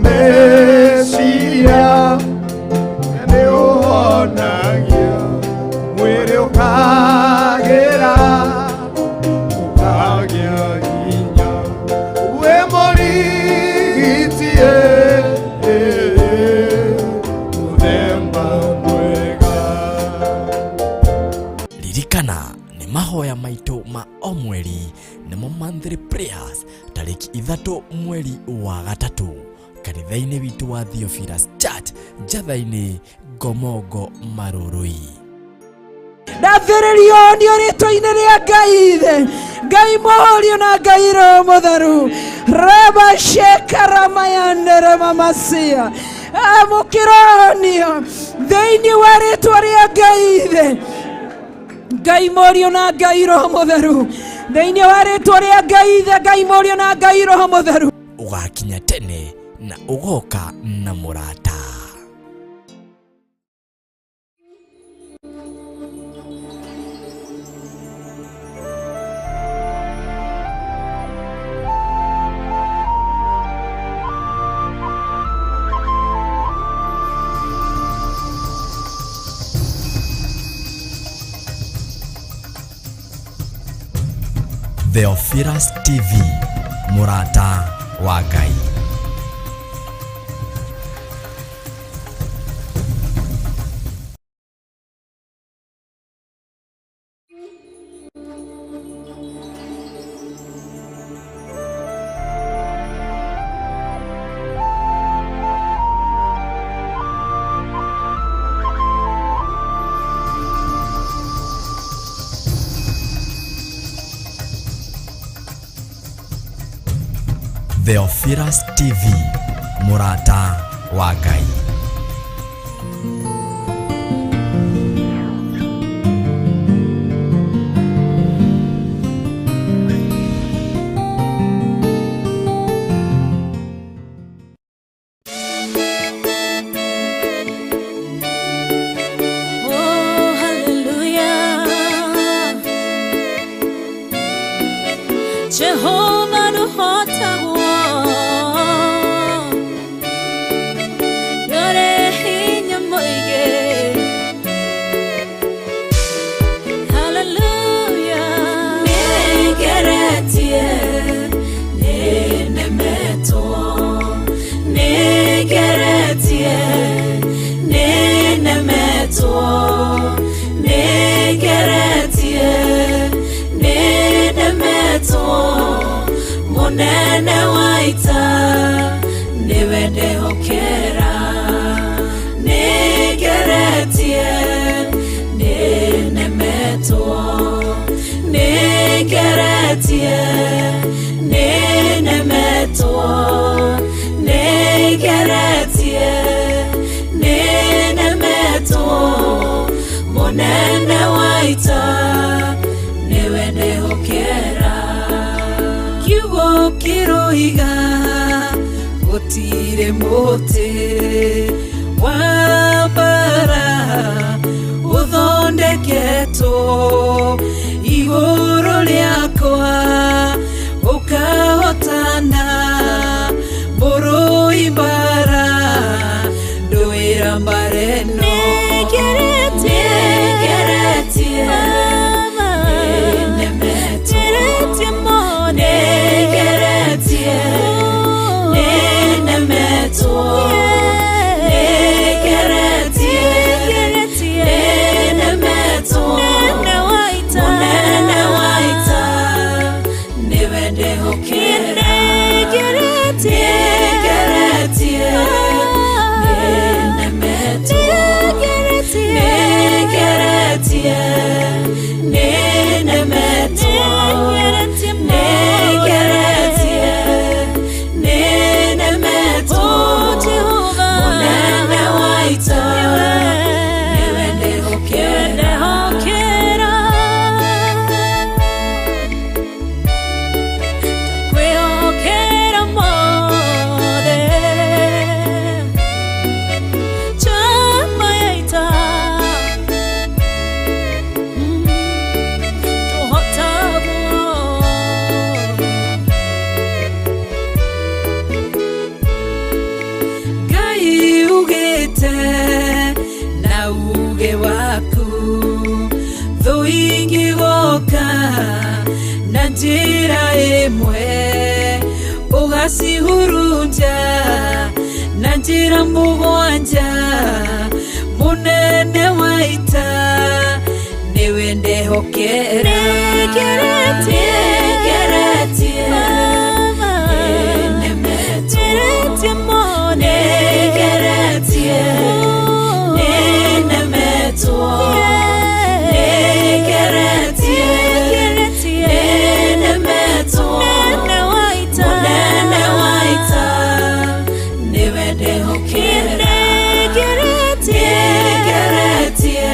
Meciria nĩ ũhonagia mwĩrĩ ũkagĩra ũkagĩa hinya wĩ mũrigitie mũthemba mwega. Ririkana nĩ mahoya maitũ ma o mweri nĩmo monthly prayers tarĩki 3 mweri wa 3 kanitha-inĩ witũ wa Theophilus Church Njatha-inĩ Ngomongo Marũrũi. Ndathĩrĩrio nĩ rĩtwa-inĩ rĩa Ngai Ithe, Ngai Mũriũ na Ngai Roho Mũtheru. Reba shekaramayandere mamasia amũkĩronio thĩinĩ wa rĩtwa rĩa Ngai Ithe, Ngai Mũriũ na Ngai Roho Mũtheru. Thĩinĩ wa rĩtwa rĩa Ngai Ithe, Ngai Mũriũ na Ngai Roho Mũtheru. Ũgakinya tene na ũgoka na mũrata. Theophilus TV, mũrata wa Ngai. Theophilus TV, mũrata wa Ngai. Oh, hallelujah. Jehovah nũhotagwo. Ndũrĩ hinya mũingĩ. Hallelujah. Nĩngeretie, nĩnemetwo. Nĩngeretie, nĩnemetwo. Nĩngeretie, nĩnemetwo. Mũnene wa ita nĩwe ndehokera. Nĩngeretie, nĩnemetwo. Nĩngeretie, nĩnemetwo. Nĩngeretie, nĩnemetwo. Mũnene wa ita nĩwe ndehokera. Kiugo kĩroiga gũtirĩ mũtĩ wa mbara ũthondeketwo igũrũ rĩakwa ũkahotana mũrũi mbara ndũĩra mbara ĩno. Nĩngeretie, nĩnemetwo. Nĩngeretie, nĩnemetwo. Nĩngeretie, nĩnemetwo. Mũnene wa ita Njĩra ĩmwe ũgacihurunja na njĩra mũgwanja mũnene wa ita nĩwe ndehokera. Nĩngeretie, Nĩngeretie, nĩnemetwo. Ngeretie mũno. Nĩngeretie, nĩnemetwo. Nĩngeretie, Ngeretie, nĩnemetwo. Mũnene wa ita. Mũnene wa ita nĩwe ndehokera. Nĩngeretie, Nĩngeretie,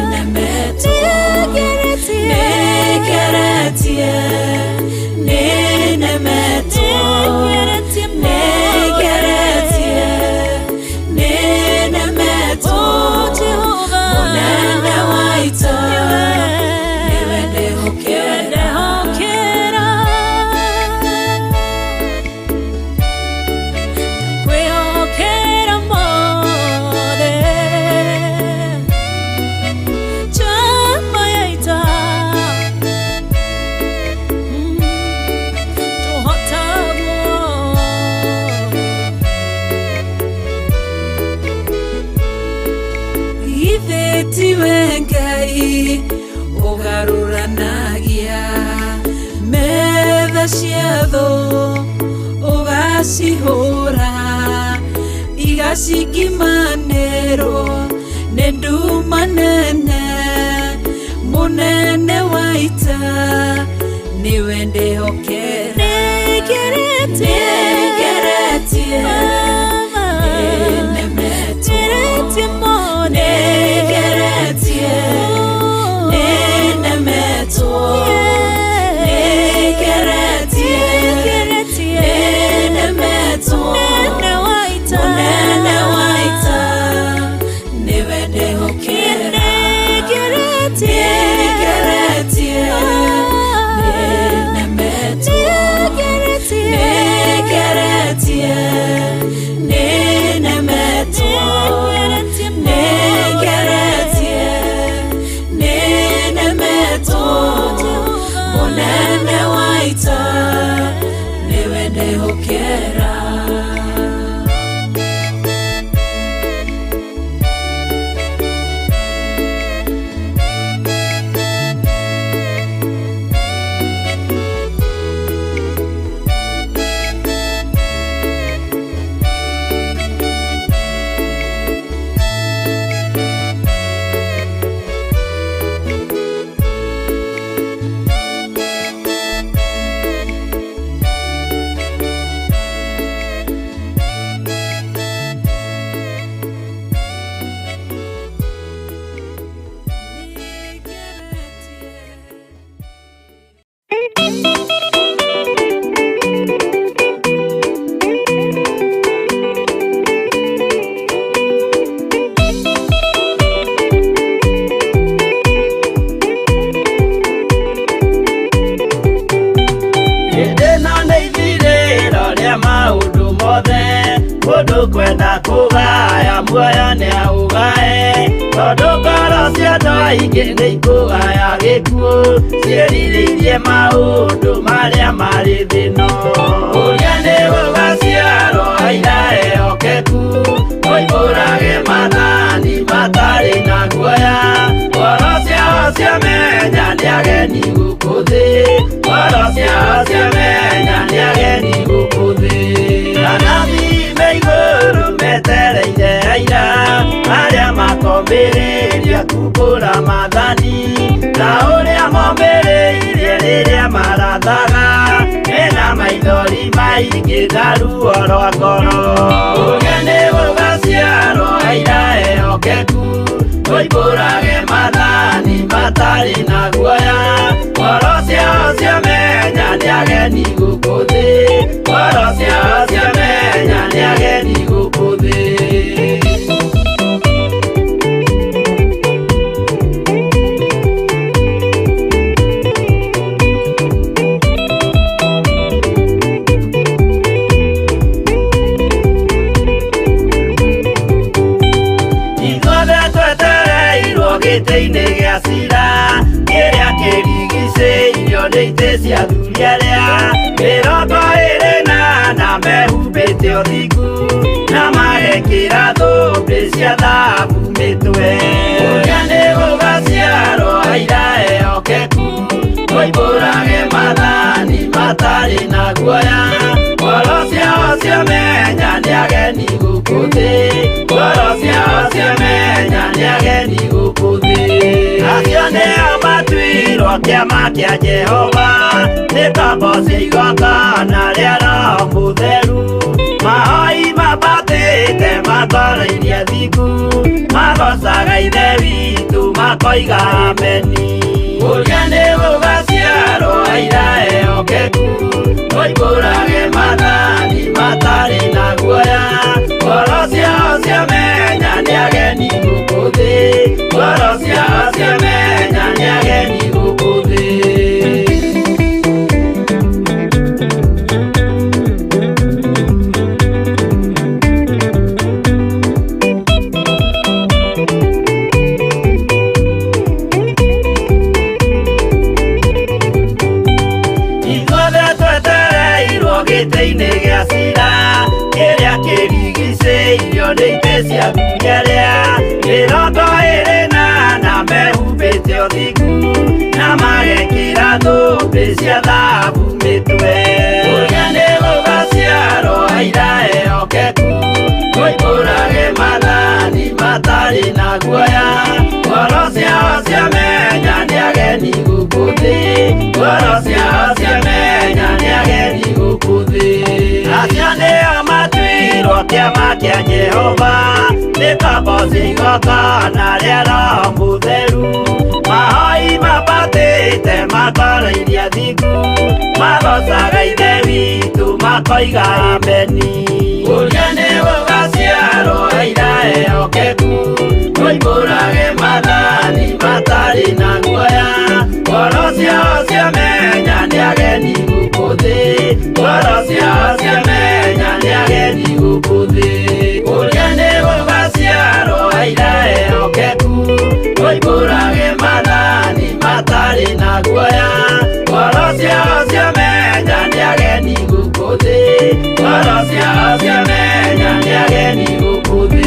nĩnemetwo. Nĩngeretie, Nĩngeretie, nĩnemetwo. Nĩngeretie mũno. Nĩngeretie, nĩnemetwo. Oh, Jehova. Mũnene wa ita nĩwe ndehokera. Ndehokera. Ndakwĩhokera mothe. Njamba ya ita. Tũhotagwo. Ithe tiwe Ngai ũgarũranagia metha cia thũ ũgacihũra igacikimanĩrwo nĩ nduma nene mũnene wa ita nĩwe ndehokera. Nĩngeretie, Nĩngeretie, nĩnemetwo. Ngeretie mũno. Nĩngeretie, nĩnemetwo. Nĩngeretie, Ngeretie, nĩnemetwo. Mũnene wa ita. Mũnene wa ita nĩwe ndehokera. Nĩngeretie, Nĩngeretie, nĩnemetwo. Nĩngeretie, Nĩngeretie, nĩnemetwo. Nĩngeretie mũno. Nĩngeretie, nĩnemetwo. Mũnene wa ita nĩwe ndehokera. Hĩndĩ ĩno nĩ ithirĩro rĩa maũndũ mothe mũndũ kwenda kũgaya muoyo nĩ aũgae tondũ ngoro cia andũ aingĩ nĩ ikũgaya gĩkuũ ciĩrirĩirie maũndũ marĩa marĩ thĩno ũrĩa nĩ gũgaciarwo aira ehokeku moimbũrage maathani matarĩ na guoya ngoro ciao ciamenya nĩ ageni gũkũ thĩ ngoro ciao ciamenya nĩ ageni gũkũ thĩ anabii me igũrũ metereire aira arĩa makombĩrĩria kumbũra maathani ta ũrĩa mombĩrĩirie rĩrĩa marathaga mena maithori maingĩ na ruo rwa ngoro ũrĩa nĩ gũgaciarwo aira ehokeku moimbũrage maathani matarĩ na guoya ngoro ciao ciamenya nĩ ageni gũkũ thĩ ngoro ciao ciamenya nĩ ageni gũkũ thĩ. Ithuothe twetereirwo gĩtĩ-inĩ gĩa cira kĩrĩa kĩrigicĩirio cia athuri arĩa 24 mehumbĩte ũthingu na magekĩra thũmbĩ cia thahabu mĩtwe. Ũrĩa nĩ gũgaciarwo aira ehokeku, moimbũrage maathani matarĩ na guoya. Ngoro ciao ciamenya nĩ ageni gũkũ thĩ, ngoro ciao ciamenya nĩ ageni gũkũ thĩ. Acio nĩo matuirwo kĩama kĩa Jehova, nĩ ngombo cia igongona rĩa Roho Mũtheru. Mahoi mambatĩte matorairie thingu, magocaga Ithe witũ makoiga ameni. Ũrĩa nĩ gũgaciarwo aira ehokeku, moimbũrage maathani matarĩ na guoya. Ngoro ciao ciamenya nĩ ageni gũkũ thĩ, ngoro ciao ciamenya nĩ ageni gũkũ thĩ. Ithuothe twetereirwo gĩtĩ-inĩ gĩa cira, kĩrĩa kĩrigicĩirio nĩ itĩ cia athuri arĩa 24 mehumbĩte ũthingu na magekĩra thũmbĩ cia thahabu mĩtwe. Ũrĩa nĩ gũgaciarwo aira ehokeku, moimbũrage maathani matarĩ na guoya. Ngoro ciao ciamenya nĩ ageni gũkũ thĩ, ngoro ciao ciamenya nĩ ageni gũkũ thĩ. Acio nĩo matuirwo kĩama kĩa Jehova, nĩ ngombo cia igongona rĩa Roho Mũtheru. Mahoi mambatĩte matorairie athingu, magocaga Ithe witũ makoiga ameni. Ũrĩa nĩ gũgaciarwo aira ehokeku, moimbũrage maathani matarĩ na guoya. Ngoro ciao ciamenya nĩ ageni gũkũ thĩ, ngoro ciao ciamenya nĩ ageni gũkũ thĩ. Ũrĩa nĩ gũgaciarwo aira ehokeku, moimbũrage maathani matarĩ na guoya. Ngoro ciao ciamenya nĩ ageni gũkũ thĩ, ngoro ciao ciamenya nĩ ageni gũkũ thĩ.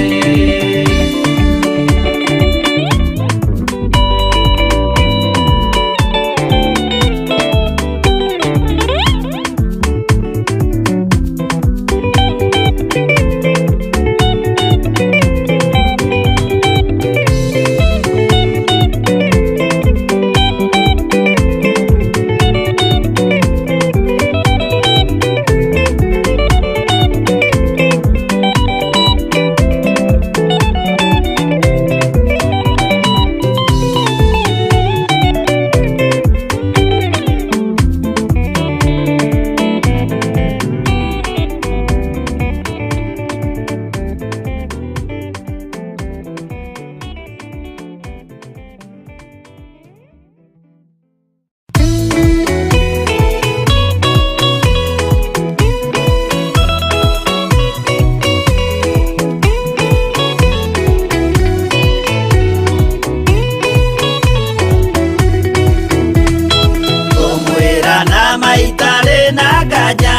Ngũmwĩra na maitarĩ na nganja,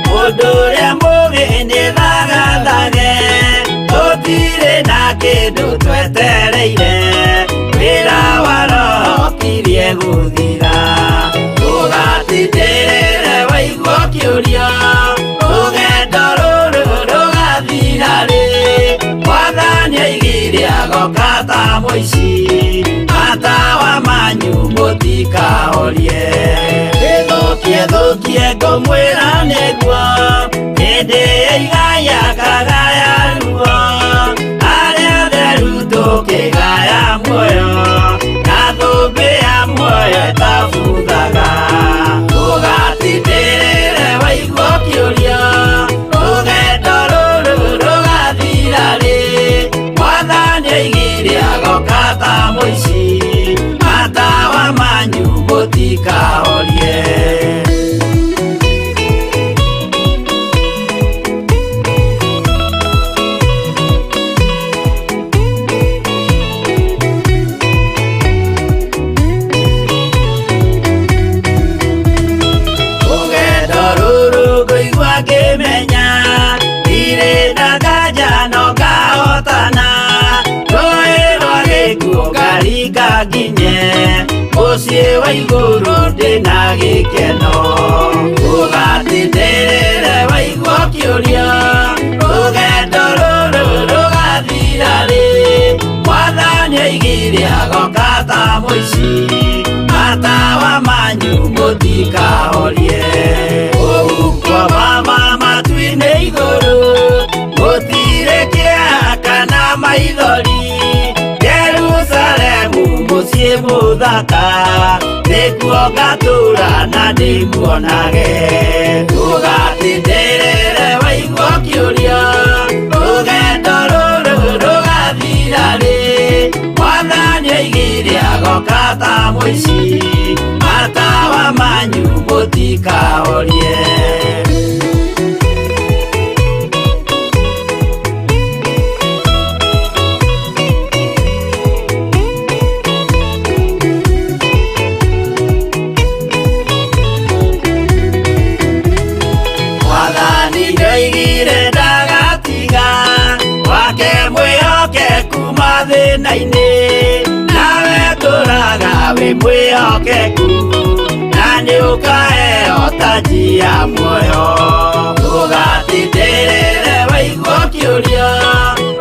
mũndũ ũrĩa mũũgĩ nĩ thagathage. Tũtirĩ na kĩndũ twetereire, wĩra wa Roho ũkirie gũthira. Ndũgatindĩrĩre waigua ũkĩũria, rũgendo rũrũ rũgathira rĩ? Mwathani aigire agoka ta mũici, matawa manyu mũtikahorie. Ĩthũkie thũkie ngũmwĩra nĩguo, hĩndĩ ĩigaya kagaya ruo. Arĩa atheru tũkĩgaya muoyo, na thũmbĩ ya muoyo ĩtabuthaga. Ndũgatindĩrĩre waigua ũkĩũria, rũgendo rũrũ rũgathira rĩ? Mwathani aigire agoka ta mũici, matawa manyu mũtikahorie. Ngĩmenya ndirĩ na nganja no ngahotana rũĩ rwa gĩkuũ ngaringa nginye mũciĩ wa igũrũ ndĩna gĩkeno ũgatindĩrĩre waigua ũkĩũria rũgendo rũrũ rũgathira rĩ mwathani aigire agoka ta mũici matawa manyu mũtikahorie ũhuko mama matu-inĩ igũrũ gũtirĩ kĩeha kana maithori Jerusalemu mũciĩ mũthaka nĩkuo ngatũũra na ndĩmuonage ũgatindĩrĩre waigua ũkĩũria rũgendo rũrũ rũgathira rĩ mwathani aigire agoka ta mũici matawa manyu mũtikahorie. Mwathani nĩoigire ndagatiga wake mwĩhokeku mathĩna-inĩ nawe tũraga wĩ mwĩhokeku na nĩũkaheo taji ya muoyo ũgatindĩrĩre waigua ũkĩũria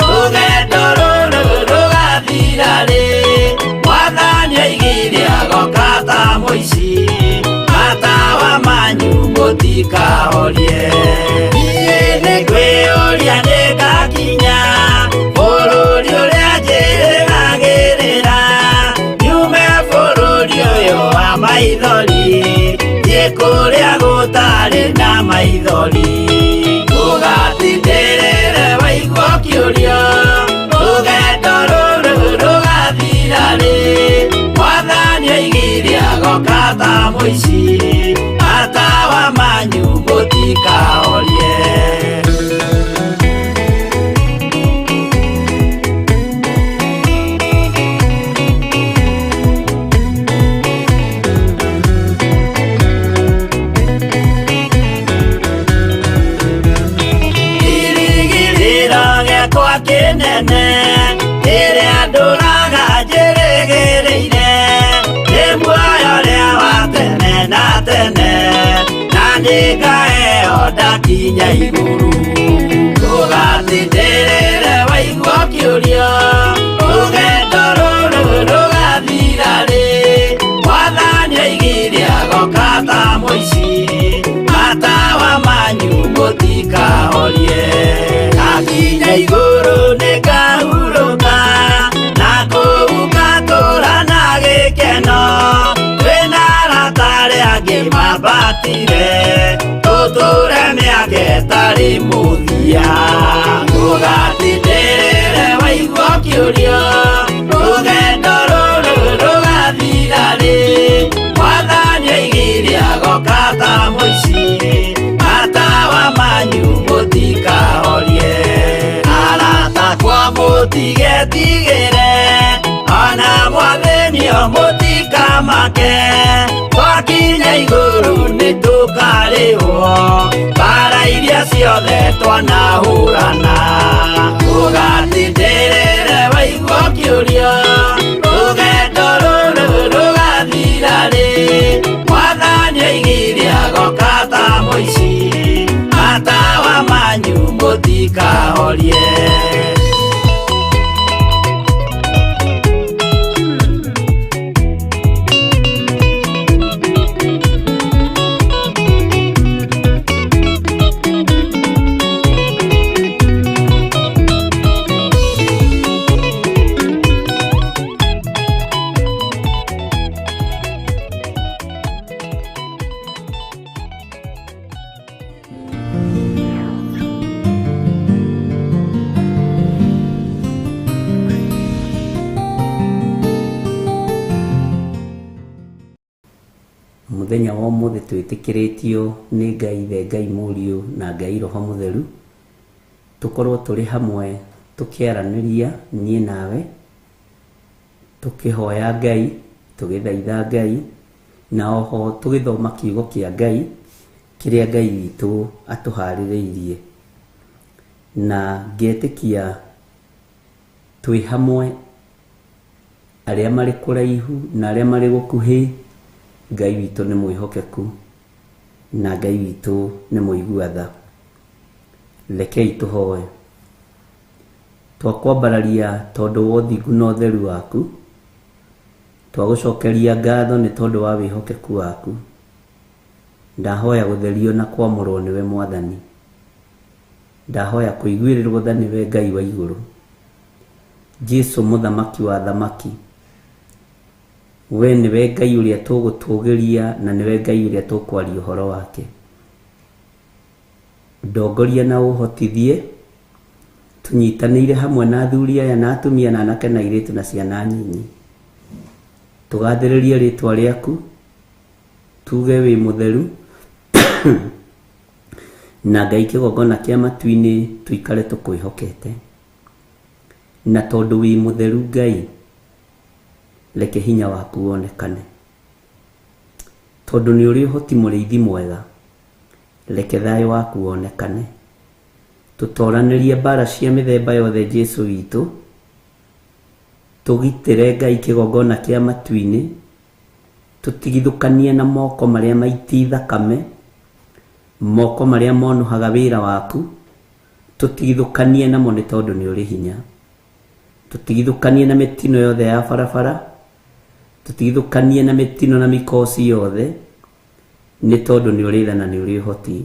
rũgendo rũrũ rũgathira rĩ mwathani aigire agoka ta mũici matawa manyu mũtikahorie niĩ nĩngwĩyũria nĩngakinya bũrũri ũrĩa njĩrĩgagĩrĩra nyume bũrũri ũyũ wa maithori thiĩ kũrĩa gũtarĩ na maithori ũgatindĩrĩre waigua ũkĩũria rũgendo rũrũ rũgathira rĩ mwathani aigire agoka ta mũici matawa manyu mũtikahorie. Kĩrĩgĩrĩro gĩakwa kĩnene kĩrĩa ndũraga njĩrĩgĩrĩire nĩ muoyo ũrĩa wa tene na tene na nĩngaheo ndakinya igũrũ ũgatindĩrĩre waigua ũkĩũria rũgendo rũrũ rũgathira rĩ mwathani aigire agoka ta mũici matawa manyu mũtikahorie ndakinya igũrũ nĩngahurũka na kũu ngatũũra na gĩkeno twĩna arata arĩa angĩ mambatire tũtũũre mĩaka ĩtarĩ mũthia ũgatindĩrĩre waigua ũkĩũria rũgendo rũrũ rũgathira rĩ mwathani aigire agoka ta mũici matawa manyu mũtikahorie arata kwa mũtigetigĩre ona mwathĩnio mũtikamake twakinya igũrũ nĩtũkarĩhwo mbara iria ciothe twanahũrana ũgatindĩrĩre waigua ũkĩũria rũgendo rũrũ rũgathira rĩ mwathani aigire agoka ta mũici matawa manyu mũtikahorie. Muthenya wa ũmũthĩ twĩtĩkĩrĩtio nĩ Ngai Ithe, Ngai Mũriũ na Ngai Roho Mũtheru tũkorwo tũrĩ hamwe tũkĩaranĩria niĩ nawe tũkĩhoya Ngai tũgĩthaitha Ngai na oho tũgĩthoma kiugo kĩa Ngai Kĩrĩa Ngai witũ atũharĩrĩirie. Na ngetĩkia twĩ hamwe arĩa marĩ kũraihu na arĩa marĩ gũkuhĩ, Ngai witũ nĩ mwĩhokeku na Ngai witũ nĩ mũigua tha. Rekei tũhoe. Twakwambararia tondũ wa ũthingu na ũtheru waku, twagũcokeria ngatho nĩ tondũ wa wĩhokeku waku. Ndahoya gũtherio na kwamũrwo nĩwe Mwathani. Ndahoya kũiguĩrĩrwo tha nĩwe Ngai wa igũrũ. Jesu mũthamaki wa athamaki, we nĩwe Ngai ũrĩa tũgũtũgĩria na nĩwe Ngai ũrĩa tũkwaria ũhoro wake. Ndongoria na ũhotithie tũnyitanĩire hamwe na athuri aya na atumia na anake na airĩtu na ciana nyinyi. Tũgathĩrĩrie rĩtwa rĩaku, tuge wĩ mũtheru na Ngai kĩgongona kĩa matu-inĩ tũikare tũkwĩhokete. Na tondũ wĩ mũtheru Ngai, reke hinya waku wonekane. Tondũ nĩ ũrĩ ũhoti mũrĩithi mwega, reke thayũ waku wonekane. Tũtoranĩrie mbara cia mĩthemba yothe Jesu witũ, tũgitĩre Ngai kĩgongona kĩa matu-inĩ, tũtigithũkanie na moko marĩa maiti thakame, moko marĩa monũhaga wĩra waku, tũtigithũkanie namo nĩ tondũ nĩ ũrĩ hinya. Tũtigithũkanie na mĩtino yothe ya barabara, tũtigithũkanie na mĩtino na mĩkosi yothe, nĩ tondũ nĩ ũrĩ tha na nĩ ũrĩ ũhoti.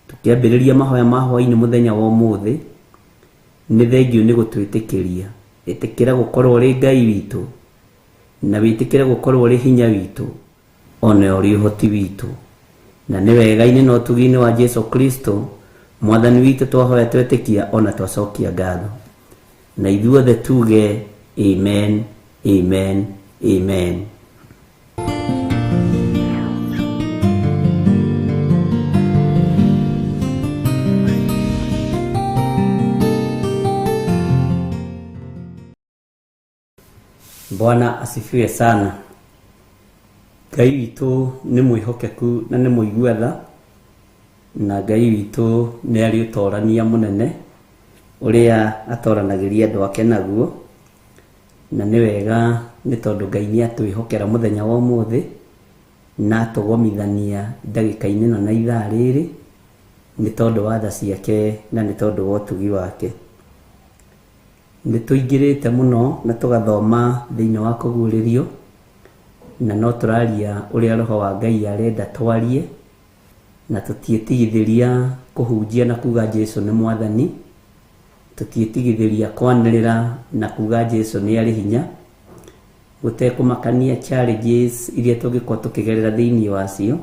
Tũkĩambĩrĩria mahoya ma hwaĩ-inĩ mũthenya wa ũmũthĩ, nĩ thengiũ nĩ gũtwĩtĩkĩria. Ĩtĩkĩra gũkorwo ũrĩ Ngai witũ, na wĩtĩkĩre gũkorwo ũrĩ hinya witũ, ona ũrĩ ũhoti witũ. Na nĩ wega-inĩ na ũtugi-inĩ wa Jesu Kristo, Mwathani witũ twahoya twetĩkia ona twacokia ngatho. Na ithuothe tuge amen, amen, amen. Bwana asifiwe sana. Ngai witũ nĩ mwĩhokeku na nĩ mũigua tha, na Ngai witũ nĩ arĩ ũtorania mũnene ũrĩa atoranagĩria andũ ake naguo, na nĩ wega nĩ tondũ Ngai nĩ atwĩhokera mũthenya wa ũmũthĩ na atũgomithania ndagĩka-inĩ ĩno na ithaa rĩrĩ nĩ tondũ wa tha ciake na nĩ tondũ wa ũtugi wake. Nĩ tũingĩrĩte mũno na tũgathoma thĩinĩ wa kũguũrĩrio, na no tũraria ũrĩa Roho wa Ngai arenda twarie, na tũtiĩtigithĩria kũhunjia na kuga Jesu nĩ Mwathani, tũtiĩtigithĩria kwanĩrĩra na kuga Jesu nĩ arĩ hinya, gũtekũmakania challenges iria tũngĩkorwo tũkĩgerera thĩinĩ wacio,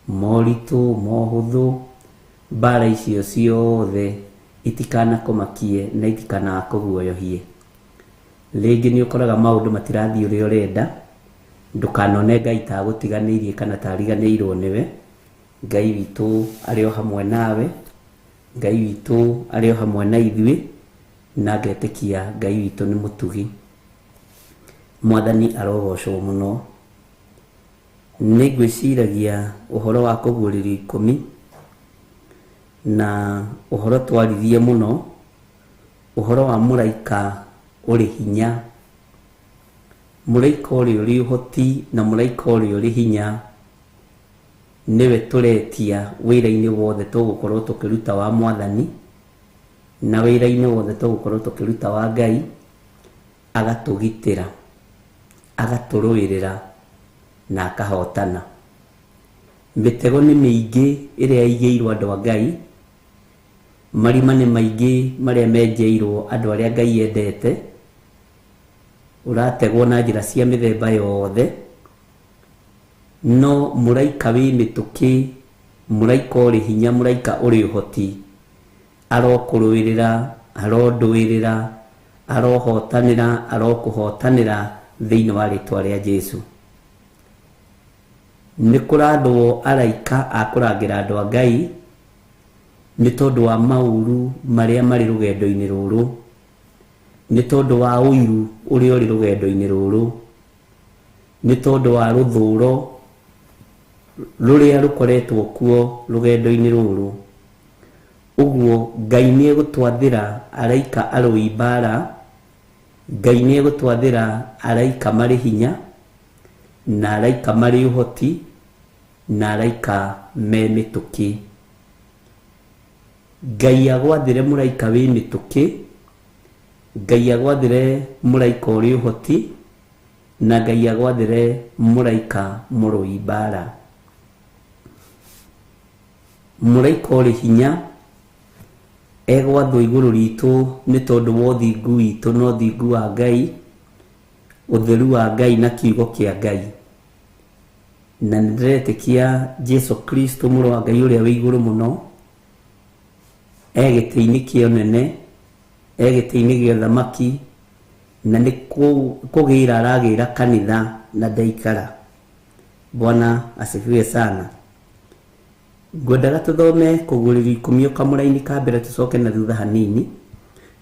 moritũ, mohũthũ, mbara icio ciothe itikanakũmakie na itikanakũguoyohie. Rĩngĩ nĩ ũkoraga maũndũ matirathiĩ ũrĩa ũrenda, ndũkanone Ngai ta agũtiganĩirie kana ta ariganĩirwo nĩwe. Ngai witũ arĩ o hamwe nawe, Ngai witũ arĩ o hamwe na ithuĩ, na ngetĩkia Ngai witũ nĩ mũtugi. Mwathani arogocwo mũno. Nĩ ngwĩciragia ũhoro wa kũguũrĩrio ikũmi, na ũhoro twaririe mũno, ũhoro wa mũraika ũrĩ hinya, mũraika ũrĩa ũrĩ ũhoti na mũraika ũrĩa ũrĩ hinya, nĩwe tũretia wĩra-inĩ wothe tũgũkorwo tũkĩruta wa Mwathani, na wĩra-inĩ wothe tũgũkorwo tũkĩruta wa Ngai, agatũgitĩra, agatũrũĩrĩra na akahotana. Mĩtego nĩ mĩingĩ ĩrĩa ĩigĩirwo andũ a Ngai, marima nĩ maingĩ marĩa menjeirwo andũ arĩa Ngai endete, ũrategwo na njĩra cia mĩthemba yothe, no mũraika wĩ mĩtũkĩ, mũraika ũrĩ hinya, mũraika ũrĩ ũhoti, arokũrũĩrĩra, arondũĩrĩra, arohotanĩra, arokũhotanĩra thĩinĩ wa rĩtwa rĩa Jesu. Nĩ kũrathwo araika a kũrangĩra andũ a Ngai nĩ tondũ wa maũru marĩa marĩ rũgendo-inĩ rũrũ, nĩ tondũ wa ũiru ũrĩa ũrĩ rũgendo-inĩ rũrũ, nĩ tondũ wa rũthũro Rũrĩa rũkoretwo kuo rũgendo-inĩ rũrũ. Ũguo Ngai nĩ egũtwathĩra araika arũi mbara, Ngai nĩ egũtwathĩra araika marĩ hinya, na araika marĩ ũhoti, na araika me mĩtũkĩ. Ngai agwathĩre mũraika wĩ mĩtũkĩ, Ngai agwathĩre mũraika ũrĩ ũhoti, na Ngai agwathĩre mũraika mũrũi mbara. Mũraika ũrĩ hinya egwathwo igũrũ ritũ nĩ tondũ wa ũthingu witũ na ũthingu wa Ngai, ũtheru wa Ngai na kiugo kĩa Ngai. Na nĩ ndĩretĩkia Jesu Kristo mũrũ wa Ngai ũrĩa wĩ igũrũ mũno e gĩtĩ-inĩ kĩa ũnene, e gĩtĩ-inĩ gĩa ũthamaki, na nĩ kũgĩra aragĩra kanitha na ndaikara. Bwana asifiwe sana. Ngwendaga tũthome kũguũrĩrio ikũmi o kamũraini ka mbere tũcoke na thutha hanini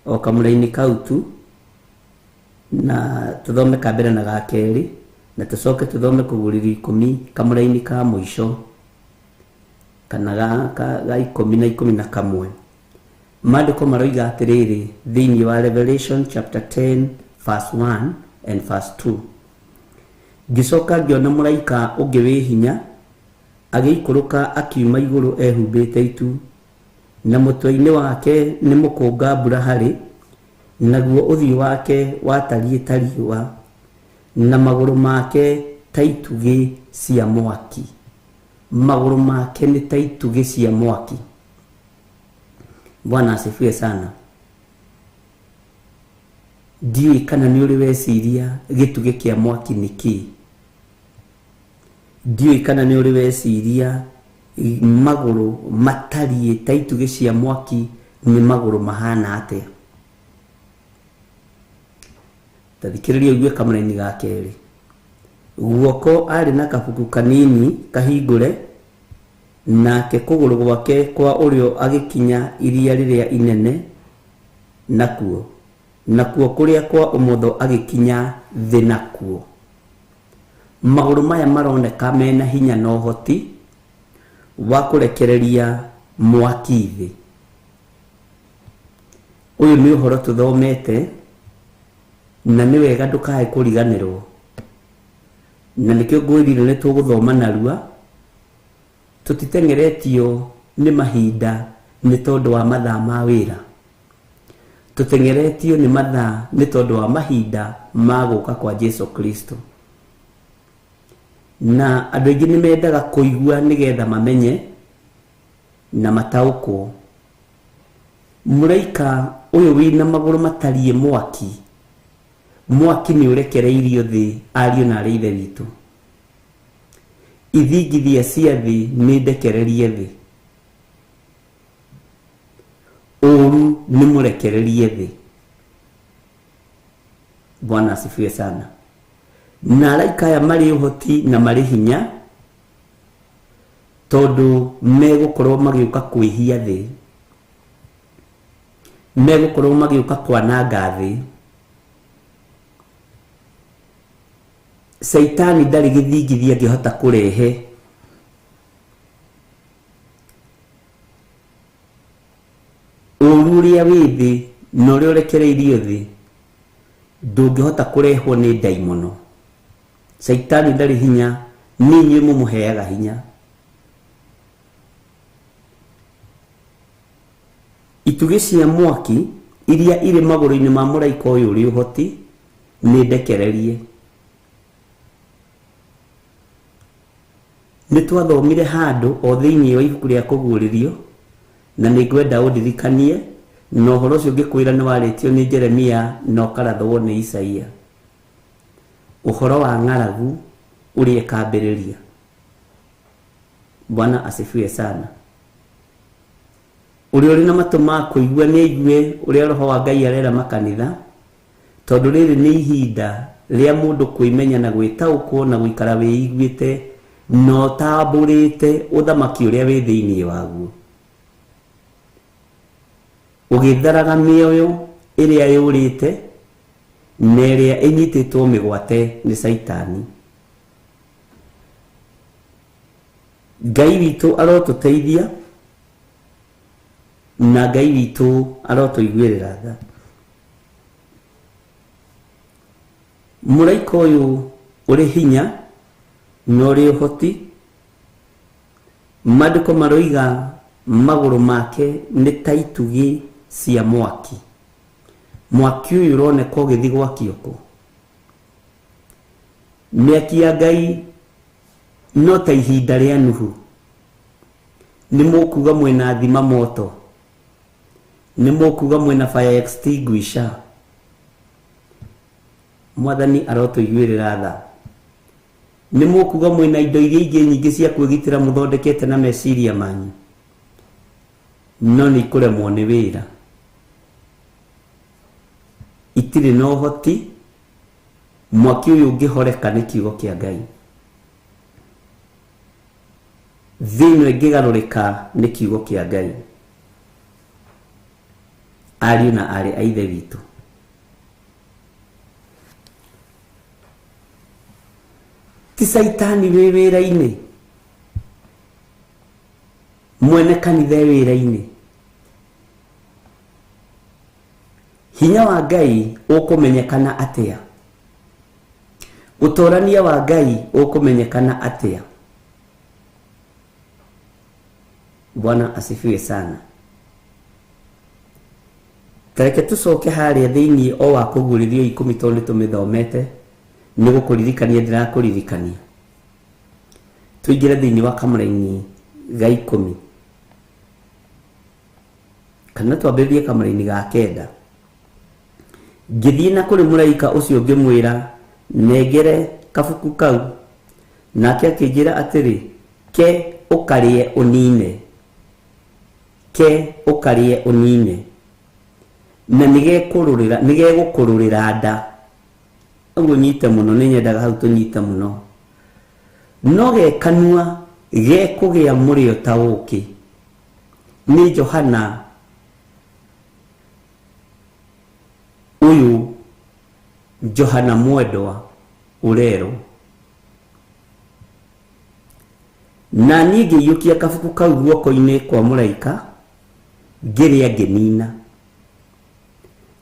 o kamũraini kau tu na tũthome ka mbere na ga kerĩ na tũcoke tũthome kũguũrĩrio ikũmi kamũraini ka mũico kana ga, ga, ga 11. Maandĩko maroiga atĩrĩrĩ thĩinĩ wa Revelation chapter 10 verse 1 and verse 2. Ngĩcoka ngĩona mũraika ũngĩ wĩ hinya agĩikũrũka akiuma igũrũ ehumbĩte itu, na mũtwe-inĩ wake nĩ mũkũnga mbura harĩ, naguo ũthiũ wake watariĩ ta riũa, na magũrũ make ta itugĩ cia mwaki. Magũrũ make nĩ ta itugĩ cia mwaki. Bwana asifiwe sana. Ndiũĩ kana nĩ ũrĩ weciria gĩtugĩ kĩa mwaki nĩ kĩĩ. Ndiũĩ kana nĩ ũrĩ weciria magũrũ matariĩ ta itugĩ cia mwaki nĩ magũrũ mahana atĩa. Ta thikĩrĩria ũigue kamũraini ga kerĩ. Guoko arĩ na kabuku kanini kahingũre, nake kũgũrũ gwake kwa ũrĩo agĩkinya iria rĩrĩa inene nakuo, nakuo kũrĩa kwa ũmotho agĩkinya thĩ nakuo. Magũrũ maya maroneka mena hinya na ũhoti wa kũrekereria mwaki thĩ. Ũyũ nĩ ũhoro tũthomete na nĩ wega ndũkae kũriganĩrwo, na nĩkĩo ngwĩrire nĩ tũgũthoma narua. Tũtiteng'eretio nĩ mahinda nĩ tondũ wa mathaa ma wĩra, tũteng'eretio nĩ mathaa nĩ tondũ wa mahinda ma gũka kwa Jesu Kristo. Na andũ aingĩ nĩ mendaga kũigua nĩgetha mamenye na mataũkwo. Mũraika ũyũ wĩna magũrũ matariĩ mwaki, mwaki nĩ ũrekereirio thĩ, ariũ na arĩ ithe witũ. Ithingithia cia thĩ nĩ ndekererie thĩ, ũũru nĩ mũrekererie thĩ. Bwana asifiwe sana. Na araika aya marĩ ũhoti na marĩ hinya tondũ megũkorwo magĩũka kwĩhia thĩ, megũkorwo magĩũka kwananga thĩ. Caitani ndarĩ gĩthingithia angĩhota kũrehe. Ũũru ũrĩa wĩ thĩ na ũrĩa ũrekereirio thĩ ndũngĩhota kũrehwo nĩ ndaimono. Caitani ndarĩ hinya, nĩ inyuĩ mũmũheaga hinya. Itugĩ cia mwaki iria irĩ magũrũ-inĩ ma mũraika ũyũ ũrĩ ũhoti nĩ ndekererie. Nĩ twathomire handũ o thĩinĩ wa ibuku rĩa kũguũrĩrio, na nĩ ngwenda ũndirikanie, na ũhoro ũcio ngĩkwĩra nĩ warĩtio nĩ Jeremia na ũkarathwo nĩ Isaia. Ũhoro wa ng'aragu ũrĩa ĩkambĩrĩria. Bwana asifiwe sana. Ũrĩa ũrĩ na matũ ma kũigua nĩ aigue ũrĩa Roho wa Ngai arera makanitha, tondũ rĩrĩ nĩ ihinda rĩa mũndũ kwĩmenya na gwĩtaũkwo na gũikara wĩiguĩte na ũtambũrĩte ũthamaki ũrĩa wĩ thĩinĩ waguo, ũgĩtharaga mĩoyo ĩrĩa yũrĩte na ĩrĩa ĩnyitĩtwo mĩgwate nĩ Caitani. Ngai witũ arotũteithia na Ngai witũ arotũiguĩrĩra tha. Mũraika ũyũ ũrĩ hinya na ũrĩ ũhoti, maandĩko maroiga magũrũ make nĩ ta itugĩ cia mwaki. Mwaki ũyũ ũroneka ũgĩthiĩ gwakio kũ? Mĩaki ya Ngai no ta ihinda rĩa Nuhu. Nĩ mũkuga mwĩna thima moto, nĩ mũkuga mwĩna fire extinguisher. Mwathani arotũiguĩrĩra tha. Nĩ mũkuga mwĩna indo iria ingĩ nyingĩ cia kwĩgitĩra mũthondekete na meciria manyu, no nĩ ikũremwo nĩ wĩra, itirĩ na ũhoti. Mwaki ũyũ ũngĩhoreka nĩ kiugo kĩa Ngai, thĩ ĩno ĩngĩgarũrĩka nĩ kiugo kĩa Ngai. Ariũ na aarĩ a Ithe witũ, ti Caitani wĩ wĩra-inĩ, mwene kanitha e wĩra-inĩ. Hinya wa Ngai ũkũmenyekana atĩa? Ũtorania wa Ngai ũkũmenyekana atĩa? Bwana asifiwe sana. Tareke tũcoke harĩa thĩinĩ o wa kũguũrĩrio ikũmi, tondũ nĩ tũmĩthomete, nĩ gũkũririkania ndĩrakũririkania. Tũingĩre thĩinĩ wa kamũraini ga 10, kana twambĩrĩrie kamũraini ga 9. Ngĩthiĩ na kũrĩ mũraika ũcio ngĩmwĩra nengere kabuku kau, nake akĩnjĩra atĩrĩ, ke ũkarĩe ũnine, ke ũkarĩe ũnine, na nĩgekũrũrĩra, nĩgegũkũrũrĩra nda. Ũguo nyite mũno, nĩ nyendaga hau tũnyite mũno. No gekanua gekũgĩa mũrĩo ta ũkĩ. Nĩ Johana ũyũ, Johana mwendwa ũrerwo. Na niĩ ngĩiyũkia kabuku kau guoko-inĩ kwa mũraika, ngĩrĩa ngĩnina.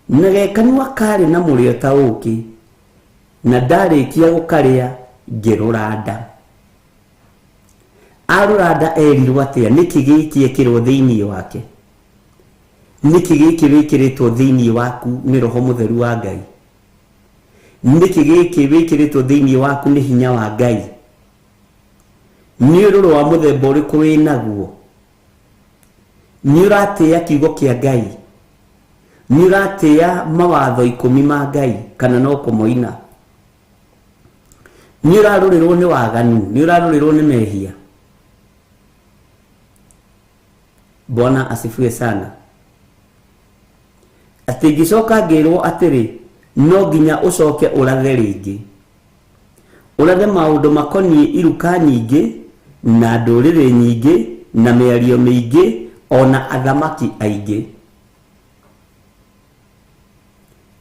Na gekanua karĩ na mũrĩo ta ũkĩ, na ndarĩkia gũkarĩa ngĩrũra nda. Arũra nda erirwo atĩa? Nĩkĩ gĩkĩ ekĩrwo thĩinĩ wake? Nĩkĩ gĩkĩ wĩkĩrĩtwo thĩinĩ waku nĩ Roho Mũtheru wa Ngai? Nĩkĩ gĩkĩ wĩkĩrĩtwo thĩinĩ waku nĩ hinya wa Ngai? Nĩ ũrũrũ wa mũthemba ũrĩkũ wĩ naguo? Nĩ ũratĩĩa kiugo kĩa Ngai? Nĩ ũratĩĩa mawatho 10 ma Ngai kana no kũmoina? Nĩ ũrarũrĩrwo nĩ waganu? Nĩ ũrarũrĩrwo nĩ mehia? Bwana asifiwe sana. Atĩ ngĩcoka ngĩrwo atĩrĩ, no nginya ũcoke ũrathe rĩngĩ, ũrathe maũndũ makoniĩ iruka nyingĩ na ndũrĩrĩ nyingĩ na mĩario mĩingĩ ona athamaki aingĩ.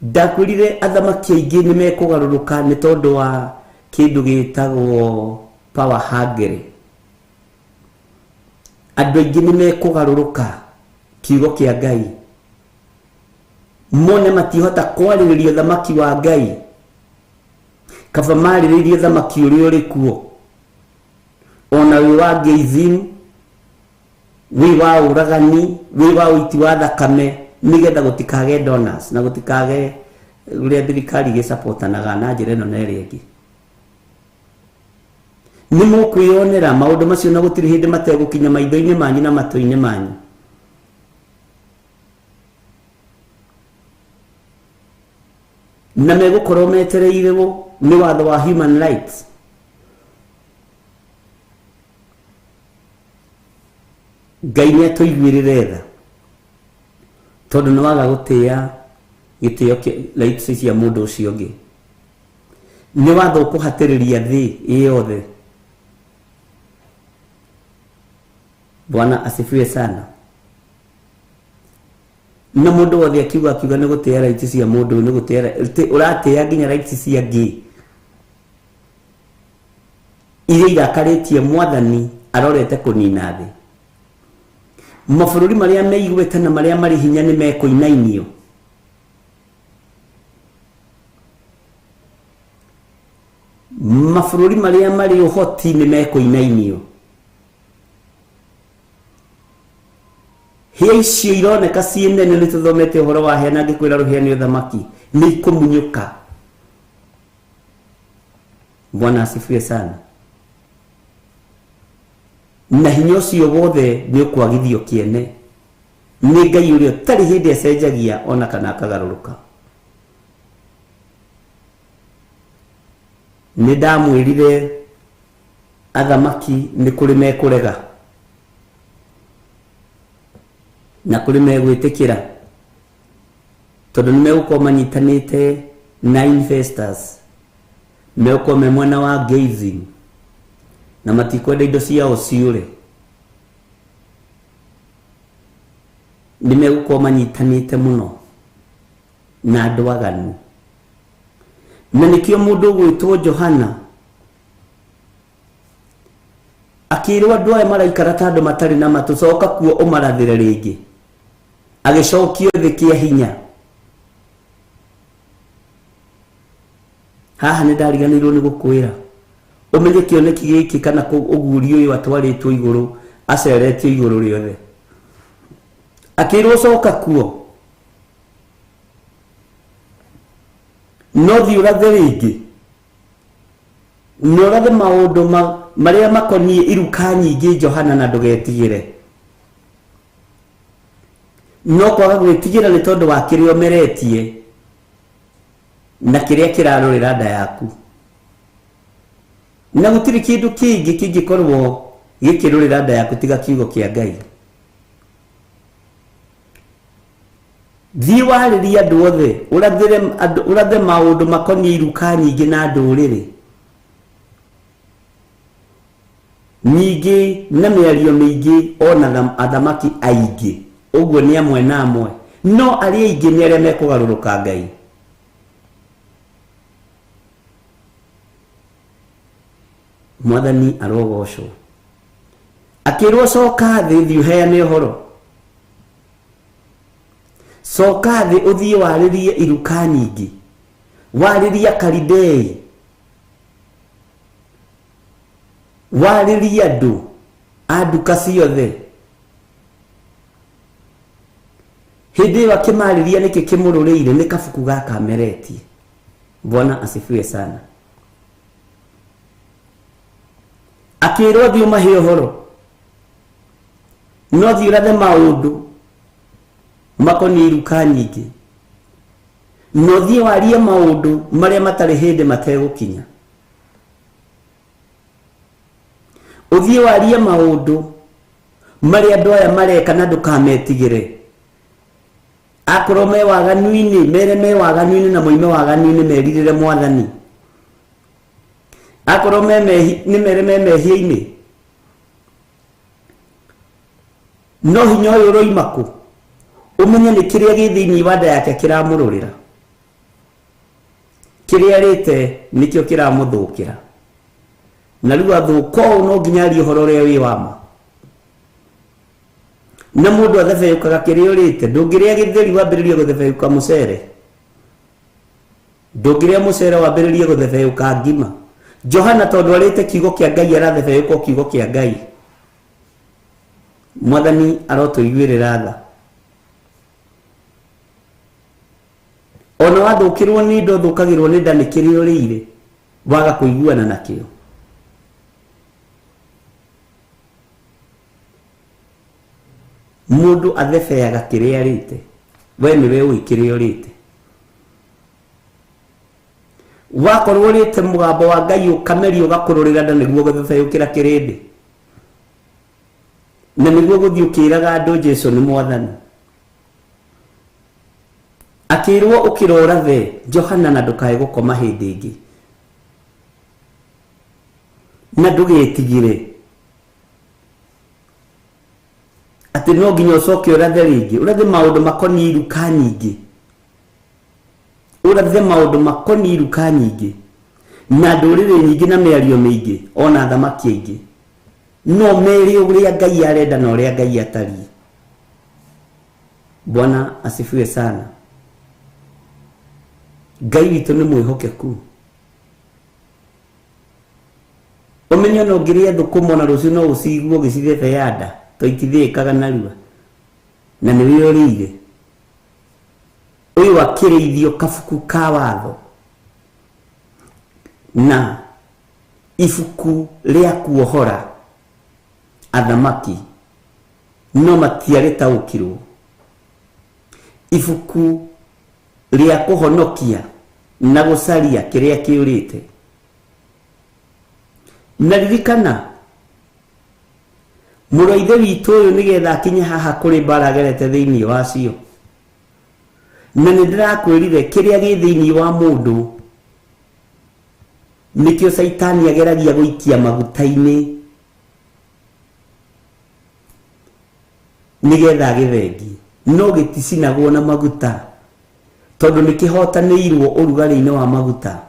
Ndakwĩrire athamaki aingĩ nĩ mekũgarũrũka nĩ tondũ wa kĩndũ gĩtagwo power hungry. Andũ aingĩ nĩ mekũgarũrũka kiugo kĩa Ngai, mone matihota kwarĩrĩria ũthamaki wa Ngai, kaba marĩrĩrie ũthamaki ũrĩa ũrĩ kuo, ona wĩ wa gayism, wĩ wa ũragani, wĩ wa ũiti wa thakame, nĩgetha gũtikage donors na gũtikage ũrĩa thirikari ĩgĩcapotanaga na njĩra ĩno na ĩrĩa ĩngĩ. Nĩ mũkwĩyonera maũndũ macio na gũtirĩ hĩndĩ mategũkinya maitho-inĩ manyu na matũ-inĩ manyu. Na megũkorwo metereirwo nĩ watho wa human rights. Ngai nĩ atũiguĩrĩre tha, tondũ nĩ waga gũtĩĩa gĩtĩo rights cia mũndũ ũcio ũngĩ. Nĩ watho ũkũhatĩrĩria thĩ ĩ yothe. Bwana asifiwe sana. Na mũndũ wothe akiuga nĩ gũtĩĩa rights cia mũndũ, nĩ gũtĩĩa ũratĩĩa nginya rights cia ngĩ iria irakarĩtie Mwathani. Arorete kũnina thĩ. Mabũrũri marĩa meigwete na marĩa marĩ hinya nĩ mekũinainio. Mabũrũri marĩa marĩ ũhoti nĩ mekũinainio. Hĩa icio ironeka ciĩ nene, nĩ tũthomete ũhoro wa hĩa na ngĩkwĩra rũhĩa nĩ ũthamaki, nĩ ikũmunyũka. Bwana asifiwe sana. Na hinya ũcio wothe nĩ ũkwagithio kĩene nĩ Ngai ũrĩa ũtarĩ hĩndĩ acenjagia ona kana akagarũrũka. Nĩ ndamwĩrire athamaki nĩ kũrĩ mekũrega na kũrĩ megwĩtĩkĩra, tondũ nĩ megũkorwo manyitanĩte na investors, megũkorwo me mwena wa gazing na matikwenda indo ciao ciũre. Nĩ megũkorwo manyitanĩte mũno na andũ aganu, na nĩkĩo mũndũ ũgwĩtwo Johana akĩrwo andũ aya maraikara ta andũ matarĩ na matũ, coka kuo ũmarathĩre rĩngĩ. Agĩcokio thĩ kĩa hinya. Haha nĩ ndariganĩirwo nĩ gũkwĩra ũmenye kĩoneki gĩkĩ kana ũguũrio ũyũ atwarĩtwo igũrũ, aceretio igũrũ rĩothe. Akĩrwo coka kuo, no thiĩ ũrathe rĩngĩ, na ũrathe maũndũ marĩa makoniĩ iruka nyingĩ, Johana, na ndũgetigĩre. No kwaga gwĩtigĩra nĩ tondũ wa kĩrĩa ũmeretie na kĩrĩa kĩrarũrĩra nda yaku, na gũtirĩ kĩndũ kĩngĩ kĩngĩkorwo gĩkĩrũrĩra nda yaku tiga kiugo kĩa Ngai. Thiĩ warĩrie andũ othe, ũrathĩre andũ, ũrathe maũndũ makoniĩ iruka nyingĩ na ndũrĩrĩ nyingĩ na mĩario mĩingĩ, ona athamaki aingĩ. Ũguo nĩ amwe na amwe, no arĩa aingĩ nĩ arĩa mekũgarũrũka Ngai. Mwathani arogocwo. Akĩrwo coka thĩ, thiĩ ũheane ũhoro. Coka thĩ ũthiĩ warĩrie iruka nyingĩ, warĩrie Akalidei, warĩrie andũ a nduka ciothe. Hĩndĩ ĩyo akĩmarĩria nĩkĩ kĩmũrũrĩire nĩ kabuku gaka ameretie. Bwana asifiwe sana. Akĩrwo thiĩ ũmahe ũhoro, no thiĩ ũrathe maũndũ makoniĩ iruka nyingĩ, no thiĩ warie maũndũ marĩa matarĩ hĩndĩ mategũkinya. Ũthiĩ warie maũndũ marĩa andũ aya mareka na ndũkametigĩre. Akorwo me waganu-inĩ, mere me waganu-inĩ na moime waganu-inĩ, merirĩre Mwathani. Akorwo me mehi, nĩ mere me mehia-inĩ. No hinya ũyũ ũroima kũ? Ũmenye nĩ kĩrĩa gĩ thĩinĩ wa nda yake kĩramũrũrĩra. Kĩrĩa arĩte nĩkĩo kĩramũthũkĩra. Na rĩu athũka ũũ no nginya arie ũhoro ũrĩa wĩ wa ma. Na mũndũ athebeyũkaga kĩrĩa ũrĩte. Ndũngĩrĩa gĩtheri wambĩrĩrie gũthebeyũka mũcere. Ndũngĩrĩa mũcere wambĩrĩrie gũthebeyũka ngima. Johana tondũ arĩte kiugo kĩa Ngai arathebeyũka o kiugo kĩa Ngai. Mwathani arotũiguĩrĩra tha. Ona wathũkĩrwo nĩ indo, ũthũkagĩrwo nĩ nda nĩ kĩrĩa ũrĩire, waga kũiguana nakĩo. Mũndũ athebeaga kĩrĩa arĩte. We nĩwe ũĩ kĩrĩa ũrĩte. Wakorwo ũrĩte mũgambo wa Ngai ũkameria ũgakũrũrĩra nda nĩguo gũthebeyũkĩra kĩrĩndĩ, na nĩguo gũthiĩ ũkĩraga andũ Jesu nĩ Mwathani. Akĩrwo ũkĩra ũrathe Johana na ndũkae gũkoma hĩndĩ ĩngĩ, na ndũgetigĩre atĩ no nginya ũcoke ũrathe rĩngĩ. Ũrathe maũndũ makoniĩ iruka nyingĩ, ũrathe maũndũ makoniĩ iruka nyingĩ na ndũrĩrĩ nyingĩ na mĩario mĩingĩ, ona athamaki aingĩ. No mere ũrĩa Ngai arenda na ũrĩa Ngai atariĩ. Bwana asifiwe sana. Ngai witũ nĩ mwĩhokeku. Ũmenye ona ũngĩrĩa thũkũma ona rũciũ no ũcigue ũgĩcithethea nda to itithĩĩkaga narua na nĩwe ũrĩire. Ũyũ akĩrĩithio kabuku ka watho na ibuku rĩa kuohora athamaki no matiarĩtaũkirwo. Ibuku rĩa kũhonokia na gũcaria kĩrĩa kĩũrĩte. Na ririkana mũrũ wa ithe witũ ũyũ nĩgetha akinye haha kũrĩ mbara agerete thĩinĩ wacio. Na nĩ ndĩrakwĩrire kĩrĩa gĩ thĩinĩ wa mũndũ nĩkĩo caitani ageragia gũikia maguta-inĩ nĩgetha agĩthengie, no gĩticinagwo na maguta tondũ nĩkĩhotanĩirwo ũrugarĩ-inĩ wa maguta.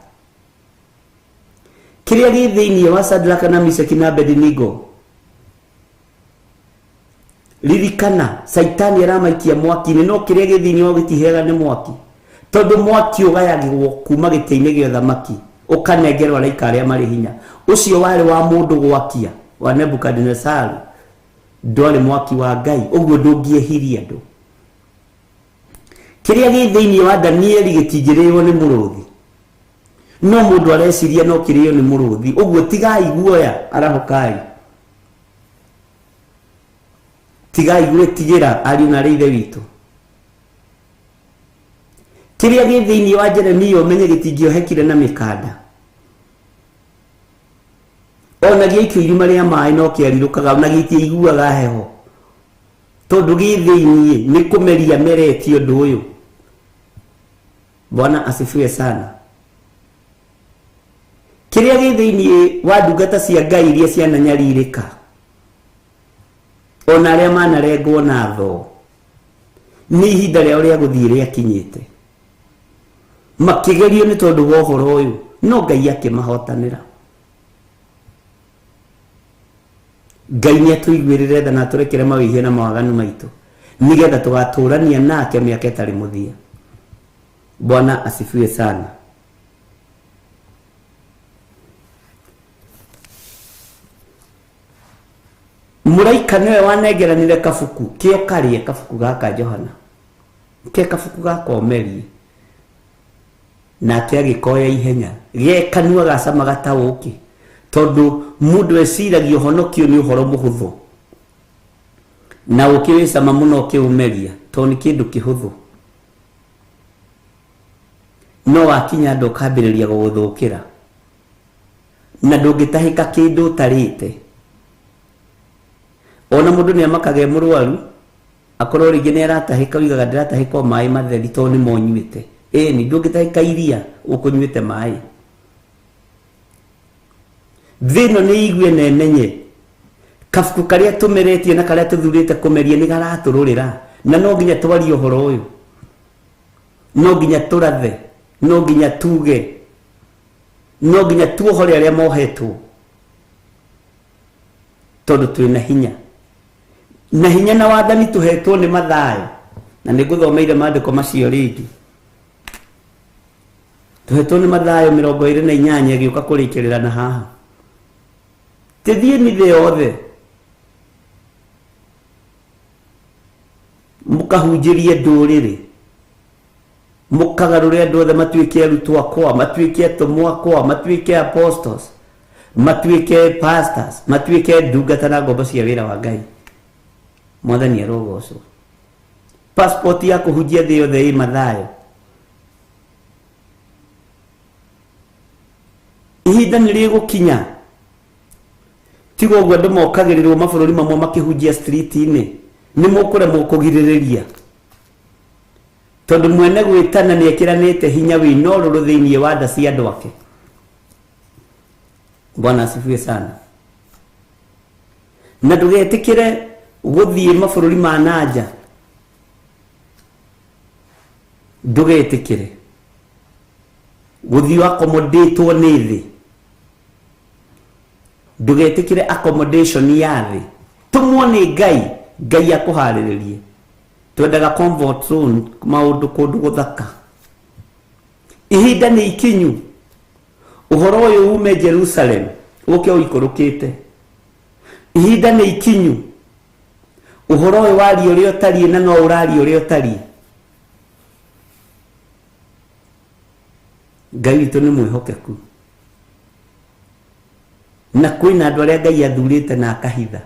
Kĩrĩa gĩ thĩinĩ wa Shadraka na Meshaki na Abednego, ririkana caitani aramaikia mwaki-inĩ, no kĩrĩa gĩ thĩinĩ wao gĩtiheaga nĩ mwaki, tondũ mwaki ũgayagĩrwo kuma gĩtĩ-inĩ gĩa ũthamaki ũkanengerwo araika arĩa marĩ hinya. Ũcio warĩ wa mũndũ gwakia wa Nebukadinesaru, ndwarĩ mwaki wa Ngai, ũguo ndũngĩehirie andũ. Kĩrĩa gĩ thĩinĩ wa Danieli gĩtingĩrĩo nĩ mũrũthi, no mũndũ areciria no kĩrĩo nĩ mũrũthi, ũguo tigai guoya, arahũkai, tigai gwĩtigĩra ariũ na arĩ ithe witũ. Kĩrĩa gĩ thĩinĩ wa Jeremia ũmenye gĩtingĩohekire na mĩkanda, ona gĩaikio irima rĩa maĩ no kĩarirũkaga, ona gĩtiaiguaga heho, tondũ gĩ thĩinĩ nĩ kũmeria meretie ũndũ ũyũ. Bwana asifiwe sana. Kĩrĩa gĩ thĩinĩ wa ndungata cia Ngai iria ciananyarirĩka, ona arĩa manarengwo na thoo, nĩ ihinda rĩao rĩa gũthiĩ rĩakinyĩte. Makĩgerio nĩ tondũ wa ũhoro ũyũ, no Ngai akĩmahotanĩra. Ngai nĩ atũiguĩrĩre tha na atũrekere mawĩhia na mawaganu maitũ, nĩgetha tũgatũrania nake mĩaka ĩtarĩ mũthia. Bwana asifiwe sana. Mũraika nĩwe wanengeranire kabuku kĩo karĩe kabuku gaka Johana, ke kabuku gaka ũmerie, nake agĩkoya ihenya ge kanua gacamaga ta ũkĩ, tondũ mũndũ eciragia ũhonokio nĩ ũhoro mũhũthũ, na ũkĩ wĩ cama mũno ũkĩũmeria tondũ nĩ kĩndũ kĩhũthũ, no wakinya andũ ũkambĩrĩria gũgũthũkĩra, na ndũngĩtahĩka kĩndũ ũtarĩte. Ona mũndũ nĩ amakaga e mũrwaru, akorwo rĩngĩ nĩ aratahĩka, oigaga ndĩratahĩka o maĩ matheri tondũ nĩmo nyuĩte. Ĩni ndũngĩtahĩka iria ũkũnyuĩte maĩ. Thĩ ĩno nĩ igue na ĩmenye kabuku karĩa tũmeretie na karĩa tũthurĩte kũmeria nĩ garatũrũrĩra, na no nginya twarie ũhoro ũyũ, no nginya tũrathe, no nginya tuge, no nginya tuohore arĩa mohetwo, tondũ twĩna hinya na hinya na wathani tũhetwo nĩ Mathayo, na nĩ ngũthomeire maandĩko macio rĩngĩ. Tũhetwo nĩ Mathayo 28 ĩgĩũka kũrĩkĩrĩra na haha. Tĩthiĩ ni thĩ yothe mũkahunjĩrie ndũrĩrĩ, mũkagarũre andũ othe matuĩke arutwo akwa, matuĩke atũmwo akwa, matuĩke apostles, matuĩke pastors, matuĩke ndungata na ngombo cia wĩra wa Ngai. Mwathani arogocwo. Passport ya kũhunjia thĩ yothe ĩ Mathayo. Ihinda nĩ rĩgũkinya, tiga ũguo andũ mokagĩrĩrwo mabũrũri mamwe makĩhunjia street-inĩ, nĩ mũkũremwo kũgirĩrĩria, tondũ mwene gwĩtana nĩ ekĩranĩte hinya wĩna ũrũrũ thĩinĩ wa nda cia andũ ake. Bwana asifiwe sana. Na ndũgetĩkĩre gũthiĩ mabũrũri ma nanja, ndũgetĩkĩre gũthiĩ accommodate-wo nĩ thĩ. Ndũgetĩkĩre accommodation ya thĩ. Tũmwo nĩ Ngai, Ngai akũharĩrĩrie. Twendaga comfort zone, maũndũ kũndũ gũthaka. Ihinda nĩ ikinyu. Ũhoro ũyũ ume Jerusalem ũke ũikũrũkĩte. Ihinda nĩ ikinyu. Ũhoro ũyũ warie ũrĩa ũtariĩ na no ũraria ũrĩa ũtariĩ. Ngai witũ nĩ mwĩhokeku. Na kwĩna andũ arĩa Ngai athurĩte na akahitha.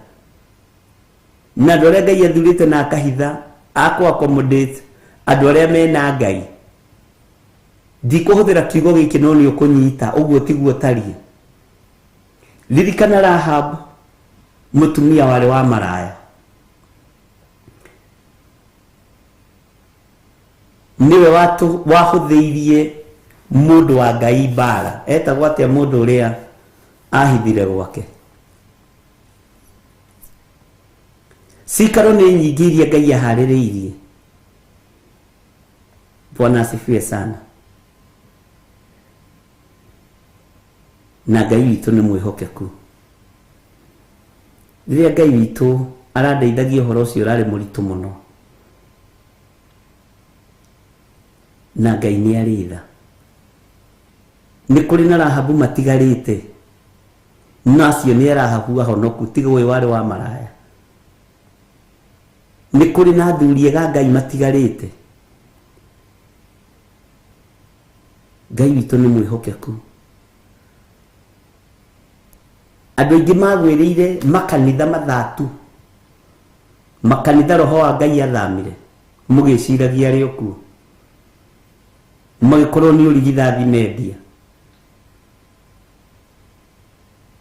Na andũ arĩa Ngai athurĩte na akahitha akũ accommodate andũ arĩa mena Ngai. Ndikũhũthĩra kiugo gĩkĩ no nĩ ũkũnyita ũguo tiguo tariĩ. Ririkana Rahab, mũtumia warĩ wa maraya. Nĩwe wahũthĩirie mũndũ wa Ngai mbara. Etagwo atĩa mũndũ ũrĩa ahithire gwake? Cikaro nĩ nyingĩ iria Ngai aharĩrĩirie. Bwana asifiwe sana. Na Ngai witũ nĩ mwĩhokeku. Rĩrĩa Ngai witũ arandeithagia ũhoro ũcio ũrarĩ mũritũ mũno. Na Ngai nĩ arĩ tha. Nĩ kũrĩ na Rahabu matigarĩte. No acio nĩ Rahabu ahonoku, tiga ũyũ warĩ wa maraya. Nĩ kũrĩ na athuri ega Ngai matigarĩte. Ngai witũ nĩ mwĩhokeku. Andũ aingĩ magwĩrĩire makanitha mathatu. Makanitha roho wa Ngai athamire. Mũgĩciragia arĩ o kuo. Magĩkorwo nĩ ũrigithathi mendia.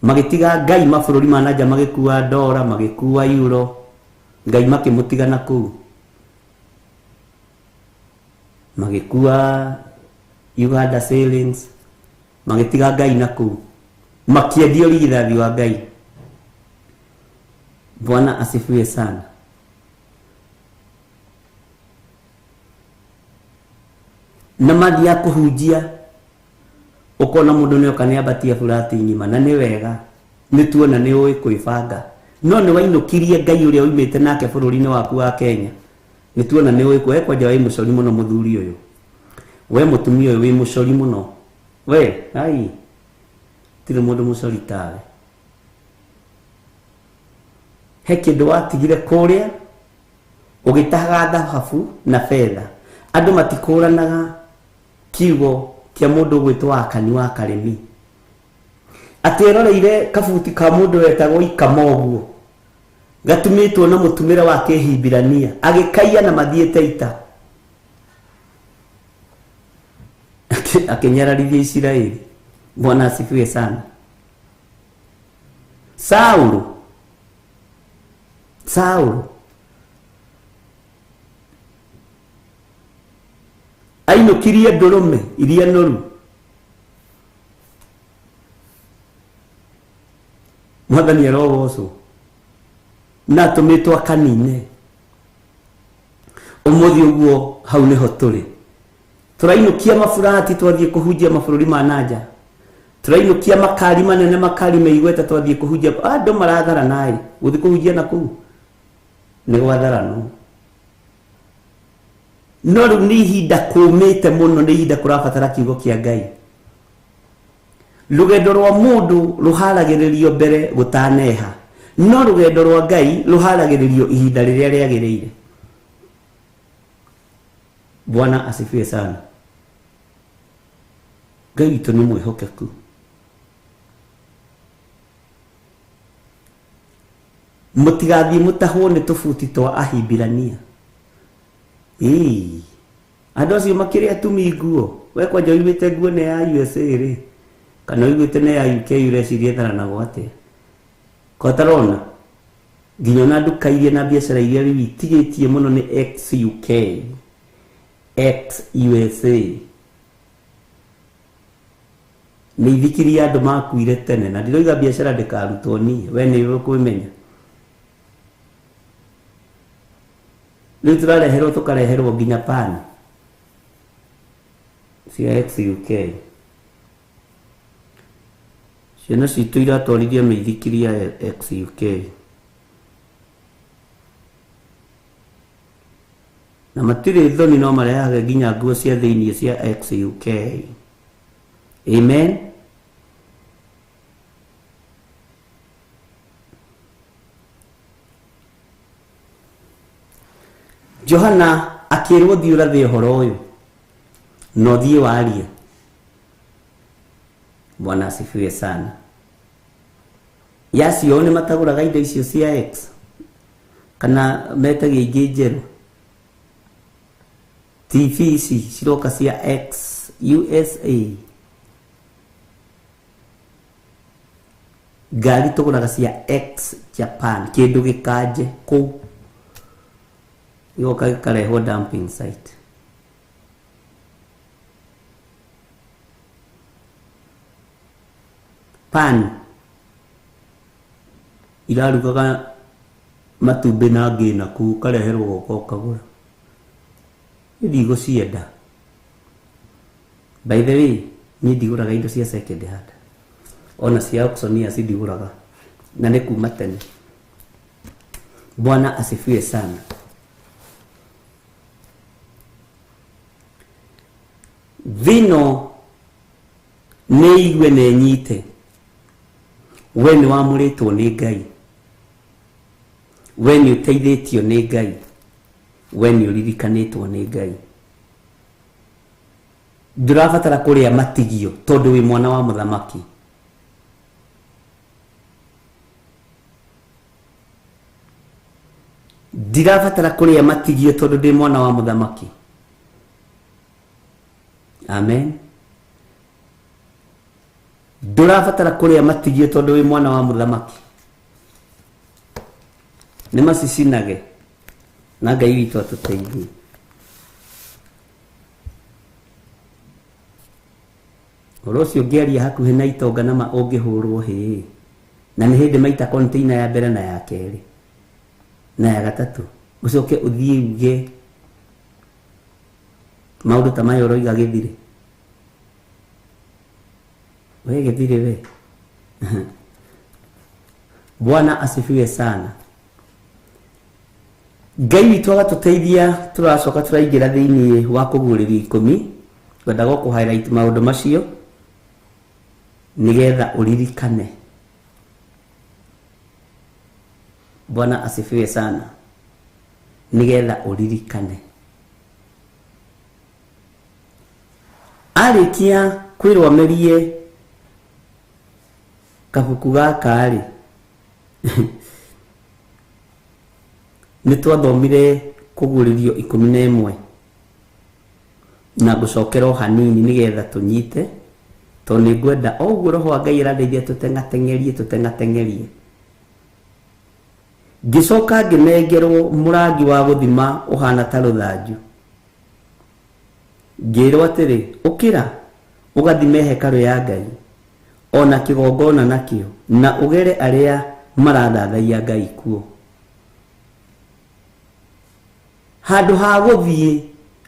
Magĩtiga Ngai mabũrũri ma nanja, magĩkua ndora, magĩkua euro. Ngai makĩmũtiga na kũu. Magĩkua Uganda shillings, magĩtiga Ngai na kũu. Makĩendia ũrigithathi wa Ngai. Bwana asifiwe sana. Na mathiaga kũhunjia ũkona mũndũ nĩ oka nĩ ambatia burati ng'ima, na nĩ wega nĩ tuona nĩ ũĩ kwĩbanga, no nĩ wainũkirie Ngai ũrĩa uimĩte nake bũrũri-inĩ waku wa Kenya. Nĩ tuona nĩ ũĩ kwe kwanja wĩ mũcori mũno mũthuri ũyũ, we mũtumia ũyũ wĩ mũcori mũno, we ai tirĩ mũndũ mũcori tawe. He kĩndũ watigire kũrĩa ũgĩtahaga thahabu na betha. Andũ matikũranaga kiugo kĩa mũndũ ũgwĩtwo Akani wa Karĩmi, atĩ eroreire kabuti ka mũndũ wetagwo Ikama ũguo gatumĩtwo na mũtumĩre wa Kĩhibirania, agĩkaiya na mathiĩte ita, akĩnyararithia Isiraeli. Bwana asifiwe sana. Saulu ainũkirie ndũrũme iria noru. Mwathani arogocwo. Na atũmĩtwo akanine. Ũmũthĩ ũguo hau nĩho tũrĩ. Tũrainũkia maburati twathiĩ kũhunjia mabũrũri ma nanja. Tũrainũkia makari manene, makari me igweta twathiĩ kũhunjia. Andũ marathara naĩ gũthiĩ kũhunjia na kũu nĩ gwatharanwo. No rĩu nĩ ihinda kũmĩte mũno, nĩ ihinda kũrabatara kiugo kĩa Ngai. Rũgendo rwa mũndũ rũharagĩrĩrio mbere gũtaneha, no rũgendo rwa Ngai rũharagĩrĩrio ihinda rĩrĩa rĩagĩrĩire. Bwana asifiwe sana. Ngai witũ nĩ mwĩhokeku. Mũtigathiĩ mũtahwo nĩ tũbuti twa Ahibirania. Ĩĩ, andũ acio makĩrĩ atumi nguo. We kwanja ũiguĩte nguo nĩ ya USA rĩ, kana ũiguĩte nĩ ya UK, ũreciria ĩtharanagwo atĩa? Kotarona nginya ona nduka iria na biacara iria rĩu itigĩtie mũno nĩ ex-UK, ex-USA. Nĩ ithikirie andũ makuire tene, na ndiroiga biacara ndĩkarutwo niĩ, we nĩ ũkwĩmenya. Rĩu tũrareherwo tũkareherwo nginya pan cia ex-UK. Ciana citũ iratwarithia mĩithikiri ya XUK na matirĩ thoni, no marehage nginya nguo cia thĩinĩ cia XUK. Amen. Johana akĩrwo thiĩ ũrathe ũhoro ũyũ na ũthiĩ warie. Bwana asifiwe sana. Yacio nĩ matagũraga indo icio cia X kana metagia ingĩ njerũ. TV ici ciroka cia X USA. Ngari tũgũraga cia X Japan, kĩndũ gĩkanje kũu gĩgoka gĩkarehwo dumping site. Pan irarugaga matumbĩ na ngĩna kũu, ũkareherwo goka ũkagũra. Ndigũcienda. By the way, niĩ ndigũraga indo cia second hand, ona cia auctioneers ndigũraga, na nĩ kuma tene. Bwana asifiwe sana. Thino nĩ igue na ĩnyite, we nĩ wamũrĩtwo nĩ Ngai, we nĩ ũteithĩtio nĩ Ngai, we nĩ ũririkanĩtwo nĩ Ngai. Ndũrabatara kũrĩa matigio tondũ wĩ mwana wa mũthamaki. Ndirabatara kũrĩa matigio tondũ ndĩ mwana wa mũthamaki. Amen. Ndũrabatara kũrĩa matigio tondũ wĩ mwana wa mũthamaki. Nĩ macicinage na Ngai witũ atũteithie. Ũhoro ũcio ũngĩaria hakuhĩ na itonga nama ũngĩhũrwo hĩ, na nĩ hĩndĩ maita container ya mbere na ya kerĩ na ya gatatũ, ũcoke ũthiĩ uge maũndũ ta maya ũroiga gĩthire. We gĩthire we. Bwana asifiwe sana. Ngai witũ agatũteithia, tũracoka tũraingĩra thĩinĩ wa kũguũrĩrio ikũmi. Ngwendaga kũ highlight maũndũ macio nĩgetha ũririkane. Bwana asifiwe sana. Nĩgetha ũririkane. Arĩkia kwĩrwo amerie kabuku gaka rĩ, nĩ twathomire kũguũrĩrio 11 na ngũcokera o hanini nĩgetha tũnyite, tondũ nĩ ngwenda o ũguo Roho wa Ngai arandeithia tũteng'ateng'erie tũteng'ateng'erie. Ngĩcoka ngĩnengerwo mũrangi wa gũthima ũhana ta rũthanju, ngĩrwo atĩrĩ, ũkĩra ũgathime hekarũ ya Ngai ona kĩgongona nakĩo, na ũgere arĩa marathathaiya Ngai kuo. Handũ ha gũthiĩ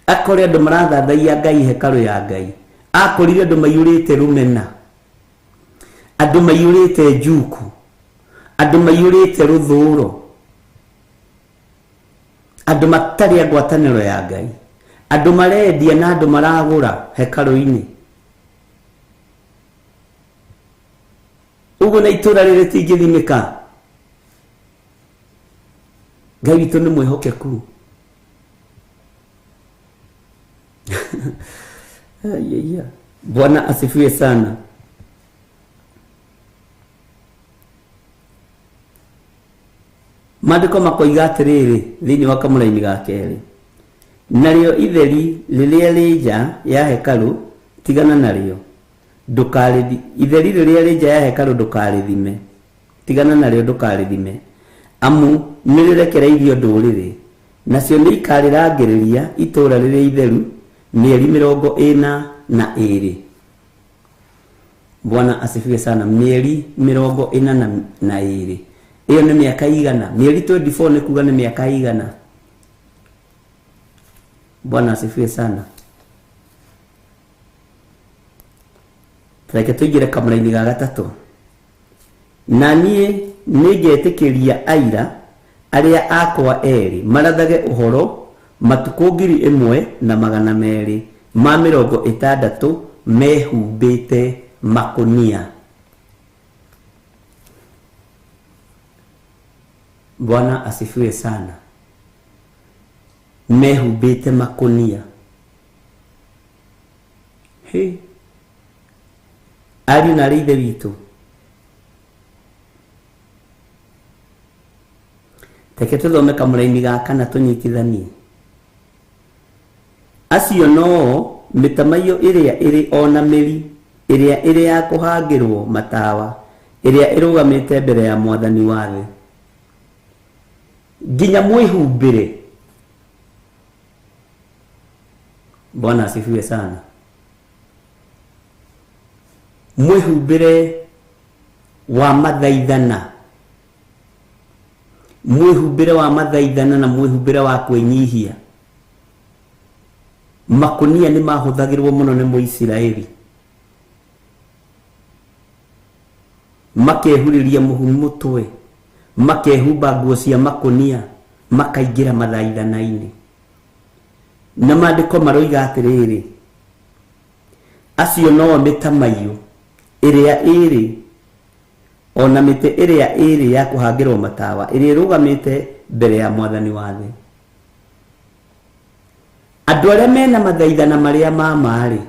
akore andũ marathathaiya Ngai hekarũ ya Ngai, akorire andũ maiyũrĩte rũmena, andũ maiyũrĩte njuku, andũ maiyũrĩte rũthũro, andũ matarĩ a ngwatanĩro ya Ngai, andũ marendia na andũ maragũra hekarũ-inĩ. Ũguo na itũra rĩrĩ rĩtingĩthimĩka. Ngai witũ nĩ mwĩhokeku. Bwana asifiwe sana. Maandĩko makoiga atĩrĩrĩ thĩinĩ wa kamũraini ga kerĩ, narĩo itheri rĩrĩa rĩ nja ya hekarũ tigana narĩo, ndũkarĩthi itheri rĩrĩa rĩ nja ya hekarũ ndũkarĩthime, tigana narĩo ndũkarĩthime, amu nĩrĩrekereirio ndũrĩrĩ, nacio nĩikarĩrangĩrĩria itũũra rĩrĩa itheru mĩeri 42. Bwana asifiwe sana. Mĩeri 42, ĩyo nĩ mĩaka igana. Mĩeri 24 nĩ kuga nĩ mĩaka igana. Bwana asifiwe sana. Reke tũingĩre kamũraini ga gatatũ. Na niĩ nĩngetĩkĩria aira arĩa akwa erĩ marathage ũhoro matukũ 1260 mehumbĩte makũnia. Bwana asifiwe sana. Mehumbĩte makũnia. Hey. Ariũ na arĩ ithe witũ, reke tũthome kamũraini ga kana tũnyitithanie. Acio noo mĩtamaiyũ ĩrĩa ĩrĩ o na mĩri, ĩrĩa ĩrĩ ya kũhangĩrwo matawa, ĩrĩa ĩrũgamĩte mbere ya Mwathani wa thĩ. Nginya mwĩhumbĩre. Bwana asifiwe sana. Mwĩhumbĩre wa mathaithana, mwĩhumbĩre wa mathaithana na mwĩhumbĩre wa kwĩnyihia. Makũnia nĩ mahũthagĩrwo mũno nĩ Mũisiraeli, makehurĩria mũhu mũtwe, makehumba nguo cia makũnia, makaingĩra mathaithana-inĩ. Na maandĩko maroiga atĩrĩrĩ, acio no mĩtamaiyũ ĩrĩa ĩrĩ ona mĩtĩ ĩrĩa ĩrĩ ya kũhangĩrwo matawa, ĩrĩa ĩrũgamĩte mbere ya Mwathani wa thĩ. Andũ arĩa mena mathaithana marĩa ma ma-rĩ,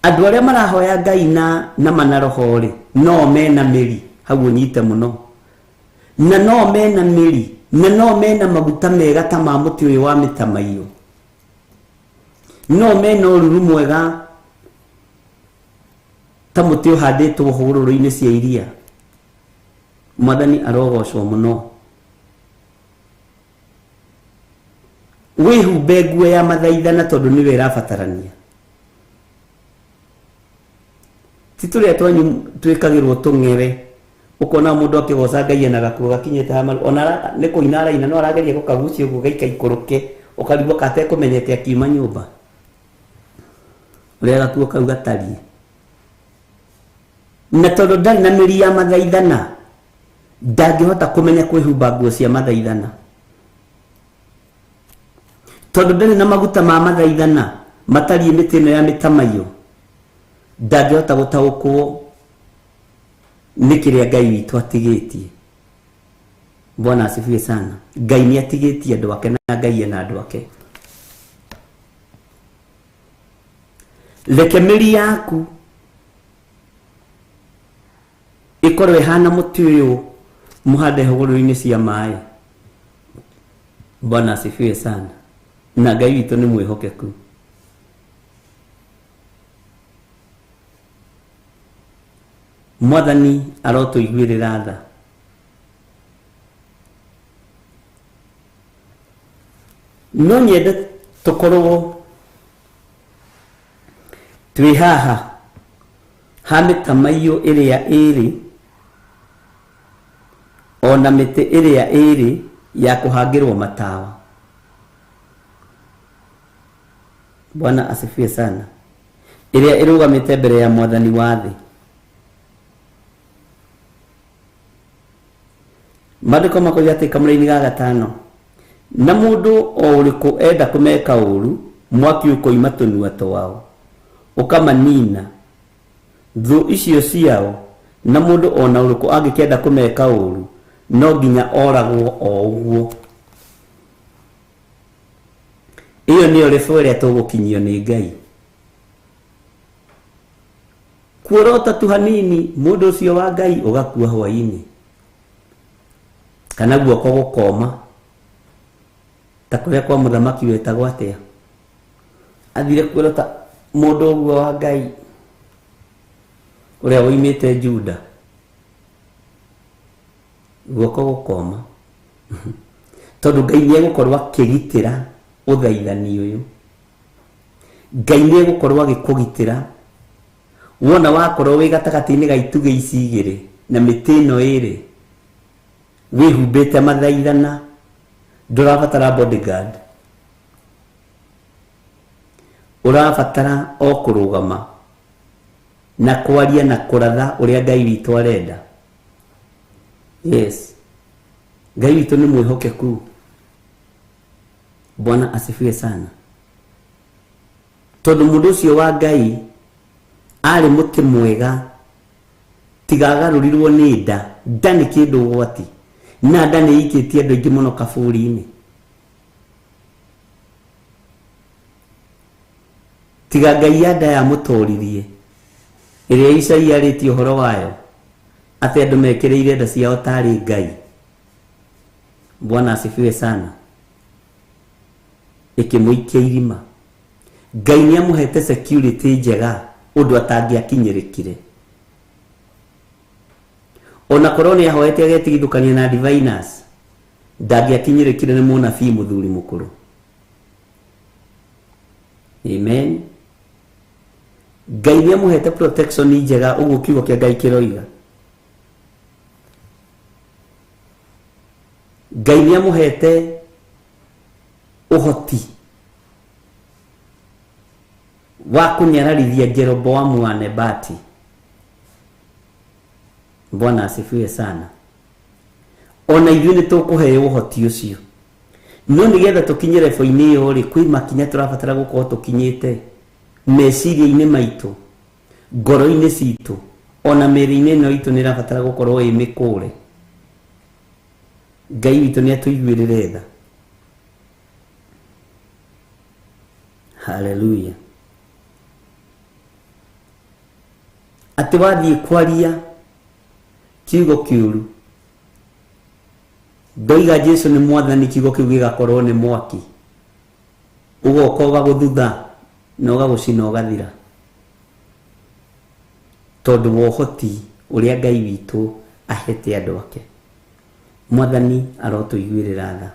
andũ arĩa marahoya Ngai na mana roho-rĩ, no mena mĩri, hau ũnyite mũno, na no mena mĩri, na no mena maguta mega ta ma mũtĩ ũyũ wa mĩtamaiyũ, no mena ũruru mwega ta mũtĩ ũhandĩtwo hũrũrũ-inĩ cia iria. Mwathani arogocwo mũno. Wĩhumbe nguo ya mathaithana tondũ nĩwe ĩrabatarania. Ti tũrĩa twanyu twĩkagĩrwo tũng'ere, ũkona mũndũ akĩgoca Ngai ena gakuo gakinyĩte ha maru, ona nĩ kũina araina no arageria gũkagucia ũguo gaikaikũrũke, ũkarigwo katekũmenyete akiuma nyũmba ũrĩa gakuo kau gatariĩ. Na tondũ ndarĩ na mĩri ya mathaithana, ndangĩhota kũmenya kwĩhumba nguo cia mathaithana. Tondũ ndarĩ na maguta ma mathaithana matariĩ mĩtĩ ĩno ya mĩtamaiyũ, ndangĩhota gũtaũkwo nĩ kĩrĩa Ngai witũ atigĩtie. Bwana asifiwe sana. Ngai nĩ atigĩtie andũ ake na Ngai ena andũ ake. Reke mĩri yaku ĩkorwo ĩhana mũtĩ ũyũ mũhande hũgũrũrũ-inĩ cia maĩ. Bwana asifiwe sana. Na Ngai witũ nĩ mwĩhokeku. Mwathani arotũiguĩrĩra tha. No nyende tũkorwo twĩ haha ha mĩtamaiyũ ĩrĩa ĩrĩ ona mĩtĩ ĩrĩa ĩrĩ ya kũhangĩrwo matawa. Bwana asifiwe sana. Ĩrĩa ĩrũgamĩte mbere ya Mwathani wa thĩ. Maandĩko makoiga atĩ kamũraini ga gatano, na mũndũ o ũrĩkũ enda kũmeka ũru, mwaki ũkoima tũnua twao ũkamanina thũ icio ciao, na mũndũ ona ũrĩkũ angĩkĩenda kũmeka ũru no nginya oragwo o ũguo. Ĩyo nĩyo rĩbũ ĩrĩa tũgũkinyio nĩ Ngai. Kuorota tu hanini mũndũ ũcio wa Ngai ũgakua hwaĩ-inĩ, kana guoko gũkoma ta kũrĩa kwa mũthamaki wetagwo atĩa, athire kuorota mũndũ ũguo wa Ngai ũrĩa woimĩte Juda, guoko gũkoma, tondũ Ngai nĩ egũkorwo akĩgitĩra ũthaithani ũyũ. Ngai nĩ egũkorwo agĩkũgitĩra. Wona wakorwo wĩ gatagatĩ-inĩ ga itugĩ ici igĩrĩ na mĩtĩ ĩno ĩrĩ, wĩhumbĩte mathaithana, ndũrabatara bodyguard, ũrabatara o kũrũgama Na kwaria na kũratha ũrĩa Ngai witũ arenda. Yes, Ngai witũ nĩ mwĩhokeku. Bwana asifiwe sana. Tondũ mũndũ ũcio wa Ngai arĩ mũtĩ mwega, tiga agarũrirwo nĩ nda. Nda nĩ kĩndũ ũgwati, na nda nĩ ĩikĩtie andũ aingĩ mũno kaburi-inĩ. Tiga Ngai ya nda yamũtoririe, ĩrĩa Isaia arĩtie ũhoro wayo atĩ andũ mekĩrĩire nda ciao tarĩ Ngai. Bwana asifiwe sana. Ĩkĩmũikia irima. Ngai nĩ amũhete security njega ũndũ atangĩakinyĩrĩkire. Ona korwo nĩ ahoete agetigithũkania na diviners, ndangĩakinyĩrĩkire nĩ mũnabii mũthuri mũkũrũ. Amen. Ngai nĩ amũhete protection njega, ũguo kiugo kĩa Ngai kĩroiga. Ngai nĩ amũhete ũhoti wa kũnyararithia Jeroboamu wa Nebati. Bwana asifiwe sana. Ona ithuĩ nĩ tũkũheo ũhoti ũcio, no nĩgetha tũkinye level-inĩ ĩyo rĩ, kwĩ makinya tũrabatara gũkorwo tũkinyĩte meciria-inĩ maitũ, ngoro-inĩ citũ, ona mĩĩrĩ-inĩ ĩno itũ nĩ ĩrabatara gũkorwo ĩ mĩkũre. Ngai witũ nĩ atũiguĩrĩre tha. Haleluya. Atĩ wathiĩ kwaria kiugo kĩũru, ndoiga Jesu nĩ mwathani, kiugo kĩu gĩgakorwo nĩ mwaki, ũgoka ũgagũthutha na ũgagũcina ũgathira, tondũ wa ũhoti ũrĩa Ngai witũ ahete andũ ake. Mwathani arotũiguĩrĩra tha.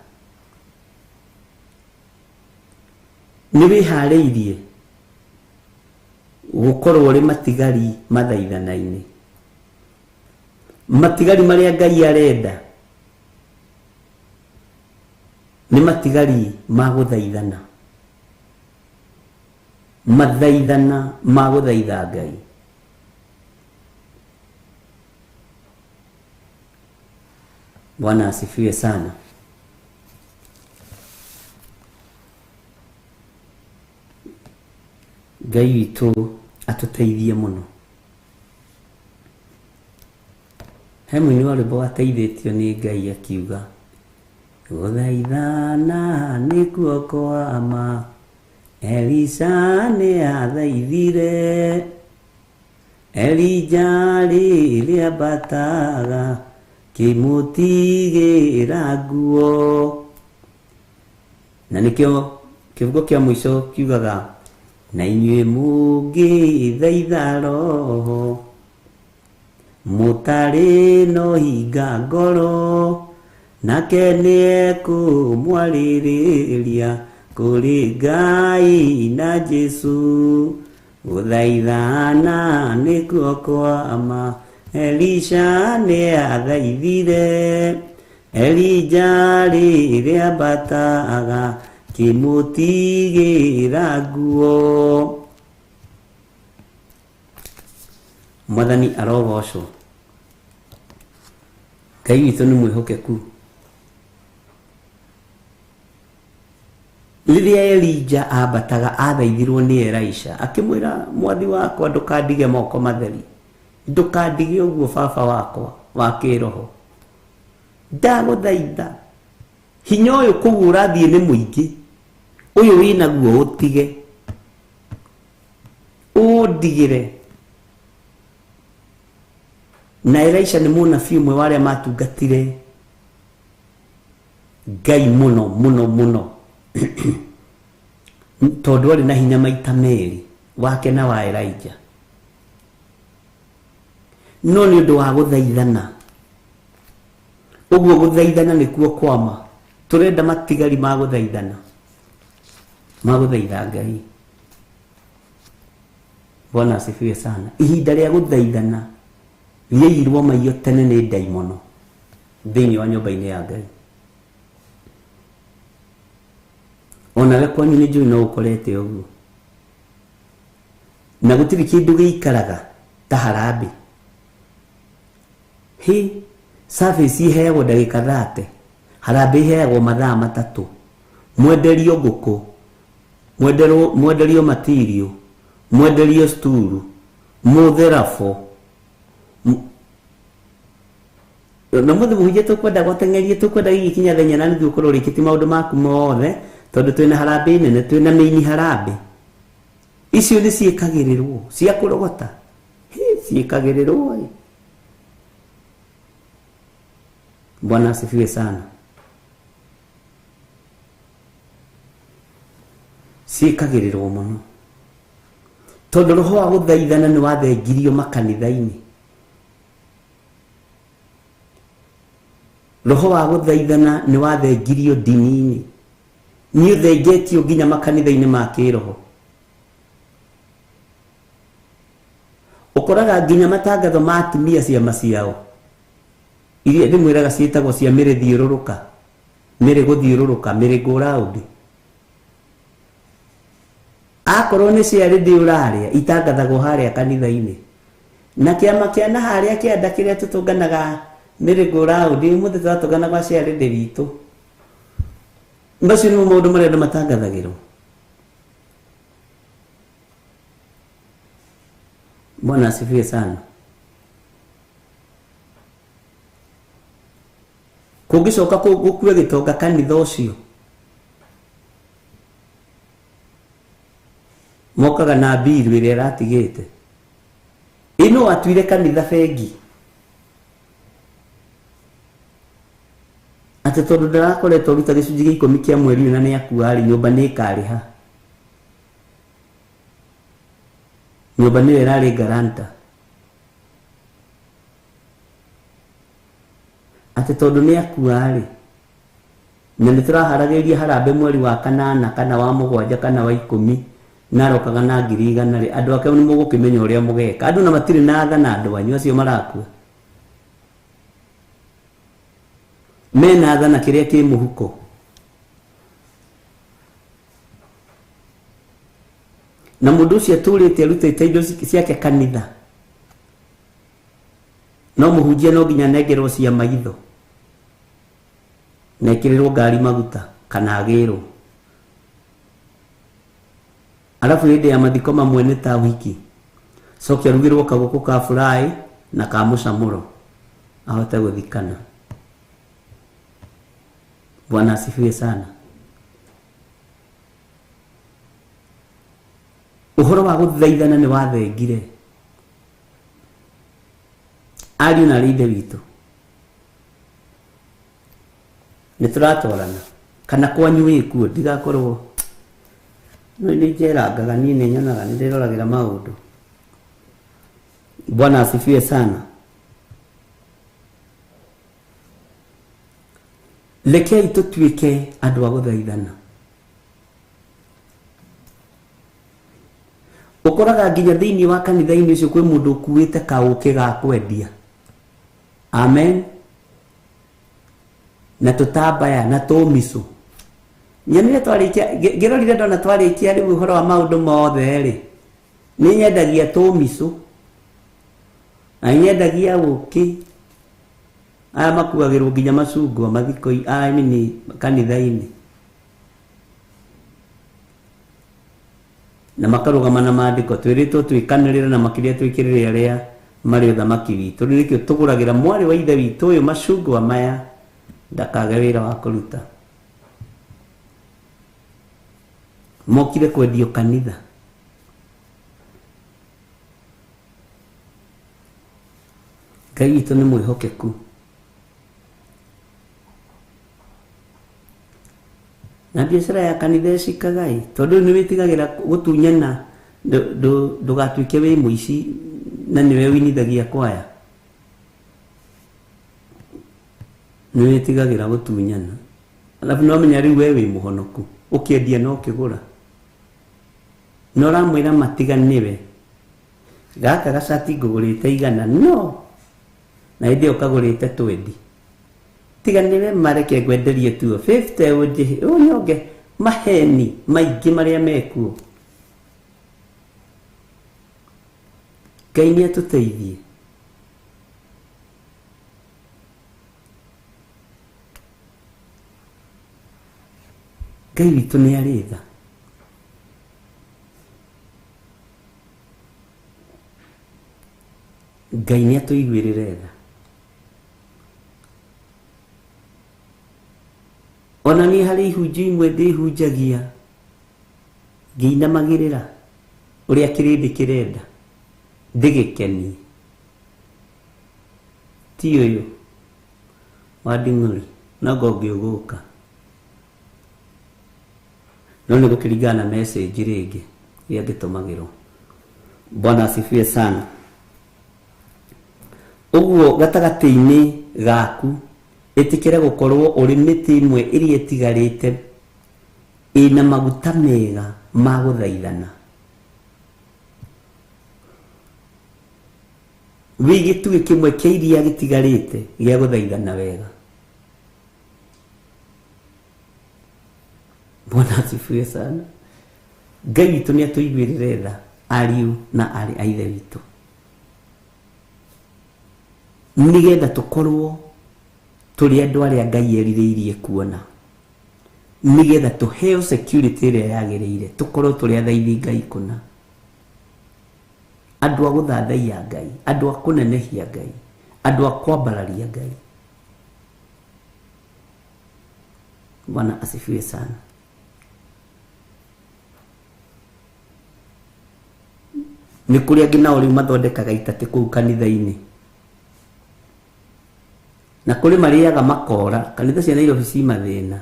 Nĩ wĩharĩirie gũkorwo ũrĩ matigari mathaithana-inĩ, matigari marĩa Ngai arenda nĩ matigari ma gũthaithana, mathaithana ma gũthaitha Ngai. Bwana asifiwe sana. Ngai witũ atũteithie mũno. He mũini wa rwĩmbo wateithĩtio nĩ Ngai akiuga, gũthaithana nĩkuo kwa ma, Elisha nĩ athaithire, Elija rĩrĩa ambataga kĩmũtigĩra nguo. Na nĩkĩo kĩbungo kĩa mũico kiugaga, na inyuĩ mũngĩthaitha roho mũtarĩ no hinga ngoro, nake nĩekũmwarĩrĩria kũrĩ Ngai na Jesũ. Gũthaithana nĩkuo kwa ma, Elisha nĩathaithire, Elija rĩrĩa ambataga kĩmũtigĩra nguo. Mwathani arogocwo. Ngai witũ nĩ mwĩhokeku. Rĩrĩa Elija ambataga athaithirwo nĩ Elisha akĩmwĩra, mwathi wakwa ndũkandige moko matheri, ndũkandige ũguo baba wakwa wa kĩroho, ndagũthaitha hinya ũyũ kũu ũrathiĩ nĩ mũingĩ, ũyũ wĩnaguo ũtige, ũndigĩre. Na Elisha nĩ mũnabii ũmwe wa arĩa matungatire Ngai mũno mũno mũno, tondũ arĩ na hinya maita merĩ, wake na wa Elijah. No nĩ ũndũ wa gũthaithana, ũguo gũthaithana nĩkuo kwama. Tũrenda matigari ma gũthaithana, ma gũthaitha Ngai. Bwana asifiwe sana. Ihinda rĩa gũthaithana rĩaiyirwo maiyo tene nĩ ndaimono thĩinĩ wa nyũmba-inĩ ya Ngai. Onawe kwanyu nĩ njũĩ no ũkorete ũguo, na gũtirĩ kĩndũ gĩikaraga. Ta harambĩ. Hĩ, service iheagwo ndagĩka 30, harambĩ iheagwo mathaa 3. Mwenderio ngũkũ, mwenderio material, mwenderio sturu, mũthe rabo. Na mũthĩ mũhunjia tũkwenda gũteng'eria, tũkwenda gĩgĩkinya thenya na nĩguo ũkorwo ũrĩkĩtie maũndũ maku mothe, tondũ twĩna harambĩ nene, twĩna mĩini harambĩ. Icio nĩ ciĩkagĩrĩrwo, cia kũrogota. Hĩ, ciĩkagĩrĩrwo ĩ. Bwana asifiwe sana. Ciĩkagĩrĩrwo mũno. Tondũ roho wa gũthaithana nĩ wathengirio makanitha-inĩ. Roho wa gũthaithana nĩ wathengirio ndini-inĩ. Nĩ ũthengetio nginya makanitha-inĩ ma kĩroho. Ũkoraga nginya matangatho ma atumia ciama ciao iria ndĩmwĩraga ciĩtagwo cia mĩrĩ thiũrũrũka, mĩrĩ gũthiũrũrũka, mĩrĩ go round. Akorwo nĩ ciarĩ ndĩ ũrarĩa itangathagwo harĩa kanitha-inĩ. Na kĩama kĩa na harĩa kĩanda kĩrĩa tũtũnganaga mĩrĩ go round, ũmũthĩ tũratũngana gwa ciarĩ ndĩ witũ. Macio nĩmo maũndũ marĩa andũ matangathagĩrwo. Bwana asifiwe sana. Kũngĩcoka gũkue gĩtonga kanitha ũcio, mokaga na mbiru ĩrĩa ĩratigĩte. Ĩno atuire kanitha bengi. Atĩ tondũ ndarakoretwo aruta gĩcunjĩ gĩa 10 kĩa mweri ũyũ na nĩ akua-rĩ, nyũmba nĩ ĩkarĩha. Nyũmba nĩyo ĩrarĩ guarantor. Atĩ tondũ nĩ akua-rĩ, na nĩ tũraharagĩrĩria harambee mweri wa 8 kana wa 7 kana wa 10, na arokaga na 100,000 rĩ, andũ ake nĩ mũgũkĩmenya ũrĩa mũgeka. Andũ na matirĩ na tha na andũ anyu acio marakua. Mena tha na kĩrĩa kĩ mũhuko. Na mũndũ ũcio atũrĩte arutĩte indo ciake kanitha. No mũhunjia no nginya anengerwo cia maitho. Na ekĩrĩrwo ngari maguta kana agĩrwo. Arabu hĩndĩ ya mathiko mamwe nĩ ta wiki. Coke arugĩrwo kagũkũ ka fry na ka mũcamũro ahote gũthikana. Bwana asifiwe sana. Ũhoro wa gũthaithana nĩ wathengire. Ariũ na arĩ ithe witũ, nĩ tũratwarana kana kwanyu wĩkuo, ndigakorwo nĩ njerangaga niĩ, nĩ nyonaga, nĩ ndĩroragĩra maũndũ. Bwana asifiwe sana. Rekei tũtuĩke andũ a gũthaithana. Ũkoraga nginya thĩinĩ wa kanitha-inĩ ũcio kwĩ mũndũ ũkuĩte kaũkĩ ga kwendia. Amen. Na tũtambaya na tũmicũ. Nyonire twarĩkia, ngĩrorire ndona twarĩkia rĩu ũhoro wa maũndũ mothe rĩ, nĩ nyendagia tũmicũ na nĩ nyendagia ũkĩ. Aya makuagĩrwo nginya macungwa mathiko-inĩ, I mean kanitha-inĩ. Na makarũgama na maandĩko, twĩrĩtwo twĩkanĩrĩre na makĩria twĩkĩrĩre arĩa marĩ ũthamaki witũ. Rĩu nĩkĩo tũgũragĩra mwarĩ wa ithe witũ ũyũ macungwa maya ndakage wĩra wa kũruta. Mokire kwendio kanitha. Ngai witũ nĩ mwĩhokeku. Na biacara ya kanitha ĩcikaga ĩ, tondũ nĩ wĩtigagĩra gũtunyana, ndũgatuĩke wĩ mũici na nĩwe ũinithagia kwaya. Nĩ wĩtigagĩra gũtunyana. Alafu no menya rĩu we wĩ mũhonoku, ũkĩendia no ũkĩgũra. Na ũramwĩra matiganĩwe. Gaka gacati ngũgũrĩte 100, no na hĩndĩ ĩyo kagũrĩte 20. Tiganĩwe mareke ngwenderie 250 ũnjĩhe, ũnyonge maheni maingĩ marĩa mekuo. Ngai nĩ atũteithie. Ngai witũ nĩ arĩ tha. Ngai nĩ atũiguĩrĩre tha. Ona niĩ harĩ ihunjio imwe ndĩhunjagia ngĩinamagĩrĩra ũrĩa kĩrĩndĩ kĩrenda ndĩgĩkenie. Ti ũyũ wa nding'ũri no ngo ũngĩ ũgũka. No nĩ gũkĩringana na message rĩngĩ ĩrĩa ngĩtũmagĩrwo. Bwana asifiwe sana. Ũguo gatagatĩ-inĩ gaku ĩtĩkĩre gũkorwo ũrĩ mĩtĩ ĩmwe ĩrĩa ĩtigarĩte ĩna maguta mega ma gũthaithana. Wĩ gĩtugĩ kĩmwe kĩa iria gĩtigarĩte gĩa gũthaithana wega. Bwana asifiwe sana. Ngai witũ nĩ atũiguĩrĩre tha ariũ na aarĩ a Ithe witũ, nĩgetha tũkorwo tũrĩ andũ arĩa Ngai erirĩirie kuona, nĩgetha tũheo security ĩrĩa yagĩrĩire, tũkorwo tũrĩ athaithi Ngai kũna, andũ a gũthathaiya Ngai, andũ a kũnenehia Ngai, andũ a kwambararia Ngai. Bwana asifiwe sana. Nĩ kũrĩ angĩ nao rĩu mathondekaga itatĩ kũu kanitha-inĩ, na kũrĩ marĩaga makora. Kanitha cia Nairobi ci mathĩna.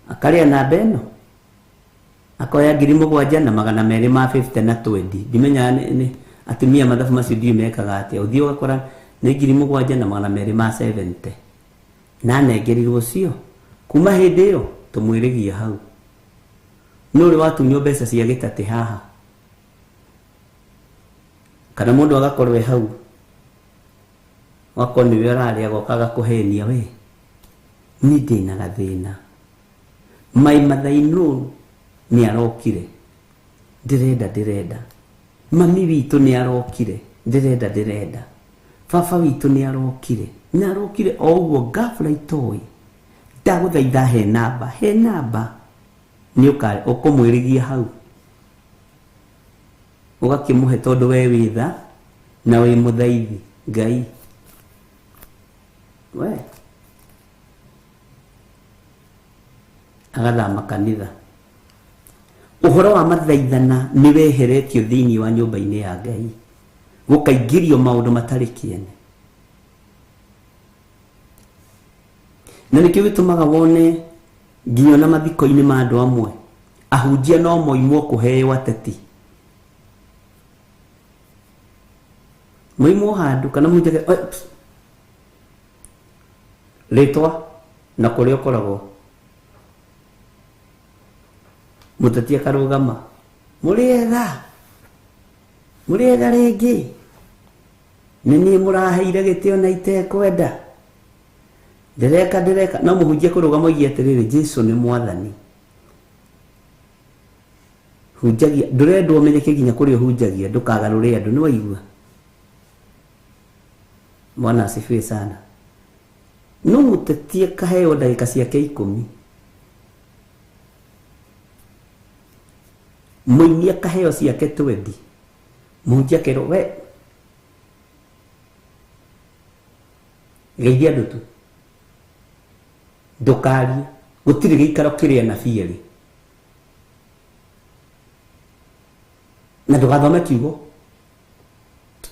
Akarĩa namba ĩno akoya 7,200 ma 50 na 20. Ndimenyaga nĩ atumia mathabu macio ndiũĩ mekaga atĩa. Ũthiĩ ũgakora nĩ 7,200 ma 70 na nengerirwo cio. Kuma hĩndĩ ĩyo tũmwĩrĩgie hau. Nĩ ũrĩ watunywo mbeca cia gĩtatĩ haha, kana mũndũ agakorwo e hau wakorwo nĩwe ũrarĩa agoka agakũhenia, we niĩ ndĩna gathĩna, my mother-in-law nĩ arokire, ndĩrenda, mami witũ nĩ arokire, ndĩrenda, baba witũ nĩ arokire, na arokire o ũguo ghafla itoĩ, ndagũthaitha he namba, nĩ ũkũmwĩrĩgia hau ũgakĩmũhe tondũ we wĩ tha na wĩ mũthaithi Ngai. We agathama kanitha. Ũhoro wa mathaithana nĩ weheretio thĩinĩ wa nyũmba-inĩ ya Ngai, gũkaingĩrio maũndũ matarĩ kĩene. Na nĩkĩo gĩtũmaga wone nginya ona mathiko-inĩ ma andũ amwe ahunjia no moimwo kũheo ateti, moimwo handũ kana mũhunjia rĩtwa na kũrĩa ũkoragwo mũteti akarũgama, mũrĩega rĩngĩ, nĩ niĩ mũraheire gĩtĩo na itekwenda, ndĩreka. No mũhunjia kũrũgama oige atĩrĩrĩ, Jesũ nĩ mwathani. Hunjagia, ndũrendwo ũmenyeke nginya kũrĩa ũhunjagia, ndũkagarũre andũ, nĩ waigua? Bwana asifiwe sana. No mũteti akaheo ndagĩka ciake 10, mũini akaheo ciake 20, mũhunjia akerwo we geithia andũ tu, ndũkarie, gũtirĩ gĩikaro kĩrĩ anabii erĩ, na ndũgathome kiugo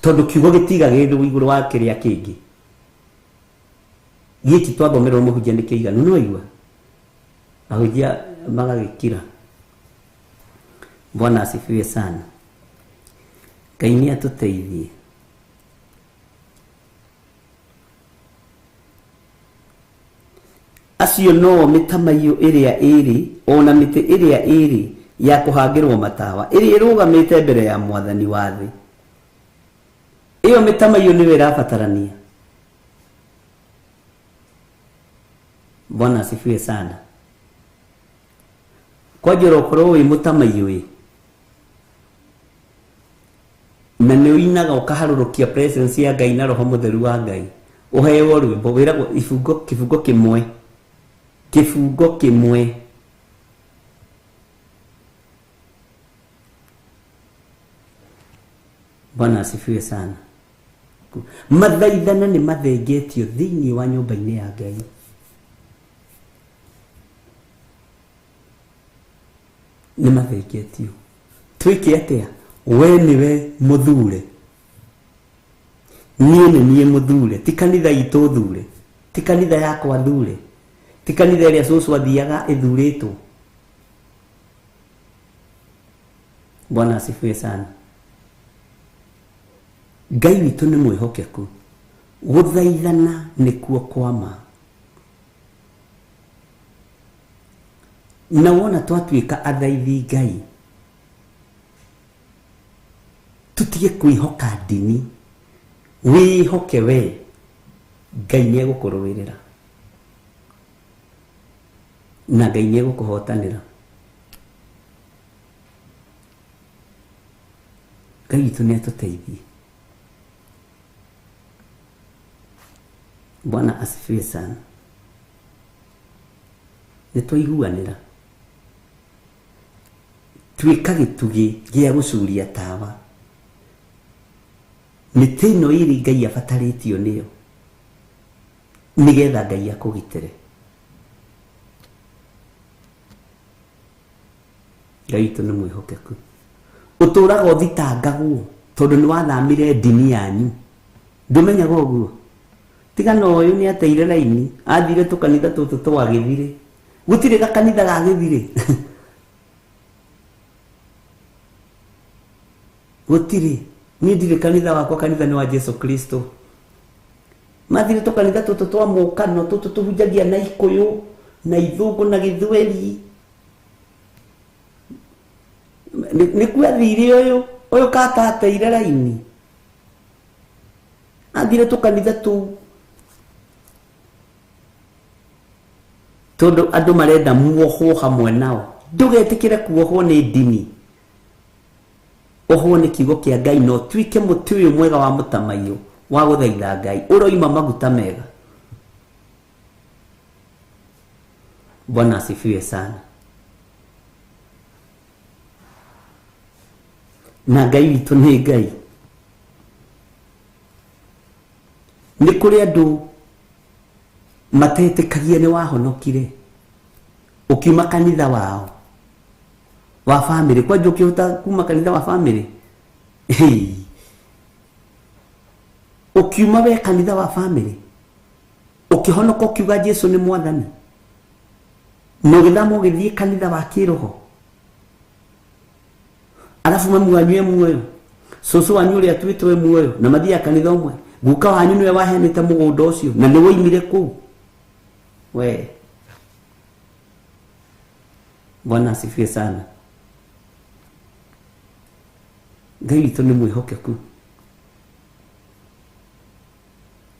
tondũ kiugo gĩtigagĩrĩrwo igũrũ wa kĩrĩa kĩngĩ. Gĩkĩ twathomerwo mũhunjia nĩ kĩiganu, nĩ waigua? Ahunjia magagĩkira. Bwana asifiwe sana. Ngai nĩ atũteithie. Acio no mĩtamaiyũ ĩrĩa ĩrĩ ona mĩtĩ ĩrĩa ĩrĩ ya kũhangĩrwo matawa ĩrĩa ĩrũgamĩte mbere ya mwathani wa thĩ. Ĩyo mĩtamaiyũ nĩyo ĩrabatarania. Bwana asifiwe sana. Kwanja ũrokorwo wĩ mũtamaiyũ ĩ, Na nĩ ũinaga ũkaharũrũkia presence ya Ngai na roho mũtheru wa Ngai. Ũheo rwĩmbo wĩragwo ibungo kĩbungo kĩmwe. Kĩbungo kĩmwe. Bwana asifiwe sana. Mathaithana nĩ mathengetio thĩinĩ wa nyũmba-inĩ ya Ngai. Nĩ mathengetio. Twĩke atĩa? We nĩwe mũthure. Niĩ nĩ niĩ mũthure. Ti kanitha itũ thure. Ti kanitha yakwa thure. Ti kanitha ĩrĩa cũcũ athiaga ĩthurĩtwo. Bwana asifiwe sana. Ngai witũ nĩ mwĩhokeku. Gũthaithana nĩkuo kwa ma. Na wona twatuĩka athaithi Ngai, tutige kwĩhoka ndini. Wĩhoke we, Ngai nĩ egũkũrũĩrĩra. Na Ngai nĩ egũkũhotanĩra. Ngai witũ nĩ atũteithie. Bwana asifiwe sana. Nĩ twaiguanĩra. Tuĩka gĩtugĩ gĩa gũcuria tawa. Mĩtĩ ĩno ĩrĩ Ngai abatarĩtio nĩyo nĩgetha Ngai akũgitĩre. Ngai witũ nĩ mwĩhokeku. Ũtũraga ũthitangagwo tondũ nĩ wathamire ndini yanyu. Ndũmenyaga ũguo? Tiga na ũyũ nĩ ateire raini, athire tũkanitha tũtũ twa gĩthirĩ. Gũtirĩ gakanitha ga gĩthirĩ. Gũtirĩ. Niĩ ndirĩ kanitha wakwa, kanitha nĩ wa Jesu Kristo. Mathire tũkanitha tũtũ twa mũkano, tũtũ tũhunjagia na Ikũyũ, na Ithũngũ, na Gĩthweri. Nĩkuo athire ũyũ, ũyũ kata ateire raini. Athire tũkanitha tũu. Tondũ andũ marenda muohwo hamwe nao. Ndũgetĩkĩre kuohwo nĩ ndini. Ohwo nĩ kiugo kĩa Ngai na ũtuĩke mũtĩ ũyũ mwega wa mũtamaiyũ wa gũthaitha Ngai. Ũroima maguta mega. Bwana asifiwe sana. Na Ngai witũ nĩ Ngai. Nĩ kũrĩ andũ matetĩkagia nĩ wahonokire ũkiuma kanitha wao wa family. Kwanja ũkĩhota kuma kanitha wa family? Hey. Ũkiuma we kanitha wa family ũkĩhonoka ũkiuga Jesu nĩ mwathani na ũgĩthama ũgĩthiĩ kanitha wa kĩroho, arabu mamu wanyu e muoyo, cũcũ wanyu ũrĩa atuĩtwo e muoyo na mathiaga kanitha ũmwe, guka wanyu nĩwe waheanĩte mũgũnda ũcio na nĩ woimire kũu. We, Bwana asifiwe sana. Ngai witũ nĩ mwĩhokeku.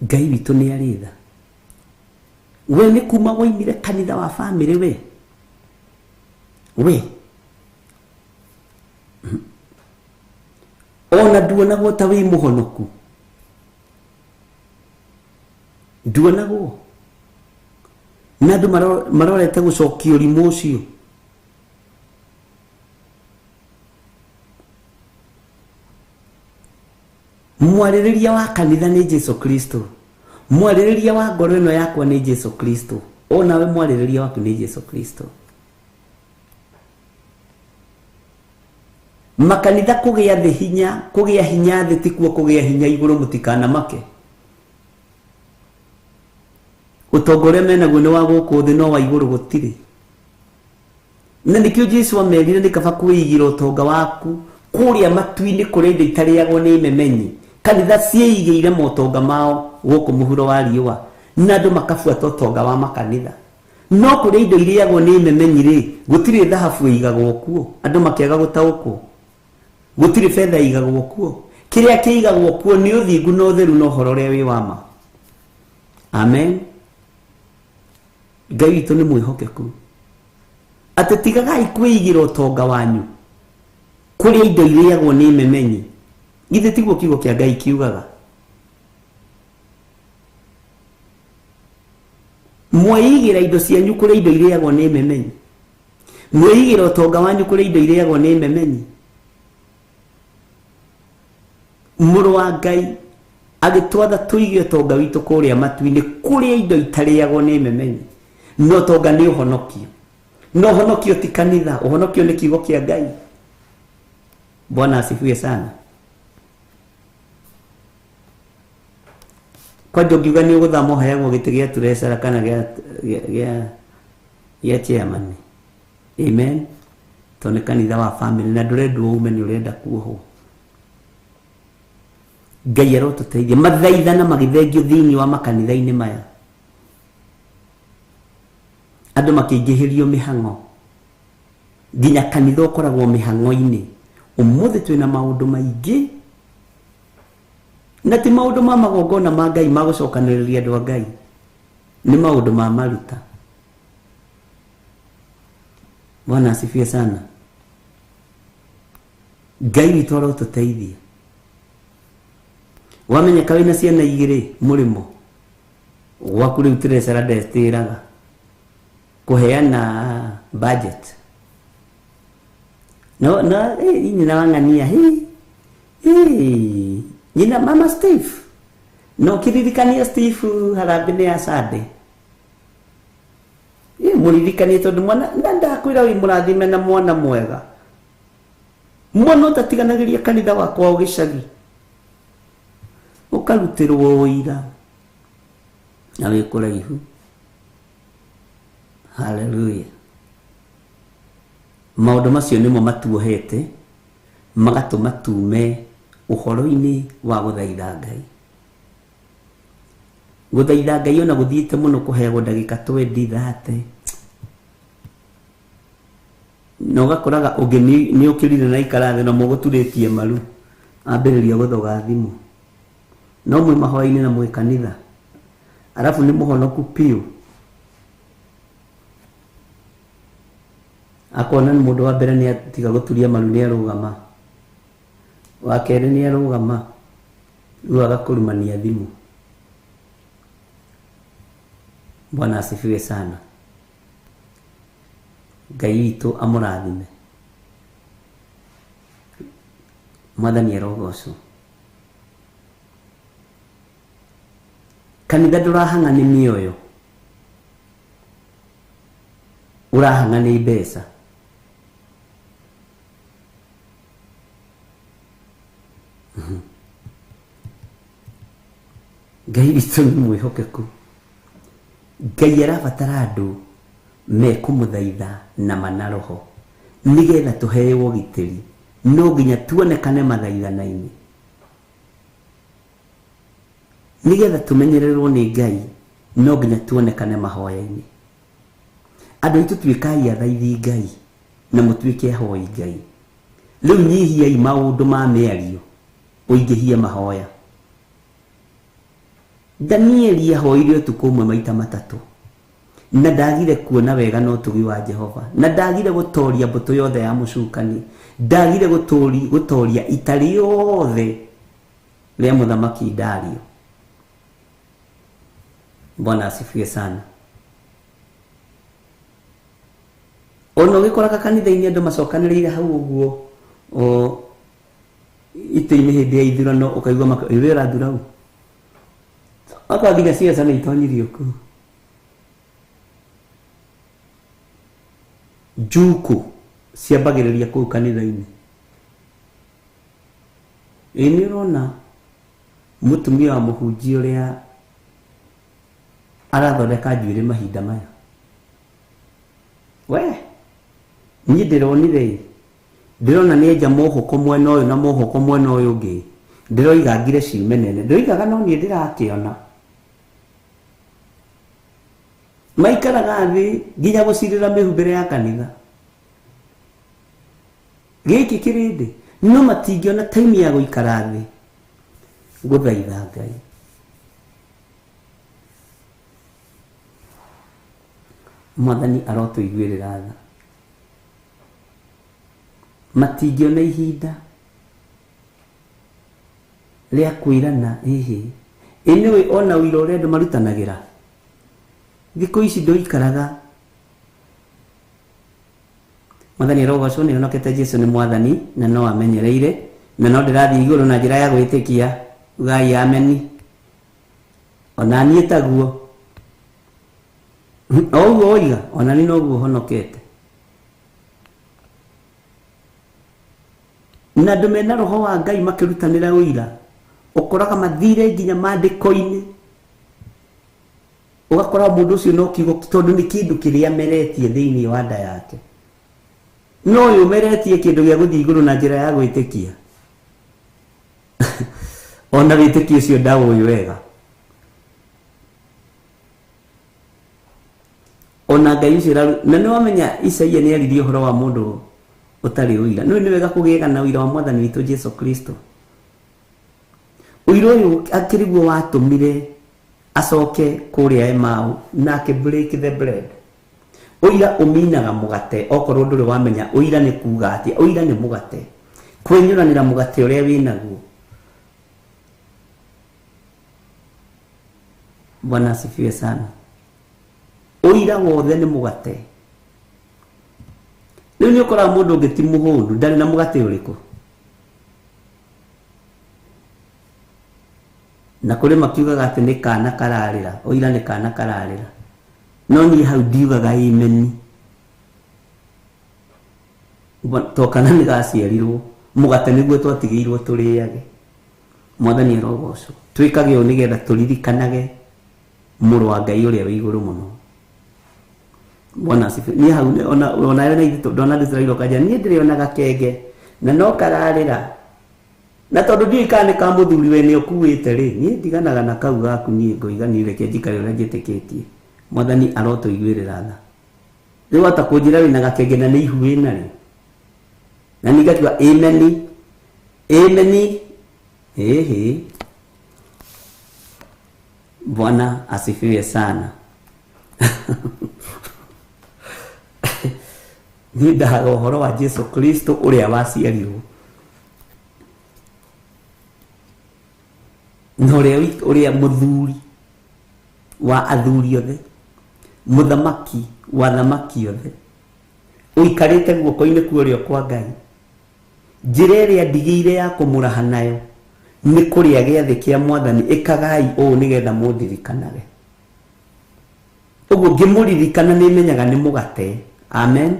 Ngai witũ nĩ arĩ tha. We nĩ kuma woimire kanitha wa family we. We. Ona nduonagwo ta wĩ mũhonoku. Nduonagwo. Na andũ marorete gũcokia ũrimũ ũcio. Mwarĩrĩria wa kanitha nĩ Jesu Kristo. Mwarĩrĩria wa ngoro ĩno yakwa nĩ Jesu Kristo. Onawe mwarĩrĩria waku nĩ Jesu Kristo. Makanitha kũgĩa thĩ hinya, kũgĩa hinya thĩ tikuo kũgĩa hinya igũrũ, mũtikanamake. Ũtonga ũrĩa menaguo nĩ wa gũkũ thĩ no wa igũrũ gũtirĩ. Na nĩkĩo Jesu amerire nĩ kaba kwĩigĩra ũtonga waku kũrĩa matu-inĩ kũrĩa indo itarĩagwo nĩ memenyi. Kanitha ciĩigĩire motonga mao gũkũ mũhuro wa riũa na andũ makabuata ũtonga wa makanitha. No kũrĩa indo irĩagwo nĩ memenyi rĩ, gũtirĩ thahabu ĩigagwo kuo, andũ makĩaga gũtaũkwo. Gũtirĩ betha ĩigagwo kuo. Kĩrĩa kĩigagwo kuo nĩ ũthingu na ũtheru na ũhoro ũrĩa wĩ wa ma. Amen. Ngai witũ nĩ mwĩhokeku. Atĩ tigagai kwĩigĩra ũtonga wanyu kũrĩa indo irĩagwo nĩ memenyi. Githĩ tiguo kiugo kĩa Ngai kiugaga? Mweigĩra indo cianyu kũrĩa indo irĩagwo nĩ memenyi, mweigĩra ũtonga wanyu kũrĩa indo irĩagwo nĩ memenyi. Mũrũ wa Ngai agĩtwatha tũige ũtonga witũ kũrĩa matu-inĩ, kũrĩa indo itarĩagwo nĩ memenyi. Na ũtonga nĩ ũhonokio, na ũhonokio ti kanitha, ũhonokio nĩ kiugo kĩa Ngai. Bwana asifiwe sana. Kwanja ũngiuga nĩ ũgũthama ũheagwo gĩtĩ gĩa treasurer kana gĩa chairman. Amen. Tondũ nĩ kanitha wa family na ndũrendwo ume, nĩ ũrenda kuohwo. Ngai arotũteithia. Mathaithana magĩthengio thĩinĩ wa makanitha-inĩ maya, andũ makĩingĩhĩrio mĩhang'o, nginya kanitha ũkoragwo mĩhang'o-inĩ. Ũmũthĩ twĩna maũndũ maingĩ, na ti maũndũ ma magongona ma Ngai ma gũcokanĩrĩria andũ a Ngai, nĩ maũndũ ma maruta. Bwana asifiwe sana. Ngai witũ arotũteithia. Wamenyeka wĩna ciana igĩrĩ mũrĩmo gwaku, rĩu treasurer ndetĩraga kũheana budget. No no nyina wa ng'ania, hi hi nyina mama Steve, no kĩririkania Steve harambĩ nĩ ya Sunday. Mũririkanie tondũ mwana na ndakwĩra wĩ mũrathime na mwana mwega, mwana ũtatiganagĩria kanitha wakwa gĩcagi, ũkarutĩrwo ũira na wĩ kũraihu. Haleluya. Maũndũ macio nĩmo matuohete magatũma tume ũhoro-inĩ wa gũthaitha Ngai. Gũthaitha Ngai ona gũthiĩte mũno kũheagwo ndagĩka 20 30, na ũgakoraga ũngĩ nĩ ũkĩrire na ikara thĩ na mũgũturĩtie maru, ambĩrĩria gũthoga thimũ. No mwĩ mahoya-inĩ na mwĩ kanitha, arabu nĩ mũhonoku piũ. Akona nĩ mũndũ wa mbere nĩ atiga gũturia maru nĩ arũgama, wa kerĩ nĩ arũgama, rĩu agakũrumania thimũ. Bwana asifiwe sana. Ngai witũ amũrathime. Mwathani arogocwo. Kanitha ndũrahang'a nĩ mĩoyo, ũrahang'a nĩ mbeca. Ngai witũ nĩ mwĩhokeku. Ngai arabatara andũ mekũmũthaitha na mana roho, nĩgetha tũheo ũgitĩri. No nginya tuonekane mathaithana-inĩ, nĩgetha tũmenyererwo nĩ Ngai. No nginya tuonekane mahoya-inĩ. Andũ aitũ, tuĩkai athaithi Ngai na mũtuĩke ahoi Ngai. Rĩu nyihiai maũndũ ma mĩario, ũingĩhie mahoya. Danieli ahoire ũtukũ ũmwe maita matatũ, na ndagire kuona wega na ũtugi wa Jehova, na ndagire gũtoria mbũtũ yothe ya mũcukani, ndagire gũtoria ita rĩothe rĩa mũthamaki Dario. Bwana asifiwe sana. Ona ũgĩkoraga kanitha-inĩ andũ macokanĩrĩire hau ũguo o itĩ-inĩ hĩndĩ ya ithurano, ũkaigua wĩ ũrathura u, okorwo nginya ciaca nĩ itonyirio kũu. Njuku ciambagĩrĩria kũu kanitha-inĩ. Ĩ nĩ ũrona mũtumia wa mũhunjia ũrĩa arathondeka njuĩrĩ mahinda maya? We niĩ ndĩronire, ndĩrona nĩ enja mũhũko mwena ũyũ na mũhũko mwena ũyũ ũngĩ, ndĩroiga ngire ciume nene, ndĩroigaga no niĩ ndĩrakĩona maikaraga thĩ nginya gũcirĩra mĩhumbĩre ya kanitha gĩkĩ kĩrĩndĩ, no matingĩona time ya gũikara thĩ gũthaitha Ngai. Mwathani arotũiguĩrĩra tha. Matingĩona ihinda. Rĩa kwĩrana ĩhĩ ĩ nĩwe ona ũira ũrĩa andũ marutanagĩra thikũ ici ndũikaraga. Mwathani arogocwo. Nĩ honokete. Jesu nĩ mwathani na no amenyereire na no ndĩrathiĩ igũrũ na njĩra ya gwĩtĩkia. Ugai ameni. Ona niĩ taguo o ũguo woiga, ona niĩ noguo honokete. Na andũ mena roho wa Ngai makĩrutanĩra ũira, ũkoraga mathire nginya maandĩko-inĩ, ũgakora mũndũ ũcio no kiugo, tondũ nĩ kĩndũ kĩrĩa meretie thĩinĩ wa nda yake. No ũyũ ũmeretie kĩndũ gĩa gũthiĩ igũrũ na njĩra ya gwĩtĩkia, ona wĩtĩkio ũcio ndaũĩ wega. Ona Ngai ũcio na nĩ wamenya Isaia nĩ aririe ũhoro wa mũndũ ũtarĩ ũira. No nĩ wega kũgĩaga na ũira wa mwathani witũ Jesu Kristo. Ũira ũyũ akĩriguo watũmire acoke kũrĩa Emau na akĩ break the bread. Ũira ũminaga mũgate. Okorwo ndũrĩ wamenya ũira nĩ kuga atĩa, ũira nĩ mũgate, kwĩnyũranĩra mũgate ũrĩa wĩnaguo. Bwana asifiwe sana. Ũira wothe nĩ mũgate. Rĩu nĩ ũkoraga mũndũ ũngĩ ti mũhũnu, ndarĩ na mũgate ũrĩkũ. Na kũrĩ makiugaga atĩ nĩ kana kararĩra, ũira nĩ kana kararĩra. No niĩ hau ndiugaga imeni to kana nĩ gaciarirwo, mũgate nĩguo twatigĩirwo tũrĩage. Mwathani arogocwo. Twĩkage ũũ nĩgetha tũririkanage mũrũ wa Ngai ũrĩa wĩ igũrũ mũno. Bwana asifiwe. Niĩ hau ona onawe na ithuĩ ndona ndĩraira ũkanja niĩ ndĩrĩona gakenge na no kararĩra, na tondũ ndiũĩ kana nĩ ka mũthuri we nĩ ũkuĩte rĩ, niĩ ndiganaga na kau gaku. Niĩ ngoiga niĩ reke njikare ũrĩa njĩtĩkĩtie. Mwathani arotũiguĩrĩra tha. Rĩu wata kũnjĩra wĩna gakenge na nĩ ihu wĩnarĩo, na niĩ ngakiuga ameni ameni ĩhĩ. Bwana asifiwe sana. Niĩ ndahaga ũhoro wa Jesu Kristo ũrĩa waciarirwo na ũrĩa ũrĩa mũthuri wa athuri othe, mũthamaki wa thamaki othe, ũikarĩte guoko-inĩ kwa ũrĩo kwa Ngai. Njĩra ĩrĩa ndigĩire ya kũmũraha nayo nĩ kũrĩa gĩathĩ kĩa mwathani. Ĩkagai ũũ nĩgetha mũndirikanage. Ũguo ngĩmũririkana nĩ menyaga nĩ mũgate. Amen.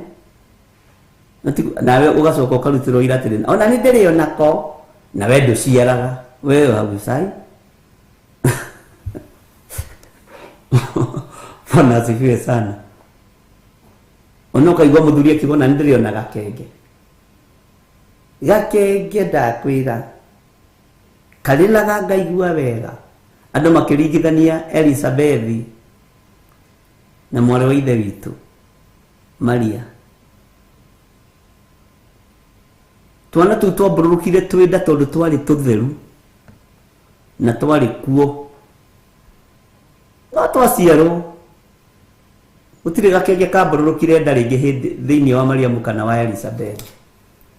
Nawe ũgacoka ũkarutĩrwo ira atĩrĩ, ona nĩ ndĩrĩ onako, na we ndũciaraga we hau cai. Bwana asifiwe sana. Ona ũkaigua mũthuri akiuga ona nĩ ndĩrĩ gakenge. Gakenge ndakwĩra karĩraga ngaigua wega. Andũ makĩringithania Elizabethi na mwarĩ wa ithe witũ Maria. Twana tũu twambũrũrũkire twĩ nda tondũ twarĩ tũtheru na twarĩ kuo, no twaciarwo gũtirĩ gakenge kambũrũrũkire nda rĩngĩ hĩndĩ thĩinĩ wa Mariamu kana wa Elizabeth.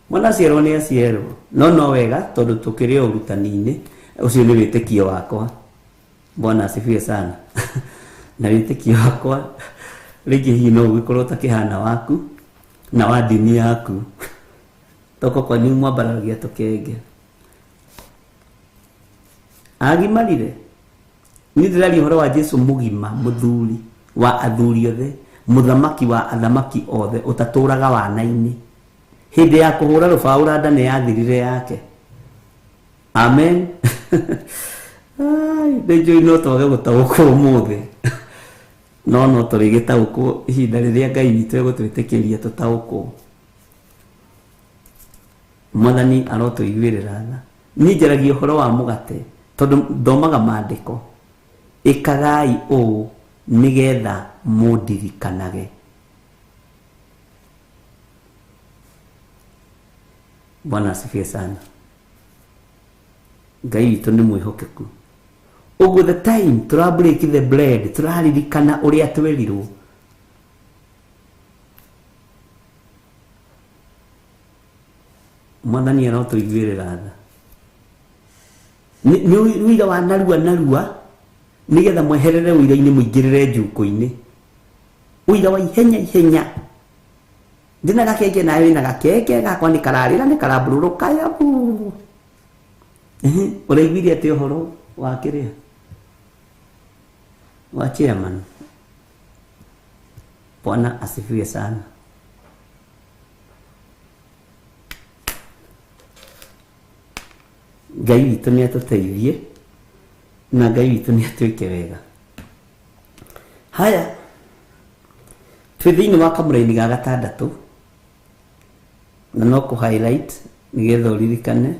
Mwana aciarwo nĩ aciarwo, no no wega tondũ tũkĩrĩ o ũrutani-inĩ ũcio nĩ wĩtĩkio wakwa. Bwana asifiwe sana. Na wĩtĩkio wakwa rĩngĩ hihi no ũgĩkorwo ũtakĩhana waku na wa ndini yaku, toko kwanyu mwambararagia tũkenge. Agimarire niĩ ndĩraria ũhoro wa Jesu mũgima, mũthuri wa athuri othe, mũthamaki wa athamaki othe, ũtatũraga wana-inĩ. Hĩndĩ ya kũhũra rũbaũ randa nĩ yathirire yake. Amen. Ai, nĩnjũĩ no twage gũtaũkwo ũmũthĩ, no no tũrĩgĩtaũkwo ihinda rĩrĩa Ngai witũ egũtwĩtĩkĩria tũtaũkwo. Mwathani arotũiguĩrĩra tha. Niĩ njaragia ũhoro wa mũgate tondũ thomaga maandĩko. Ĩkagai ũũ nĩgetha mũndirikanage. Bwana asifiwe sana. Ngai witũ nĩ mwĩhokeku. Ũguo the time tũra break the bread, tũraririkana ũrĩa twerirwo. Mwathani arotũiguĩrĩra tha. Nĩ ũira wa narua narua nĩgetha mweherere ũira-inĩ mũingĩrĩre njukũ-inĩ. Ũira wa ihenya ihenya. Ndĩna gakenge nawe wĩna gakenge gakwa nĩ kararĩra nĩ karambũrũrũka yabu. Ũraiguire atĩ ũhoro wa kĩrĩa wa chairman? Bwana asifiwe sana. Ngai witũ nĩ atũteithie na Ngai witũ nĩ atwĩke wega. Haya, twĩ thĩinĩ wa kamũraini ga gatandatũ na no kũ highlight nĩgetha ũririkane.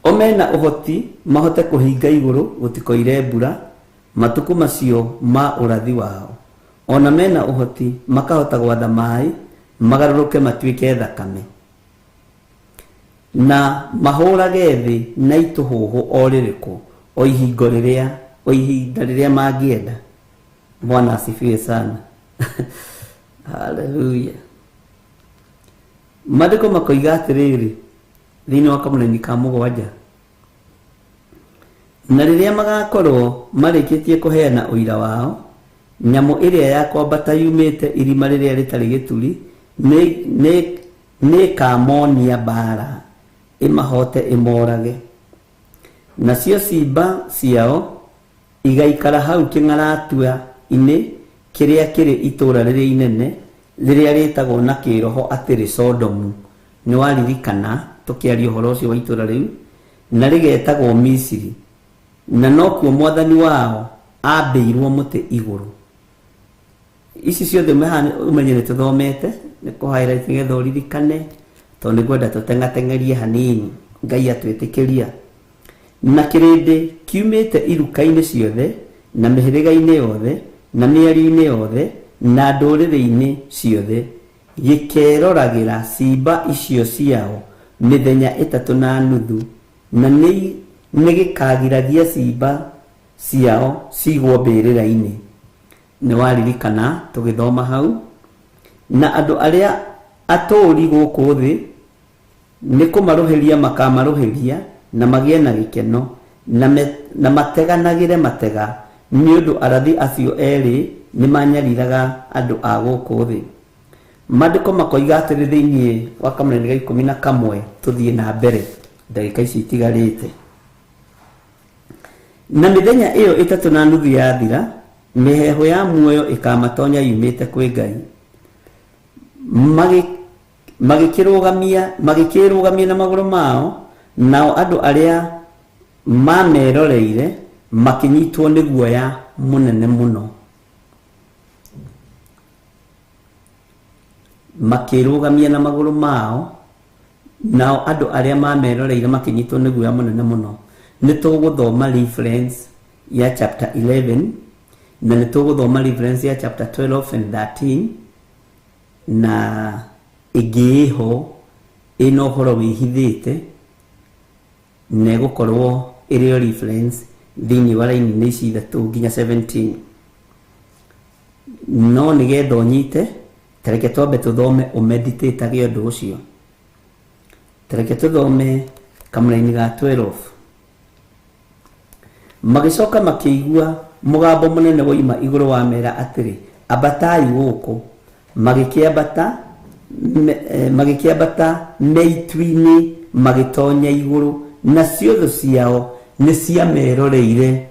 O mena ũhoti mahote kũhinga igũrũ gũtikoire mbura matukũ macio ma ũrathi wao. Ona mena ũhoti makahota gwatha maĩ magarũrũke matuĩke thakame na mahũrage thĩ na itũhũhũ o rĩrĩkũ o ihingo rĩrĩa o ihinda rĩrĩa mangĩenda. Bwana asifiwe sana. Haleluya. Maandĩko makoiga atĩrĩrĩ thĩinĩ wa kamũraini ka mũgwanja, na rĩrĩa magakorwo marĩkĩtie kũheana ũira wao, nyamũ ĩrĩa ya kwambata yumĩte irima rĩrĩa rĩtarĩ gĩturi nĩĩkamonia mbara ĩmahote ĩmorage. Nacio ciimba ciao igaikara hau kĩng'aratua-inĩ kĩrĩa kĩrĩ itũũra rĩrĩa inene rĩrĩa rĩtagwo na kĩroho atĩrĩ Sodomu. Nĩ waririkana tũkĩaria ũhoro ũcio wa itũũra rĩu, na rĩgetagwo Misiri, na nokuo mwathani wao ambĩirwo mũtĩ igũrũ. Ici ciothe ũmenye nĩ tũthomete, nĩ kũ highlight nĩgetha ũririkane, tondũ nĩ ngwenda tũteng'ateng'erie hanini Ngai atwĩtĩkĩria. Na kĩrĩndĩ kiumĩte iruka-inĩ ciothe na mĩhĩrĩga-inĩ yothe na mĩario-inĩ yothe na ndũrĩrĩ-inĩ ciothe gĩkeroragĩra ciimba icio ciao mĩthenya ĩtatũ na nuthu, na nĩ gĩkagiragia ciimba ciao cigwo mbĩrĩra-inĩ. Nĩ waririkana tũgĩthoma hau. Na andũ arĩa atũũri gũkũ thĩ nĩ kũmarũhĩria makamarũhĩria na magĩe na gĩkeno na mateganagĩre matega, nĩ ũndũ arathi acio erĩ nĩ manyariraga andũ a gũkũ thĩ. Maandĩko makoiga atĩrĩ thĩinĩ wa kamũraini ga 11, tũthiĩ na mbere ndagĩka ici itigarĩte. Na mĩthenya ĩyo ĩtatũ na nuthu yathira, mĩheehũ ya muoyo ĩkamatonya yumĩte kwĩ Ngai. Magĩkĩrũgamia na magũrũ mao, nao andũ arĩa mameroreire makĩnyitwo nĩ guoya mũnene mũno. Makĩrũgamia na magũrũ mao, nao andũ arĩa mameroreire makĩnyitwo nĩ guoya mũnene mũno. Nĩ tũgũthoma reference ya chapter 11 na nĩ tũgũthoma reference ya chapter 12 and 13, na ĩngĩ ĩho ĩna ũhoro wĩhithĩte na ĩgũkorwo ĩrĩ o reference thĩinĩ wa raini-inĩ ici ithatũ nginya 17. No nĩgetha ũnyite, ta reke twambe tũthome ũmeditate ũndũ ũcio. Ta reke tũthome kamũraini ga 12. Magĩcoka makĩigua mũgambo mũnene woima igũrũ wa mera atĩrĩ, ambatai gũkũ. Magĩkĩambata mĩitũ-inĩ magĩtonya igũrũ, nacio thũ ciao nĩ ciameroreire.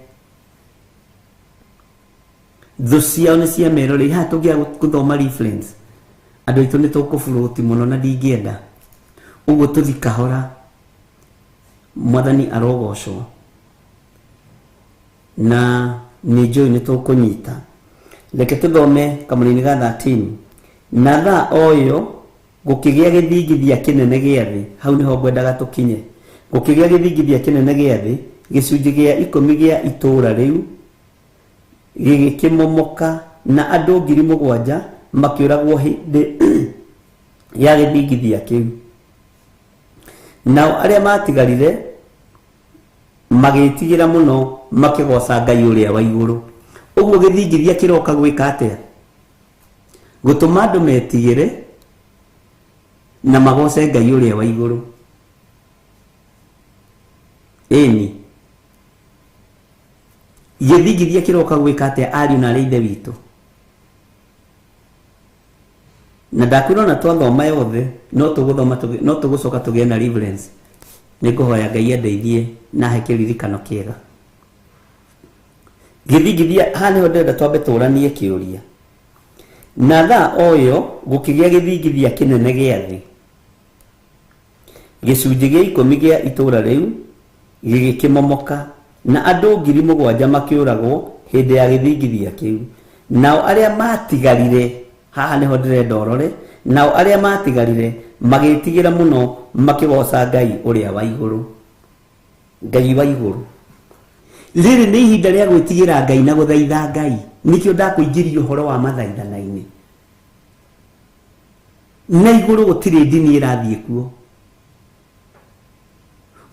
Thũ ciao nĩ ciameroreire. Haha tũngĩaga gũthoma reference, andũ aitũ nĩ tũkũburũti mũno na ndingĩenda ũguo. Tũthi kahora. Mwathani arogocwo, na nĩ njũĩ nĩ tũkũnyita. Reke tũthome kamũraini ga 13. Na thaa o ĩyo gũkĩgĩa gĩthingithia kĩnene gĩa thĩ. Hau nĩho ngwendaga tũkinye. Gũkĩgĩa gĩthingithia kĩnene gĩa thĩ, gĩcunjĩ gĩa 10 gĩa itũũra rĩu gĩgĩkĩmomoka, na andũ 7,000 makĩũragwo hĩndĩ ya gĩthingithia kĩu. Nao arĩa matigarire magĩtigĩra mũno, makĩgoca Ngai ũrĩa wa igũrũ. Ũguo gĩthingithia kĩroka gwĩka atĩa? Gũtũma andũ metigĩre na magoce Ngai ũrĩa wa igũrũ. Ĩni, gĩthingithia kĩroka gwĩka atĩa ariũ na arĩa ithe witũ? Na ndakwĩra ona twathoma yothe no tũgũthoma no tũgũcoka tũgĩe na reverence. Nĩ ngũhoya Ngai andeithie na ahe kĩririkano kĩega. Gĩthingithia haha nĩho ndĩrenda twambe tũranie kĩũria. Na thaa o ĩyo gũkĩgĩa gĩthingithia kĩnene gĩa thĩ, gĩcunjĩ gĩa 10 gĩa itũũra rĩu gĩgĩkĩmomoka, na andũ 7,000 makĩũragwo hĩndĩ ya gĩthingithia kĩu. Nao arĩa maatigarire, haha nĩho ndĩrenda ũrore, nao arĩa maatigarire magĩĩtigĩra mũno, makĩgooca Ngai ũrĩa wa igũrũ. Ngai wa igũrũ. Rĩrĩ nĩ ihinda rĩa gwĩtigĩra Ngai na gũthaitha Ngai. Nĩkĩo ndakũingĩria ũhoro wa mathaithana-inĩ. Na igũrũ gũtirĩ ndini ĩrathiĩ kuo.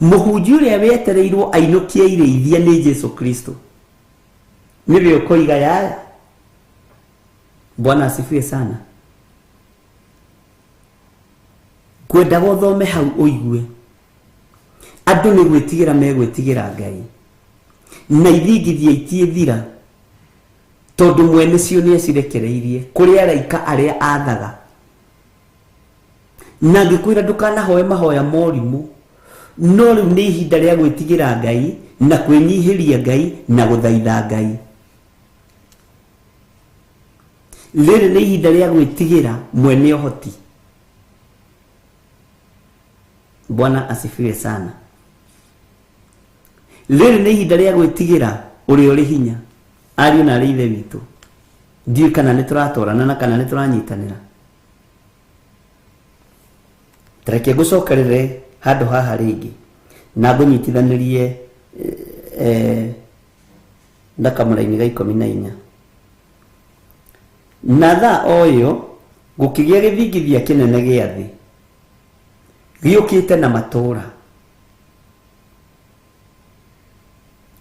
Mũhunjia ũrĩa wetereirwo ainũkie irĩithia nĩ Jesu Kristo. Nĩwe ũkoiga yaya. Bwana asifiwe sana. Ngwendaga ũthome hau ũigue. Andũ nĩ gwĩtigĩra megwĩtigĩra Ngai. Na ithingithia itiĩthira, tondũ mwene cio nĩ acirekereirie kũrĩ araika arĩa athaga. Na ngĩkwĩra ndũkanahoe mahoya morimũ, no rĩu nĩ ihinda rĩa gwĩtigĩra Ngai na kwĩnyihĩria Ngai na gũthaitha Ngai. Rĩrĩ nĩ ihinda rĩa gwĩtigĩra mwene ũhoti. Bwana asifiwe sana. Rĩrĩ nĩ ihinda rĩa gwĩtigĩra ũrĩa ũrĩ hinya. Ariũ na arĩa ithe witũ, ndiũĩ kana nĩ tũratwarana na kana nĩ tũranyitanĩra. Reke ngũcokerere handũ haha rĩngĩ na ngũnyitithanĩrie na kamũraini ga 14. Na thaa o ĩyo gũkĩgĩa gĩthingithia kĩnene gĩa thĩ gĩũkĩte na matũũra,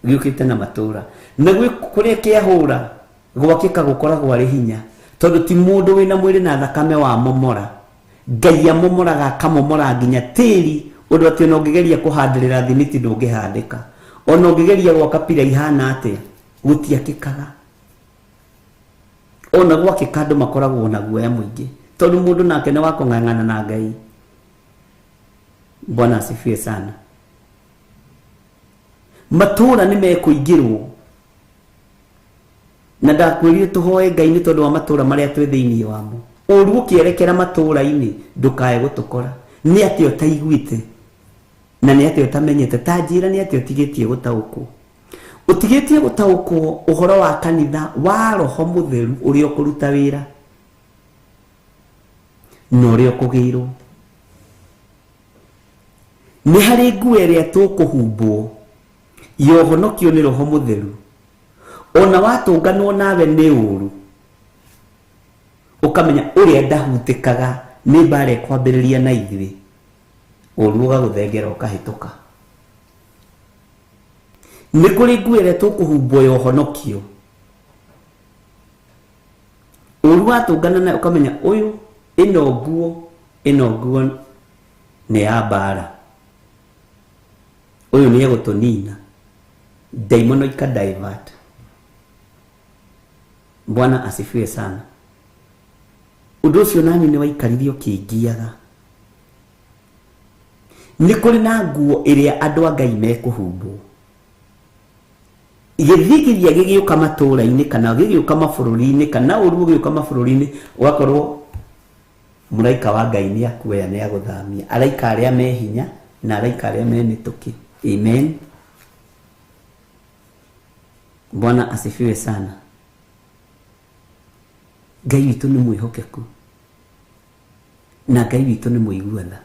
gĩũkĩte na matũũra, na kũrĩa kĩahũra gwakĩka gũkoragwo arĩ hinya, tondũ ti mũndũ wĩna mwĩrĩ na thakame wa momora. Ngai amomoraga akamomora nginya tĩri, ũndũ atĩ ona ũngĩgeria kũhandĩrĩra thimiti ndũngĩhandĩka, ona ũngĩgeria gwaka pira ihana atĩa gũtiakĩkaga. Ona gwakĩka andũ makoragwo na guoya mũingĩ, tondũ mũndũ nake nĩ wa kũng'ang'ana na Ngai. Bwana asifiwe sana. Matũũra nĩ mekũingĩrwo, na ndakwĩrire tũhoe Ngai nĩ tondũ wa matũũra marĩa twĩ thĩinĩ wamo. Ũru ũkĩerekera matũũra-inĩ ndũkae gũtũkora. Nĩ atĩa ũtaiguĩte na nĩ atĩa ũtamenyete? Ta njĩra nĩ atĩa ũtigĩtie gũtaũkwo? Ũtigĩtie gũtaũkwo ũhoro wa kanitha wa Roho Mũtheru ũrĩa ũkũruta wĩra na ũrĩa ũkũgĩirwo. Nĩ harĩ nguo ĩrĩa tũkũhumbwo ya ũhonokio nĩ Roho Mũtheru, ona watũnganwo nawe nĩ ũru ũkamenya ũrĩa ndahutĩkaga nĩ mbara ĩkwambĩrĩria na ithuĩ, ũru ũgagũthengera ũkahĩtũka. Nĩ kũrĩ nguo ĩrĩa tũkũhumbwo ya ũhonokio, ũru watũngana nawe ũkamenya ũyũ, ĩno nguo, ĩno nguo nĩ ya mbara, ũyũ nĩ egũtũnina. Ndaimono ika divert. Bwana asifiwe sana. Ũndũ ũcio nani nĩ waikarire ũkĩngiaga. Nĩ kũrĩ na nguo ĩrĩa andũ a Ngai mekũhumbwo. Gĩthingithia gĩgĩũka matũũra-inĩ kana gĩgĩũka mabũrũri-inĩ kana ũru ũgĩũka mabũrũri-inĩ, ũgakorwo mũraika wa Ngai nĩ akuoya, nĩ agũthamia. Araika arĩa me hinya na araika arĩa me mĩtũkĩ. Amen. Bwana asifiwe sana. Ngai witũ nĩ mwĩhokeku na Ngai witũ nĩ mũigua tha.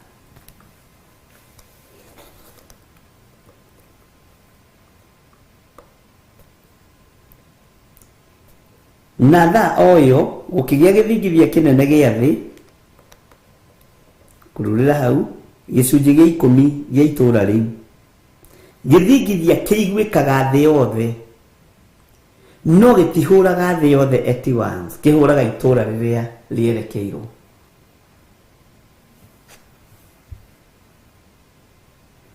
Na thaa o ĩyo gũkĩgĩa gĩthingithia kĩnene gĩa thĩ, kũrũrĩra hau gĩcunjĩ gĩa 10 gĩa itũũra rĩu. Gĩthingithia kĩiguĩkaga thĩ yothe, no gĩtihũraga thĩ yothe at once, kĩhũraga itũũra rĩrĩa rĩerekeirwo.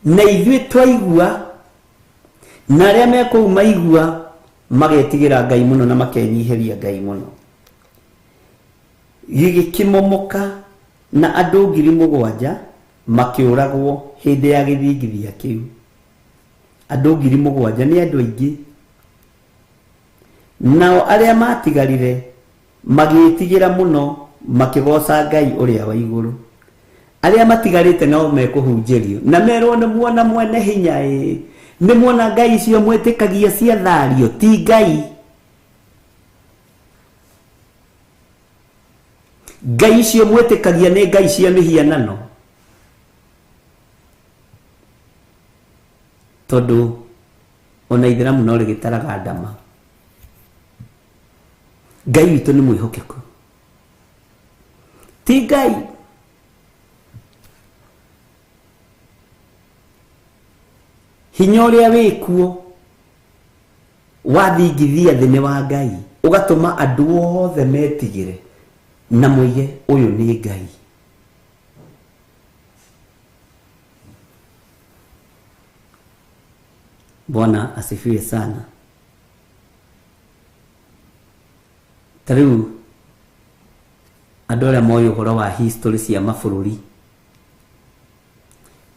Na ithuĩ twaigua Na arĩa me kũu maigua magetigĩra Ngai mũno na makenyihĩria Ngai mũno. Gĩgĩkĩmomoka na andũ 7,000 makĩũragwo hĩndĩ ya gĩthingithia kĩu. Andũ 7,000 nĩ andũ aingĩ. Nao arĩa maatigarire magĩĩtigĩra mũno makĩgooca Ngai ũrĩa wa igũrũ. Arĩa matigarĩte no mekũhunjĩrio na merwo nĩ muona mwene hinya ĩ, nĩ muona ngai icio mwĩtĩkagia cia thario ti ngai. Ngai icio mwĩtĩkagia nĩ ngai cia mĩhianano. Tondũ ona ithĩramu no rĩgĩtaraga ndama. Ngai witũ nĩ mwĩhokeku. Ti Ngai. Hinya ũrĩa wĩkuo wathingithia thĩ nĩ wa Ngai, ũgatũma andũ othe metigĩre na moige ũyũ nĩ Ngai. Bwana asifiwe sana. Ta rĩu andũ arĩa moĩ ũhoro wa history cia mabũrũri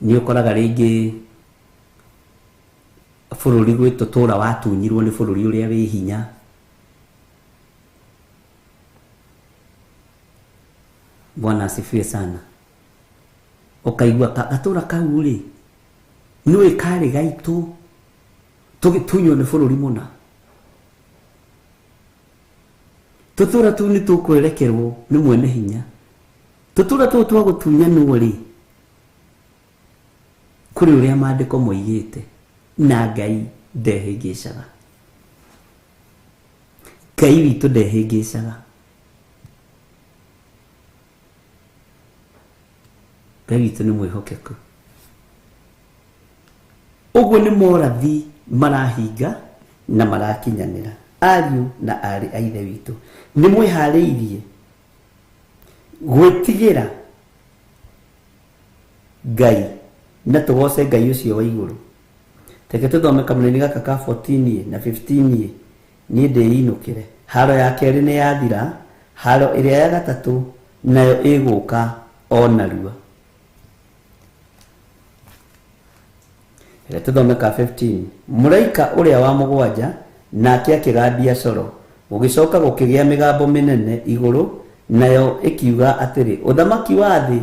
nĩ ũkoraga rĩngĩ bũrũri gwĩ tũtũra watunyirwo nĩ bũrũri ũrĩa wĩ hinya. Bwana asifiwe sana. Ũkaigua gatũra kau rĩ nĩũĩ karĩ gaitũ tũgĩtunywo nĩ bũrũri mũna. Tũtũra tũu nĩ tũkwerekerwo nĩ mwene hinya. Tũtũra tũu twa gũtunyanwo rĩ kũrĩ ũrĩa maandĩko moigĩte na Ngai ndehĩngĩcaga. Ngai witũ ndehĩngĩcaga. Ngai witũ nĩ mwĩhokeku. Ũguo nĩ morathi marahinga na marakinyanĩra. Ariũ na aarĩ a Ithe witũ, nĩ mwĩharĩirie gwĩtigĩra Ngai na tũgoce Ngai ũcio wa igũrũ? Reke tũthome kamũraini gaka ka 14 na 15 niĩ ndĩinũkĩre. Haro ya kerĩ nĩ yathira, haro ĩrĩa ya gatatũ nayo ĩgũka o narua. Reke tũthome ka 15. Mũraika ũrĩa wa mũgwanja nake akĩgambia coro, gũgĩcoka gũkĩgĩa mĩgambo mĩnene igũrũ, nayo ĩkiuga atĩrĩ, ũthamaki wa thĩ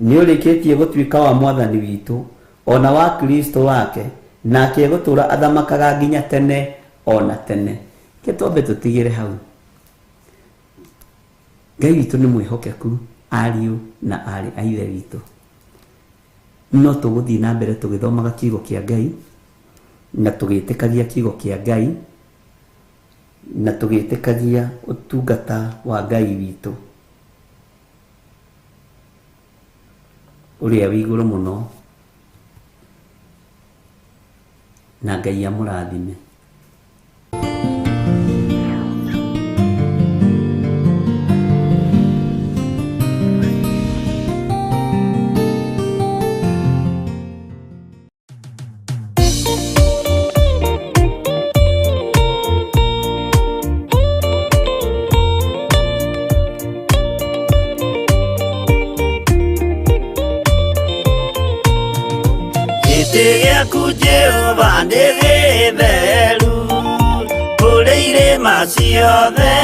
nĩũrĩkĩtie gũtuĩka wa Mwathani witũ, o na wa Kristo wake, nake egũtũũra athamakaga nginya tene o na tene. Reke twambe tũtigĩre hau. Ngai witũ nĩ mwĩhokeku, ariũ na aarĩ a Ithe witũ. No tũgũthiĩ na mbere tũgĩthomaga kiugo kĩa Ngai na tũgĩtĩkagia kiugo kĩa Ngai na tũgĩtĩkagia ũtungata wa Ngai witũ ũrĩa wĩ igũrũ mũno, na Ngai amũrathime. Gĩtĩ gĩaku Jehova nĩ gĩtheru kũrĩ irĩma ciothe,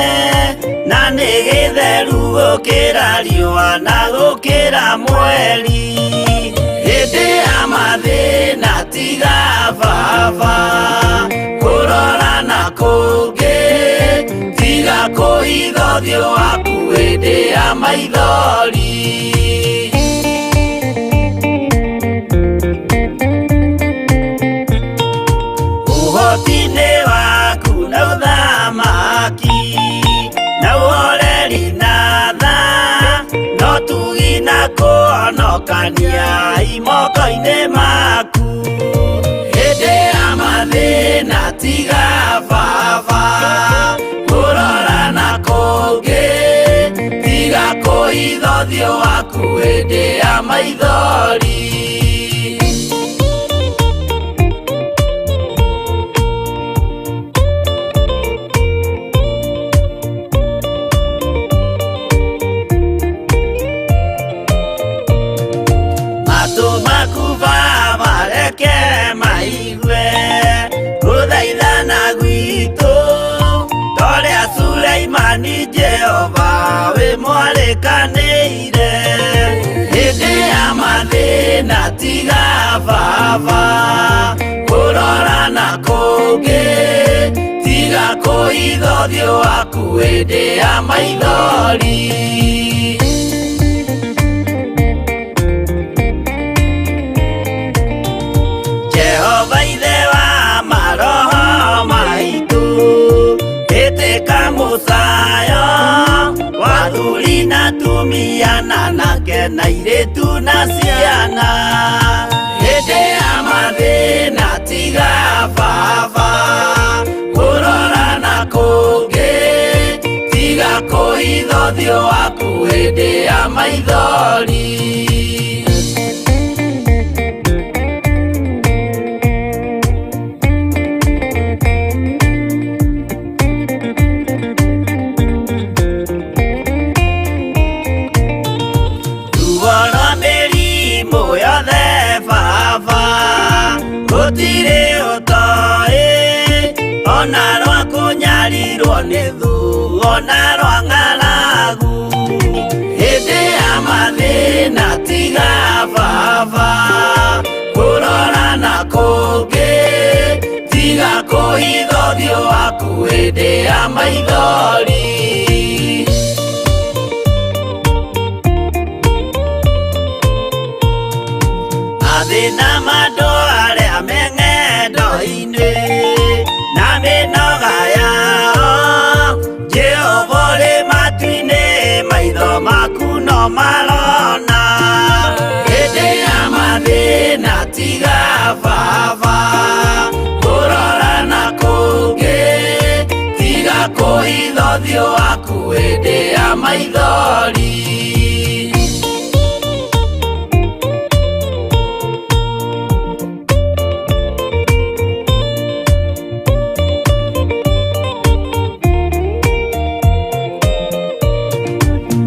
na nĩ gĩtheru gũkĩra riũa na gũkĩra mweri. Hĩndĩ ya mathĩna tiga baba kũrora na kũngĩ, tiga kũhitha ũthiũ waku hĩndĩ ya maithori. Ũhoti-inĩ waku na ũthamaki na ũhoreri na tha, no tugi na kũhonokania imoko-inĩ maku. Hĩndĩ ya mathĩna tiga baba kũrora na kũngĩ, tiga kũhitha ũthiũ waku hĩndĩ ya maithori. Mwarĩkanĩire hĩndĩ ya mathĩna tiga baba kũrora na kũngĩ tiga kũhitha ũthiũ waku hĩndĩ ya maithori. Jehova ithe wa maroho maitũ ĩtĩka mũcayo wa athuri na atumia na anake na airĩtu na ciana hĩndĩ ya mathĩna tiga baba kũrora na kũngĩ tiga kũhitha ũthiũ waku hĩndĩ ya maithori. Ruo rwa mĩrimũ yothe baba gũtirĩ ũtoĩ ona rwa kũnyarirwo nĩ thũ ona rwa ng'aragu hĩndĩ ya mathĩna tiga baba kũrora na kũngĩ tiga kũhitha ũthiũ waku hĩndĩ ya maithori. Mathĩna ma andũ arĩa me ng'endo-inĩ na mĩnoga yao Jehova ũrĩ matu-inĩ maitho maku no marona hĩndĩ ya mathĩna tiga baba kũrora na kũngĩ tiga kũhitha ũthiũ waku hĩndĩ ya maithori.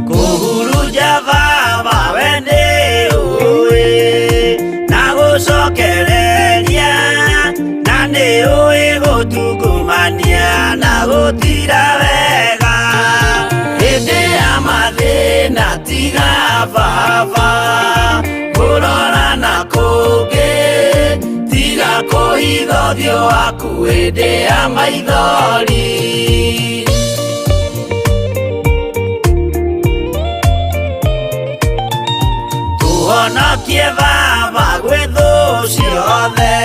Kũhurunja baba we nĩ ũĩ na gũcokereria na nĩ ũĩ gũtungumania na gũtira wega hĩndĩ ya mathĩna tiga baba kũrora na kũngĩ tiga kũhitha ũthiũ waku hĩndĩ ya maithori. Tũhonokie baba gwĩ thũ ciothe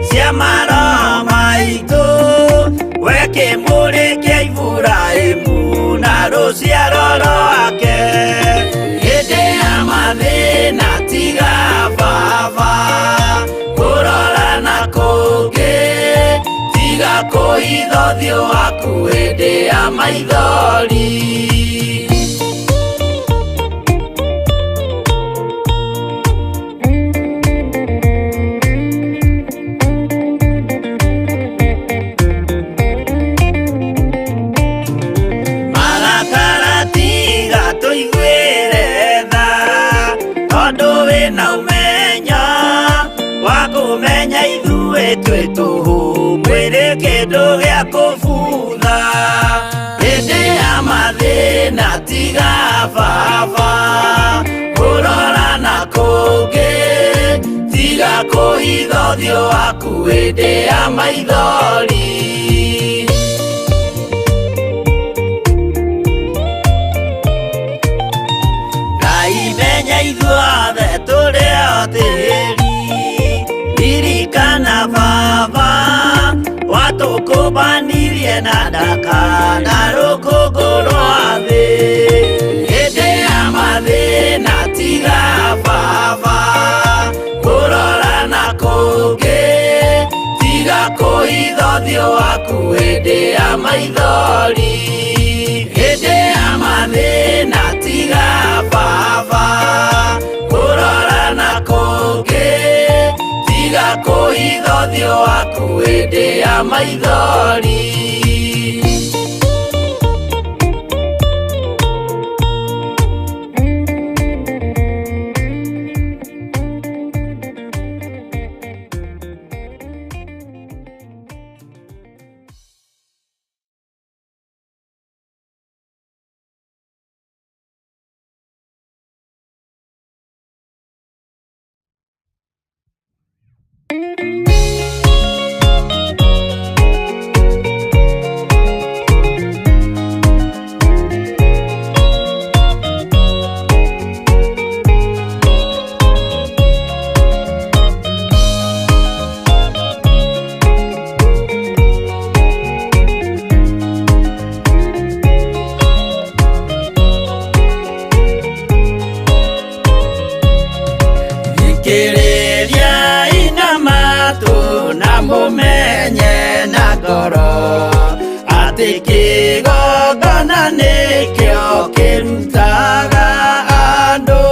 cia maroho maitũ we kĩmũrĩ kĩa Iburahĩmu na rũciaro rwake hĩndĩ ya mathĩna tiga baba kũrora na kũngĩ tiga kũhitha ũthiũ waku hĩndĩ ya maithori. Marakara tiga tũiguĩre tha tondũ wĩna ũmenyo wa kũmenya ithuĩ twĩ tũhũ mwĩrĩ kĩndũ gĩa kũbutha hĩndĩ ya mathĩna tiga baba kũrora na kũngĩ tiga kũhitha ũthiũ waku hĩndĩ ya maithori. Ngai menya ithuothe tũrĩ o tĩri ririkana baba watũkũmbanirie na ndaka na rũkũngũ rwa thĩ hĩndĩ ya mathĩna tiga baba kũrora na kũngĩ tiga kũhitha ũthiũ waku hĩndĩ ya maithori hĩndĩ ya mathĩna tiga baba kũrora na kũngĩ tiga kũhitha ũthiũ waku hĩndĩ ya maithori. Nĩrutaga andũ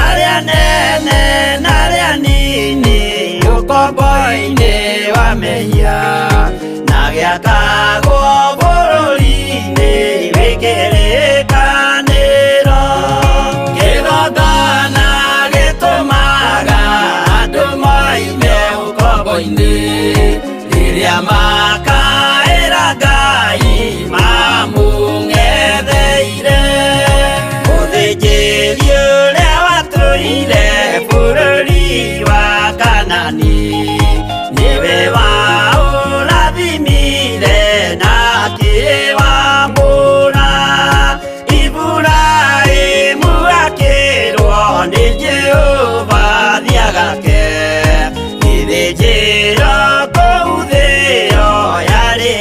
arĩa nene na arĩa nini ũkombo-inĩ wa mehia na gĩakagwo bũrũri-inĩ wĩ kĩrĩkanĩro. Kĩgongona gĩtũmaga andũ moime ũkombo-inĩ rĩrĩa makaĩra Ngai mamũng'etheire. Mũthĩnjĩri ũrĩa watũire bũrũri wa Kanani nĩwe waũrathimire na akĩwamũra. Iburahĩmu akĩrwo nĩ Jehova thiĩ agake gĩthĩnjĩro kũu thĩo yarĩ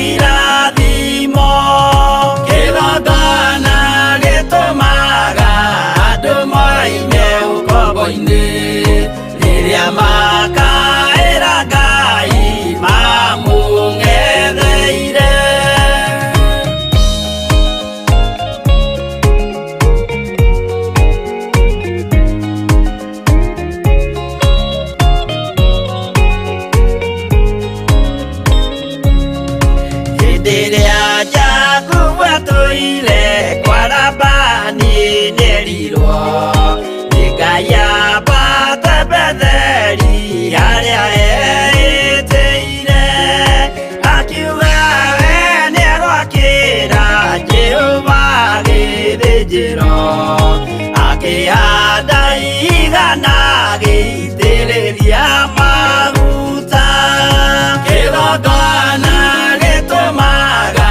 irathimo. Kĩgongona gĩtũmaga andũ moime ũkombo-inĩ rĩrĩa makaĩra Ngai mamũng'etheire. Hĩndĩ ĩrĩa Jakubu atũire kwa Labani nĩerirwo nĩ Ngai ambate Betheli harĩa eĩtĩire. Akiuga we nĩegwakĩra Jehova gĩthĩnjĩro, akĩhanda igana agĩitĩrĩria maguta. Kĩgongona gĩtũmaga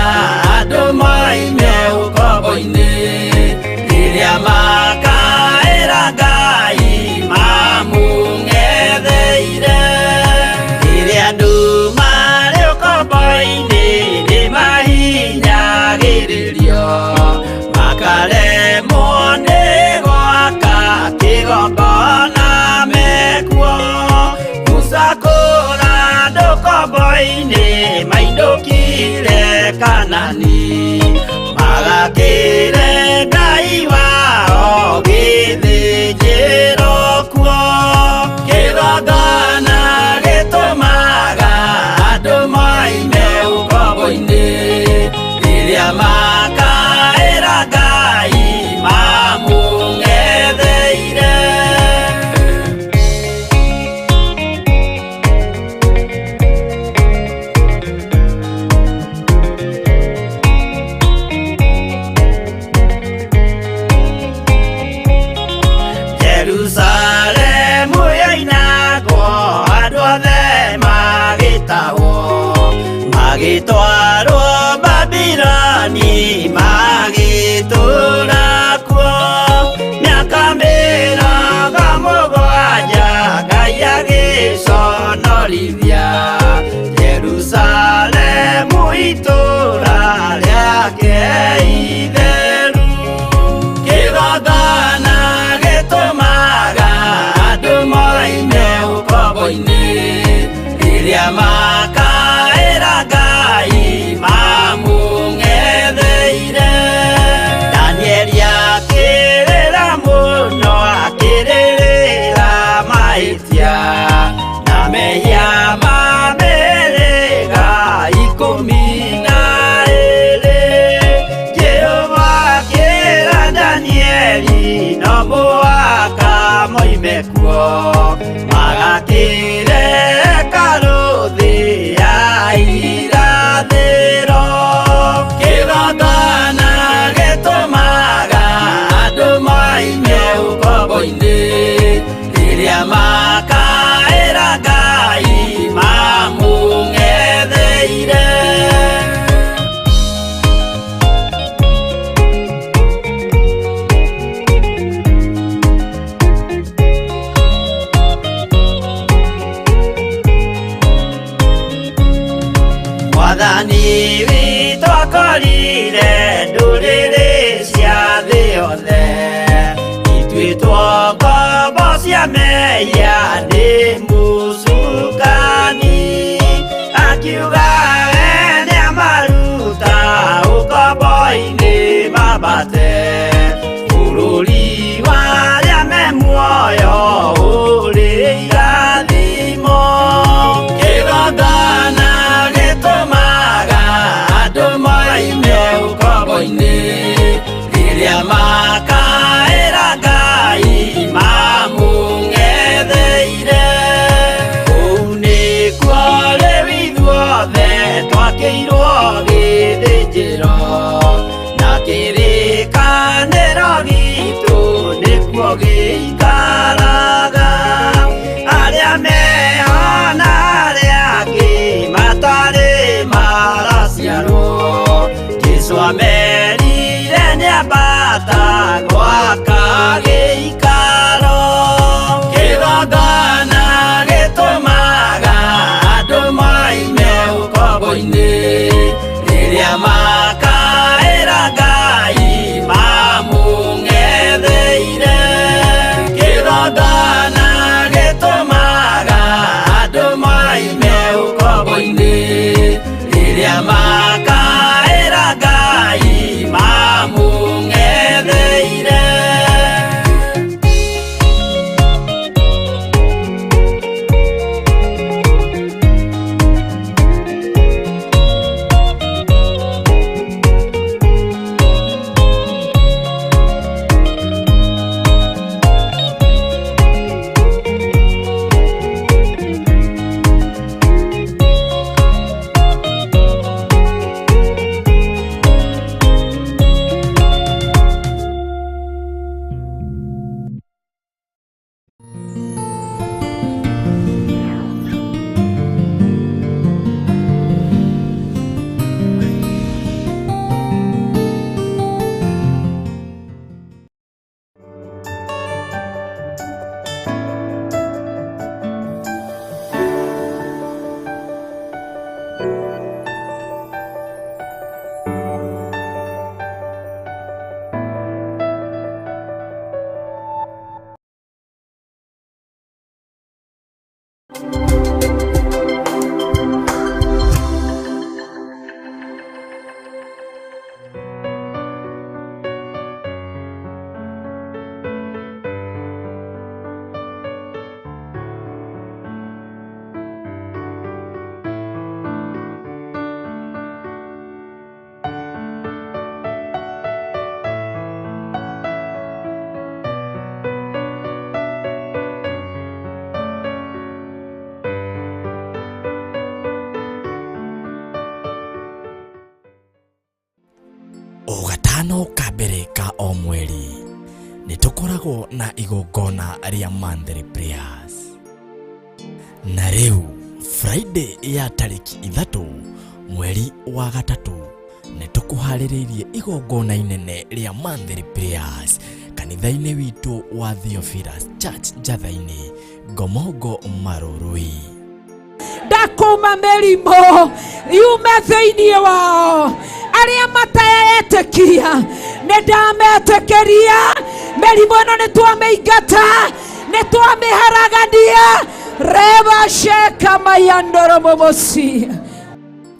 andũ moime ũkombo-inĩ rĩrĩa makaĩra Ngai mamũng'etheire. Rĩrĩa andũ marĩ ũkombo-inĩ nĩmahinyagĩrĩrio makaremwo nĩ gwaka kĩgongona mekuo. Musa kũra andũ ũkombo-inĩ mainũkire Kanani magakĩre Ngai wao gĩthĩnjĩro kuo. Kĩgongona gĩtũmaga andũ moime ũkombo-inĩ rĩrĩa makaĩra Ngai mamũng'etheire. Jerusalemu yoinagwo andũ othe magĩtahwo magĩtwarwo Babiloni magĩtũũra kuo. Mĩaka mĩrongo mũgwanja Ngai agĩconorithia Jerusalemu itũũra rĩake itheru. Kĩgongona gĩtũmaga andũ moime ũkombo-inĩ rĩrĩa makaĩra Ngai mamũng'etheire. Danieli akĩrĩra mũno akĩrĩrĩra mahĩtia na mehia ma mĩhĩrĩga 12. Jehova akĩra Danieli no mũhaka moime kuo magakĩre hekarũ thĩ ya irathĩro. Kĩgongona gĩtũmaga andũ moime ũkombo-inĩ rĩrĩa makaĩra Ngai mamũng'etheire. Mwathani witũ akorire ndũrĩrĩ cia thĩ yothe ituĩtwo ngombo cia mehia nĩ mũcukani. Akiuga we nĩamaruta ũkombo-inĩ mambate Gatano ka mbere ka o mweri nĩ tũkoragwo na igongona rĩa monthly prayers. Na rĩu Friday ya tarĩki 3 mweri wa 3 nĩ tũkũharĩrĩirie igongona inene rĩa monthly prayers kanitha-inĩ witũ wa Theophilus Church Njatha-inĩ, Ngomongo Marurui. Ndakuma mĩrimũ yume thĩinĩ wao arĩa mataetĩkia nĩ ndametĩkĩria mĩrimũ ĩno nĩ twamĩingata nĩ twamĩharagania reba sheka mayandoro momosi.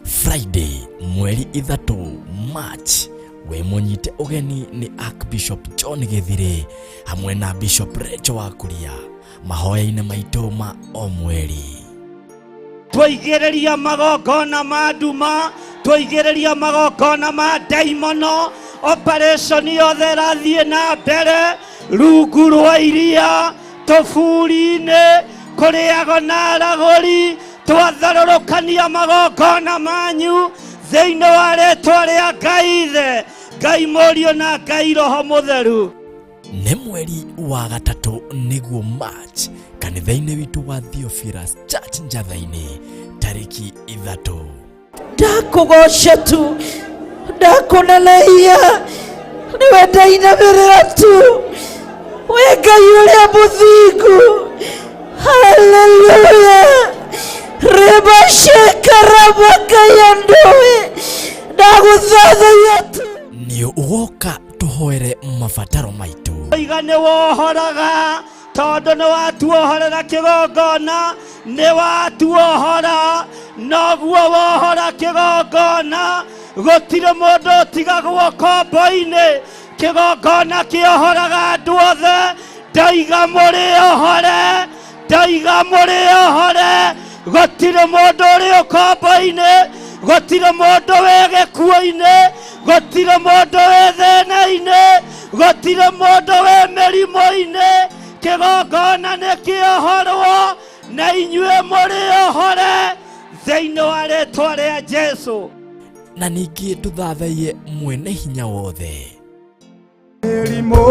Friday mweri 3 March wĩ mũnyite ũgeni nĩ Archbishop John Gĩthirĩ hamwe na Bishop Rachel Wakuria mahoya-inĩ maitũ ma o mweri. Twaigĩrĩria magongona ma nduma, twaigĩrĩria magongona ma ndaimono, operation yothe ĩrathiĩ na mbere rungu rwa iria tũburi-inĩ kũrĩago na aragũri, twatharũrũkania magongona manyu thĩinĩ wa rĩtwa rĩa Ngai Ithe, Ngai Mũriũ na Ngai Roho Mũtheru. Nĩ mweri wa 3 nĩguo March kanitha-inĩ witũ wa Theophilus Church Njatha-inĩ tarĩki 3. Ndakũgoca tu, ndakũneneia, nĩwe ndainamĩrĩra tu, wĩ Ngai ũrĩa mũthingu. Haleluya. Reba sheka rabakayandoe ndagũthathaiya tu. Nĩ ũgoka tũhoere mabataro maitũ. Iga nĩ wohoraga tondũ nĩ watuohorera kĩgongona, nĩ watuohora noguo wohora kĩgongona, gũtirĩ mũndũ ũtigagwo kombo-inĩ, kĩgongona kĩohoraga andũ othe. Ndaiga mũrĩ ohore, ndaiga mũrĩ ohore, gũtirĩ mũndũ ũrĩ ũkombo-inĩ, gũtirĩ mũndũ wĩ gĩkuũ-inĩ, gũtirĩ mũndũ wĩ thĩna-inĩ, gũtirĩ mũndũ wĩ mĩrimũ-inĩ. Kĩgongona nĩ kĩohorwo na inyuĩ mũrĩ ohore thĩinĩ wa rĩtwa rĩa Jesũ. Na ningĩ tũthathaiye mwene hinya wothe. Mĩrimũ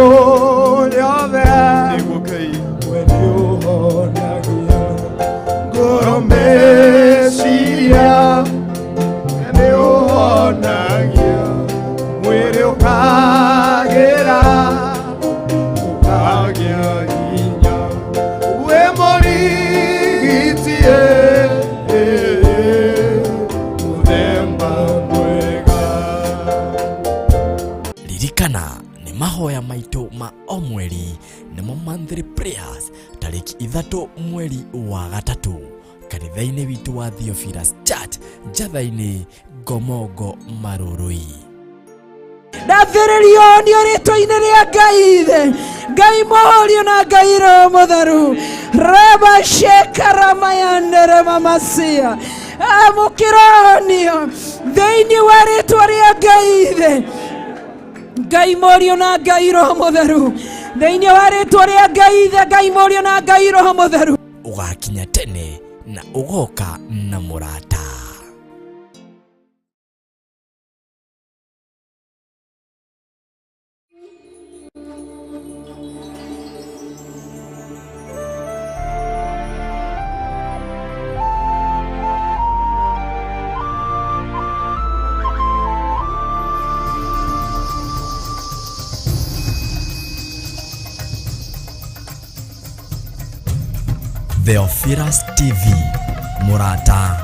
yothe nĩguo Ngai we nĩũhonagia ngoro meciria nĩũhonagia mwĩrĩ ũkagĩra ũkagĩa hinya wĩ mũrigiti mũthemba mwega. Ririkana nĩ mahoya maitũ ma o mweri nĩmo monthly prayers tarĩki 3 mweri wa 3 kanitha-inĩ witũ wa Theophilus Church Njatha-inĩ, Ngomongo Marurui. Ndathĩrĩrio nĩ rĩtwa-inĩ rĩa Ngai Ithe, Ngai Mũriũ na Ngai Roho Mũtheru. Reba sheka ramayandere mamasia. Amũkĩronio thĩinĩ wa rĩtwa rĩa Ngai Ithe, Ngai Mũriũ na Ngai Roho Mũtheru. Thĩinĩ wa rĩtwa rĩa Ngai Ithe, Ngai Mũriũ na Ngai Roho Mũtheru. Ũgakinya tene na ũgoka na mũrata. Theophilus TV, mũrata.